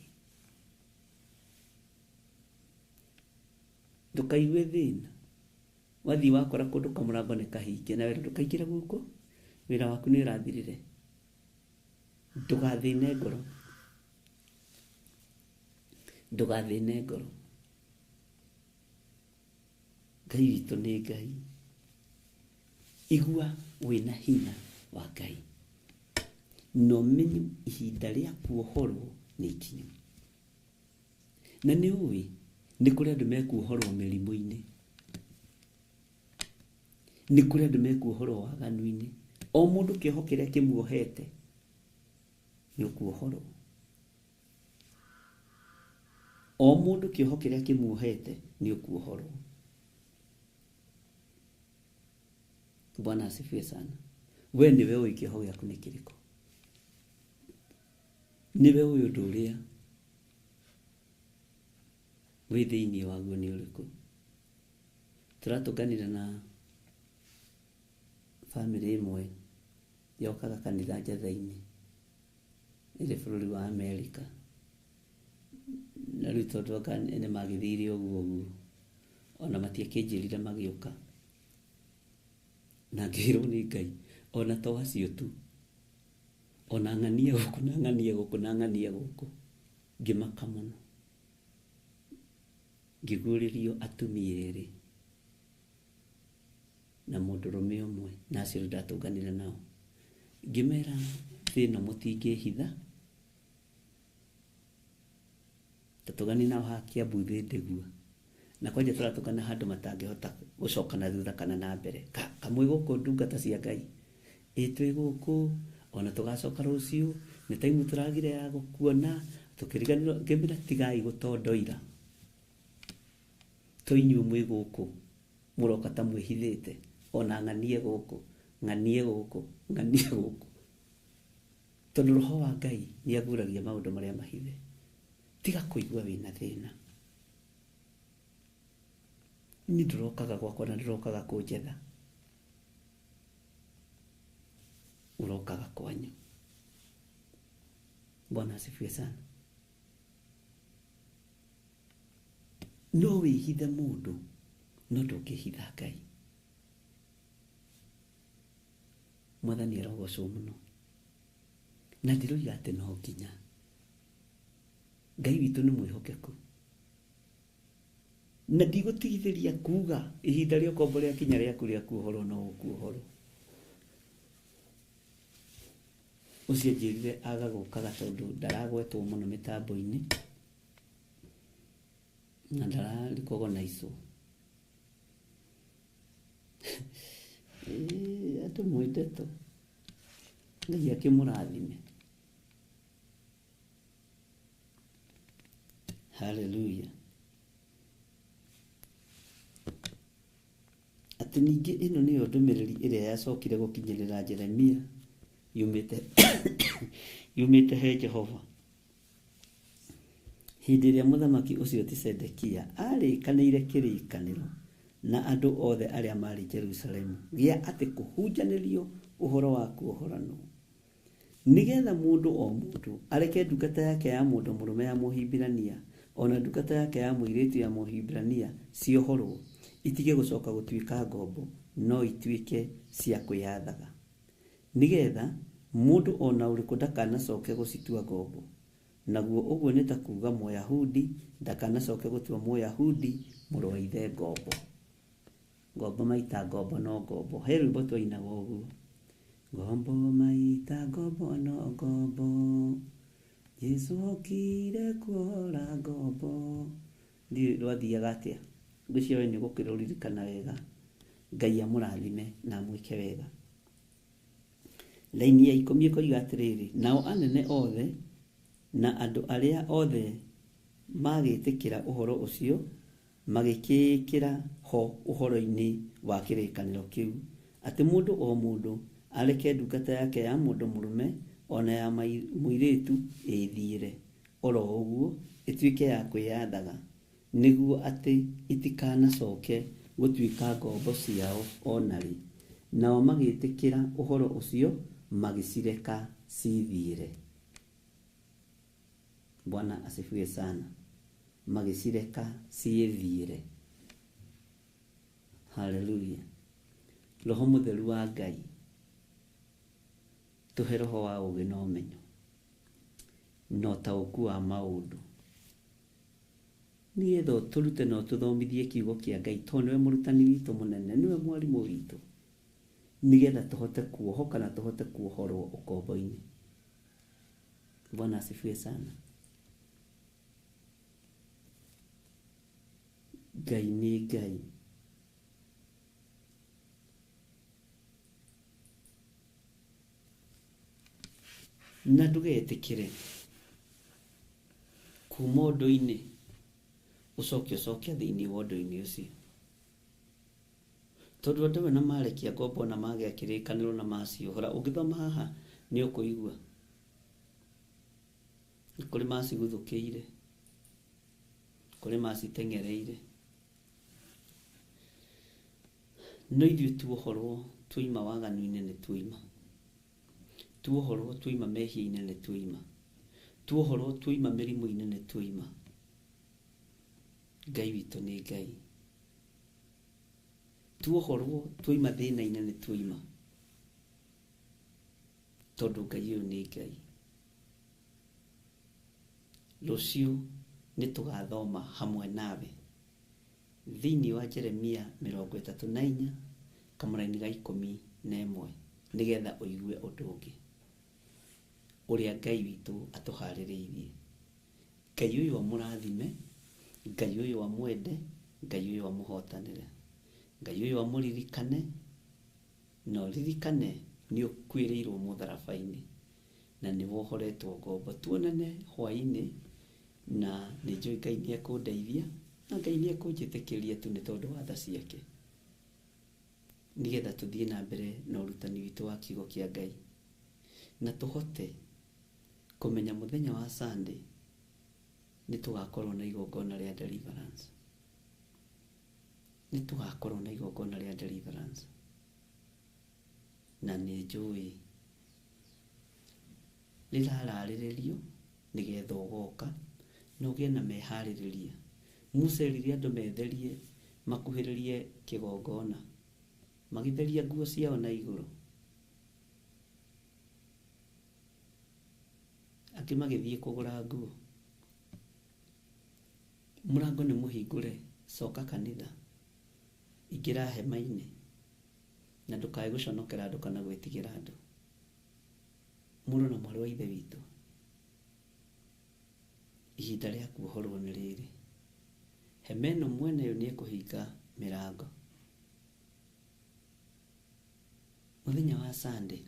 Ndukaigue thina wathi wakora kundu kamurango ni kahinge na wira ndukaingire guku wira waku ni urathirire. Ndugathine ngoro, ndugathine ngoro. Ngai witũ nĩ Ngai. Igua wĩna hinya wa Ngai na ũmenye ihinda rĩa kuohorwo nĩ ikinyu. Na nĩ ũĩ nĩ kũrĩ andũ mekuohorwo mĩrimũ-inĩ, nĩ kũrĩ andũ mekuohorwo waganu-inĩ. O mũndũ kĩoho kĩrĩa kĩmuohete nĩ ũkuohorwo. O mũndũ kĩoho kĩrĩa kĩmuohete nĩ ũkuohorwo. Bwana asifiwe sana. We nĩwe ũĩ kĩoho gĩaku nĩ kĩrĩkũ, nĩwe ũĩ ũndũ ũrĩa wĩ thĩinĩ waguo nĩ ũrĩkũ. Tũratũnganire na bamĩrĩ ĩmwe yokaga kanitha Njatha-inĩ ĩrĩ bũrũri wa Amerika, na rĩu tondũ anga nĩ magĩthire ũguo ũguo ona matiakĩnjĩrire magĩũka, na ngĩrwo nĩ Ngai ona to acio tu, ona ng'ania gũkũ na ng'ania gũkũ na ng'ania gũkũ. Ngĩmaka mũno, ngĩguũrĩrio atumia erĩ na mũndũrũme ũmwe, na acio ndatũnganire nao. Ngĩmera thĩ ĩno mũtingĩhitha, tũtũngani nao haha Kiambu thĩ Ndĩgua, na kwanja tũratũngana handũ matangĩhota gũcoka na thutha kana na mbere. Kamwe gũkũ ndungata cia Ngai ĩ twĩ gũkũ ona tũgacoka rũciũ nĩ taimu tũragire ya gũkuona tũkĩriganĩrwo. Ngĩmera tigai gũtondoira, to inyuĩ mwĩ gũkũ mũroka ta mwĩhithĩte, ona ng'anie gũkũ ng'anie gũkũ ng'anie gũkũ, tondũ roho wa Ngai nĩ aguũragia maũndũ marĩa mahithe. Tiga kũigua wĩna thĩna. Niĩ ndũrokaga gwakwa na ndũrokaga kũnjetha, ũrokaga kwanyu. Bwana asifiwe sana. No wĩhithe mũndũ no ndũngĩhitha Ngai. Mwathani arogocwo mũno. Na ndiroiga atĩ no nginya. Ngai witũ nĩ mwĩhokeku, na ndigũtigithĩria kuga ihinda rĩa ũkombo rĩakinya rĩaku rĩa kuohorwo no ũkuohorwo. Ũcio njĩrire aga gũkaga tondũ ndaragwetwo mũno mĩtambo-inĩ na ndararikogonaicwo. Andũ mwĩ ndeto, Ngai akĩmũrathime. Haleluya. Atĩ ningĩ ĩno nĩyo ndũmĩrĩri ĩrĩa yacokire gũkinyĩrĩra Jeremia yumĩte he Jehova hĩndĩ ĩrĩa mũthamaki ũcio ti Zedekia arĩkanĩire kĩrĩkanĩro na andũ othe arĩa marĩ Jerusalemu gĩa atĩ kũhunjanĩrio ũhoro wa kuohoranwo, nĩgetha mũndũ o mũndũ areke ndungata yake ya mũndũ mũrũme ya Mũhibirania ona ndungata yake ya mũirĩtu ya Mũhibirania ciohorwo, itige gũcoka gũtuĩka ngombo no ituĩke cia kwĩyathaga, nĩgetha mũndũ ona ũrĩkũ ndakanacoke gũcitua ngombo. Naguo ũguo nĩ ta kuga Mũyahudi ndakanacoke gũtua Mũyahudi mũrũ wa ithe ngombo. Ngombo maita ngombo no ngombo. He rwĩmbo twainaga ũguo, ngombo maita ngombo no ngombo, Jesu okire kuohora ngombo. Ndiũĩ rwathiaga atĩa, ngwĩciria we nĩ ũgũkĩrũririkana wega. Ngai amũrathime na amwĩke wega. Laini ya 10 ĩkoiga atĩrĩrĩ, nao anene othe na andũ arĩa othe magĩtĩkĩra ũhoro ũcio magĩkĩĩkĩra ho ũhoro-inĩ wa kĩrĩkanĩro kĩu, atĩ mũndũ o mũndũ areke ndungata yake ya mũndũ mũrũme O na ya mũirĩtu ĩĩthiĩre o ro ũguo, ĩtuĩke ya kwĩathaga, nĩguo atĩ itikanacoke gũtuĩka ngombo ciao o na rĩ. Nao magĩĩtĩkĩra ũhoro ũcio, magĩcireka ciĩthiĩre. Bwana asifiwe sana. Magĩcireka ciĩthiĩre. Haleluya. Roho Mũtheru wa Ngai, tũhe roho wa ũũgĩ na ũmenyo na ũtaũku wa maũndũ, nĩgetha ũtũrute na ũtũthomithie kiugo kĩa Ngai, tondũ nĩwe mũrutani witũ mũnene, nĩwe mwarimũ witũ, nĩgetha tũhote kuohoka na tũhote kuohorwo ũkombo-inĩ. Bwana asifiwe sana. Ngai nĩ Ngai. Na ndũgetĩkĩre kuma ũndũ-inĩ ũcoke ũcoke thĩinĩ wa ũndũ-inĩ ũcio, tondũ andũ amwe na marekia ngombo na magĩa kĩrĩkanĩro na maciohora, ũngĩthoma haha nĩ ũkũigua nĩ kũrĩ maciguthũkĩire, kũrĩ maciteng'ereire. No ithuĩ tuohorwo tuoima waganu-inĩ nĩ tuoima, tuohorwo tuoima mehia-inĩ nĩ tuoima, tuohorwo tuoima mĩrimũ-inĩ nĩ tuoima. Ngai witũ nĩ Ngai. Tuohorwo tuoima thĩna-inĩ nĩ tuoima, tondũ Ngai ũyũ nĩ Ngai. Rũciũ nĩ tũgathoma hamwe nawe thĩinĩ wa Jeremia 34 kamũraini ga 11, nĩgetha ũigue ũndũ ũngĩ ũrĩa Ngai witũ atũharĩrĩirie. Ngai ũyũ amũrathime, Ngai ũyũ amwende, Ngai ũyũ amũhotanĩre, Ngai ũyũ amũririkane, na ũririkane nĩ ũkuĩrĩirwo mũtharaba-inĩ na nĩ wohoretwo ngombo. Tuonane hwaĩ-inĩ, na nĩ njũĩ Ngai nĩ ekũndeithia na Ngai nĩ ekũnjĩtĩkĩria tu nĩ tondũ wa tha ciake, nĩgetha tũthiĩ na mbere na ũrutani witũ wa kiugo kĩa Ngai, na tũhote kũmenya mũthenya wa Sunday nĩ tũgakorwo na igongona rĩa deliverance. Nĩ tũgakorwo na igongona rĩa deliverance, na nĩ njũĩ rĩrararĩrĩrio nĩgetha ũgoka na ũgĩe na meharĩrĩria. Musa erire andũ metherie makuhĩrĩrie kĩgongona, magĩtheria nguo ciao na igũrũ, angĩ magĩthiĩ kũgũra nguo. Mũrango nĩ mũhingũre, coka kanitha, ingĩra hema-inĩ, na ndũkae gũconokera andũ kana gwĩtigĩra andũ. Mũrũ na mwarĩ wa Ithe witũ, ihinda rĩa kuohorwo nĩ rĩrĩ. Hema ĩno mwene yo nĩ ekũhinga mĩrango. Mũthenya wa Sunday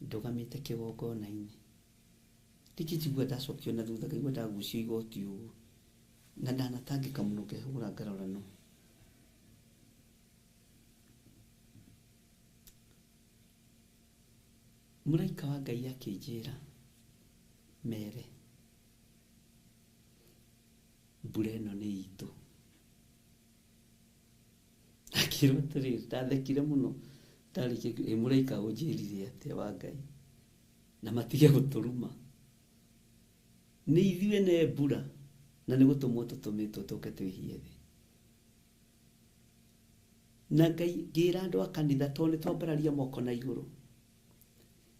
ndũgamĩte kĩgongona-inĩ, ndikĩnjigua ndacokio na thutha, ngaigua ndagucio igoti ũguo, na ndanatangĩka mũno, ngehũgũra ngarora no mũraika wa Ngai akĩnjĩra mere mbura ĩno nĩ itũ. Akĩrwo atĩrĩrĩ, ndathekire mũno ndarĩkia, ĩ mũraika ũnjĩrire atĩa wa Ngai, na matige gũtũruma, nĩ ithuĩ ne mbura na nĩ gũtũmwo tũtũmĩtwo tũke twĩhie thĩ. Na Ngai ngĩra andũ a kanitha, tondũ nĩ twambararia moko na igũrũ,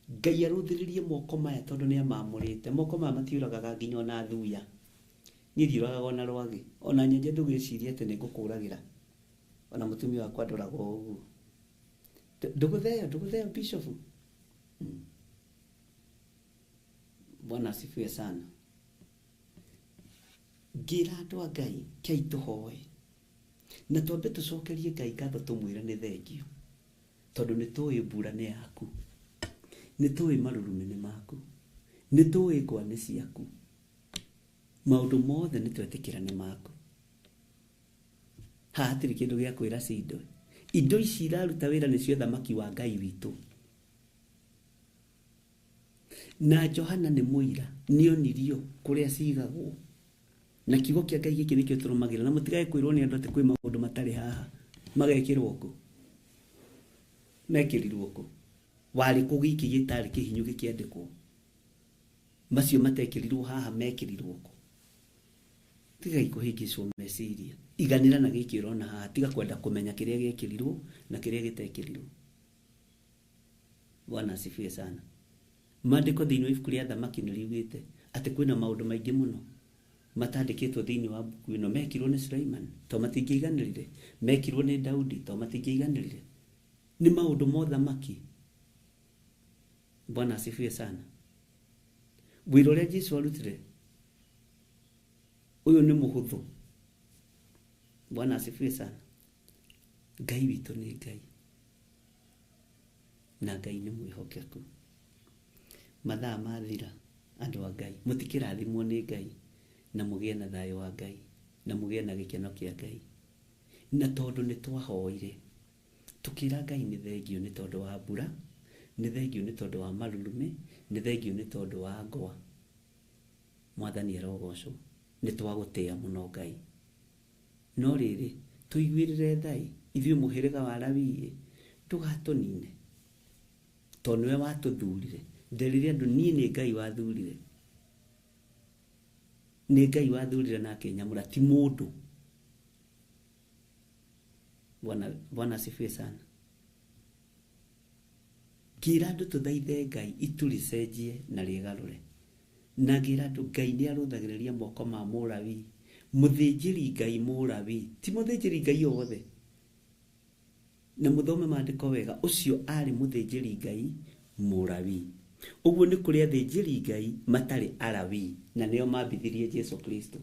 Ngai arũthĩrĩrie moko maya tondũ nĩ amamũrĩte. Moko maya matiũragaga nginya ona thuya, niĩ ndiũragaga ona rwagĩ, ona nyenje ndũgĩcirie atĩ nĩ ngũkũragĩra, ona mũtumia wakwa ndũraga o ũguo. Ndũgũtheo, ndũgũtheo bishop. Bwana asifiwe sana. Ngĩra andũ a Ngai, kei tũhoe na twambe tũcokerie Ngai ngatho, tũmwĩre nĩ thengio, tondũ nĩ tũĩ mbura nĩ yaku, nĩ tũĩ marurumĩ nĩ maku, nĩ tũĩ ngwa nĩ ciaku, maũndũ mothe nĩ twetĩkĩra nĩ maku. Haha hatirĩ kĩndũ gĩa kwĩra cindo, indo ici iraruta wĩra nĩcio thamaki wa Ngai witũ. Na Johana nĩ mũira, nĩonirio kũrĩa cigagwo. Na kiugo kĩa Ngai gĩkĩ nĩkĩo tũrũmagĩrĩra, na mũtigae kwĩrwo nĩ andũ atĩ kwĩ maũndũ matarĩ haha magekĩrwo kũ, mekĩrirwo kũ, warĩ kũ gĩkĩ gĩtarĩ kĩhinyu gĩkĩandĩkwo, macio matekĩrirwo haha mekĩrirwo kũ. Tigai kũhĩngĩcwo meciria, iganĩra na gĩkĩ ũrona haha, tiga kwenda kũmenya kĩrĩa gĩekĩrirwo na kĩrĩa gĩtekĩrirwo. Bwana asifiwe sana. Maandĩko thĩinĩ wa ibuku rĩa Thamaki nĩ riugĩte atĩ kwĩna maũndũ maingĩ mũno matandĩkĩtwo thĩinĩ wa mbuku ĩno, mekirwo nĩ Suleiman to matingĩiganĩrire, mekirwo nĩ Daudi to matingĩiganĩrire, nĩ maũndũ ma ũthamaki. Bwana asifiwe sana. Wĩra ũrĩa Jesu arutire ũyũ nĩ mũhũthũ. Bwana asifiwe sana. Ngai witũ nĩ Ngai, na Ngai nĩ mwĩhokeku. Mathaa mathira, andũ a Ngai, mũtikĩrathimwo nĩ Ngai, na mũgĩe na thayũ wa Ngai, na mũgĩe na gĩkeno kĩa Ngai. Na tondũ nĩ twahoire, tũkĩra Ngai nĩ thengio nĩ tondũ wa mbura, nĩ thengio nĩ tondũ wa marurumĩ, nĩ thengio nĩ tondũ wa ngwa. Mwathani arogocwo, nĩ twagũtĩa mũno Ngai. No rĩrĩ, tũiguĩrĩre thai, ithuĩ mũhĩrĩga wa Lawi, ndũgatũnine, tondũ nĩwe watũthurire. Nderire andũ niĩ nĩ Ngai wathurire, nĩ Ngai wathurire na akĩnyamũra, ti mũndũ. Bwana asifiwe sana. Ngĩra andũ tũthaithe Ngai itu rĩcenjie na rĩgarũre, na ngĩra andũ Ngai nĩ arũthagĩrĩria moko ma Mũlawi, mũthĩnjĩri Ngai Mũlawi, ti mũthĩnjĩri Ngai o wothe. Na mũthome maandĩko wega, ũcio arĩ mũthĩnjĩri Ngai Mũlawi. Ũguo nĩ kũrĩ athĩnjĩri Ngai matarĩ Alawi, na nĩo mambithirie Jesu Kristo.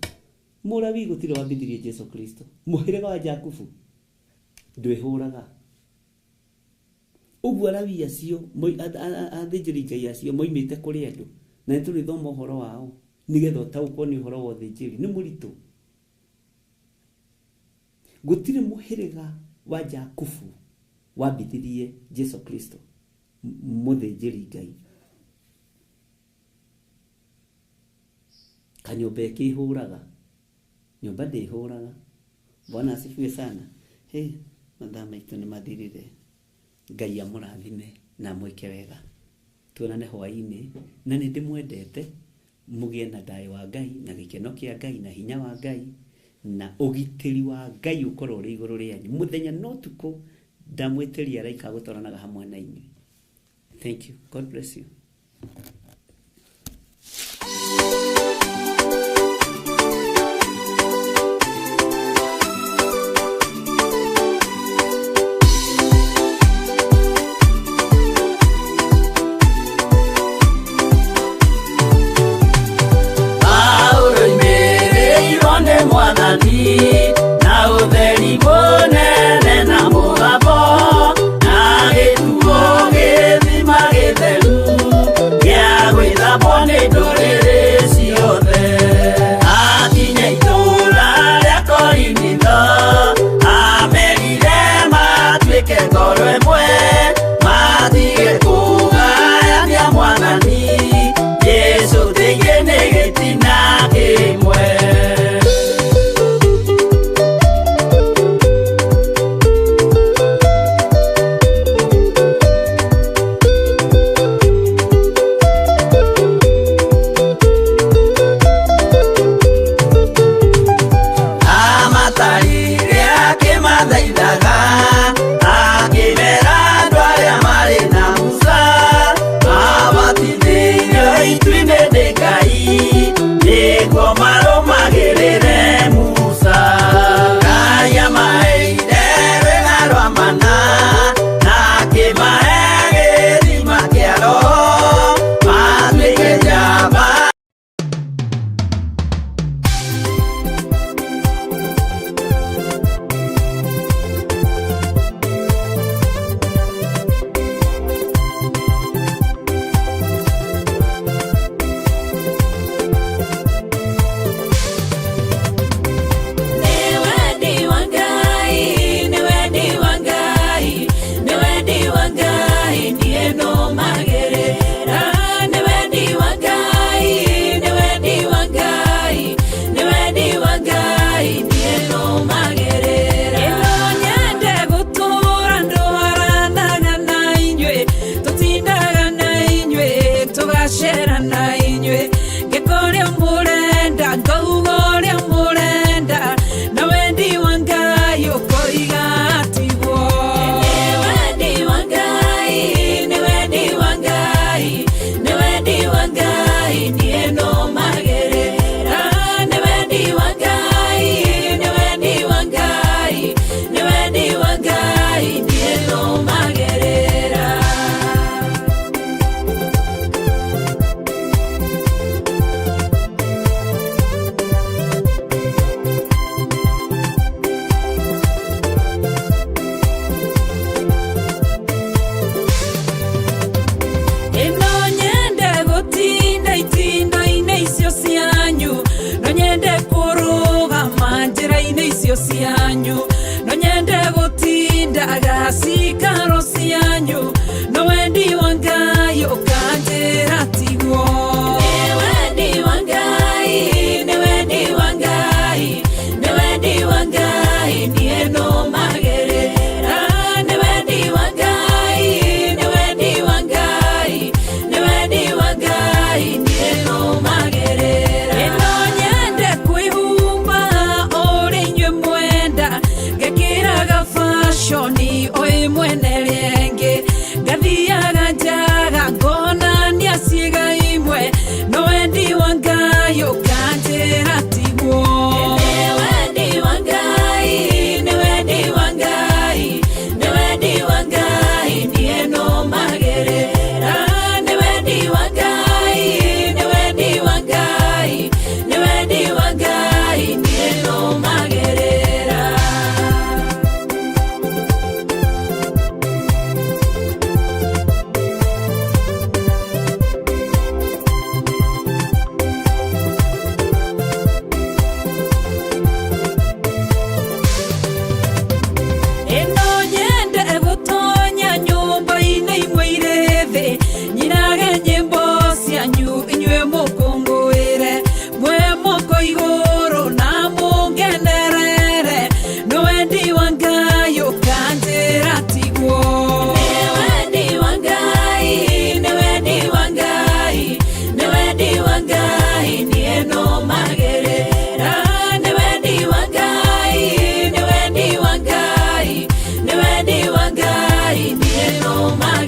Mũlawi gũtirĩ wambithirie Jesu Kristo. Mũhĩrĩga wa Jakubu ndwĩhũraga. Ũguo Alawi acio, athĩnjĩri Ngai acio moimĩte kũrĩ andũ, na nĩ tũrĩthoma ũhoro wao nĩgetha ũtaũkwo nĩ ũhoro wa ũthĩnjĩri. Nĩ mũritũ. Gũtirĩ mũhĩrĩga wa Jakubu wambithirie Jesu Kristo mũthĩnjĩri Ngai. Kanyũmba ĩkĩhũraga, nyũmba ndĩhũraga. Bwana asifiwe sana. Hey, mathaa maitũ nĩ mathirire. Ngai amũrathime na amwĩke wega. Tuonane hwaĩ-inĩ, na nĩ ndĩmwendete. Mũgĩe na thayũ wa Ngai, na gĩkeno kĩa Ngai, na hinya wa Ngai, na ũgitĩri wa Ngai ũkorwo ũrĩ igũrũ rĩanyu mũthenya na ũtukũ. Ndamwĩtĩria araika gũtwaranaga hamwe na inyuĩ. Thank you. God bless you. Paulo imĩrĩirwo nĩ Mwathani na ũtheri mũnene na mũgambo, na gĩtuo gĩthima gĩtheru gĩa cianyu no nyende gũtindaga cikaro cianyu no wendi wa Ngai ũkanjĩra tiguo. Nĩ wendi wa Ngai, nĩ wendi wa Ngai, nĩ wendi wa Ngai, niĩ nũmagĩrĩra. Nĩ wendi wa Ngai, nĩ wendi wa Ngai, nĩ wendi wa Ngai, niĩ nũmagĩrĩra. Ĩno nyende kwĩhumba ũrĩa inyuĩ mwenda ngekĩraga fashoni o ĩmwe na ĩrĩa ĩngĩ ngathiaga njaga ngonania ciĩga imwe no wendi wa Ngai ũkanjĩra tiguo. Nĩ wendi wa Ngai, nĩ wendi wa Ngai, nĩ wendi wa Ngai, niĩ nũmagĩrĩra. Nĩ wendi wa Ngai, nĩ wendi wa Ngai, nĩ wendi wa Ngai, niĩ nũmagĩrĩra. Ĩno nyende gũtonya nyũmba-inĩ imwe irĩ thĩ nyinage nyĩmbo cianyu inyuĩ mũkũngũĩre mwe moko igũrũ na mũngenerere no wendi wa Ngai ũkanjĩra tiguo. Nĩ wendi wa Ngai, nĩ wendi wa Ngai, nĩ wendi wa Ngai, niĩ nũmagĩrĩra. Nĩ wendi wa Ngai, nĩ wendi wa Ngai, nĩ wendi wa Ngai, niĩ nũmagĩrĩra.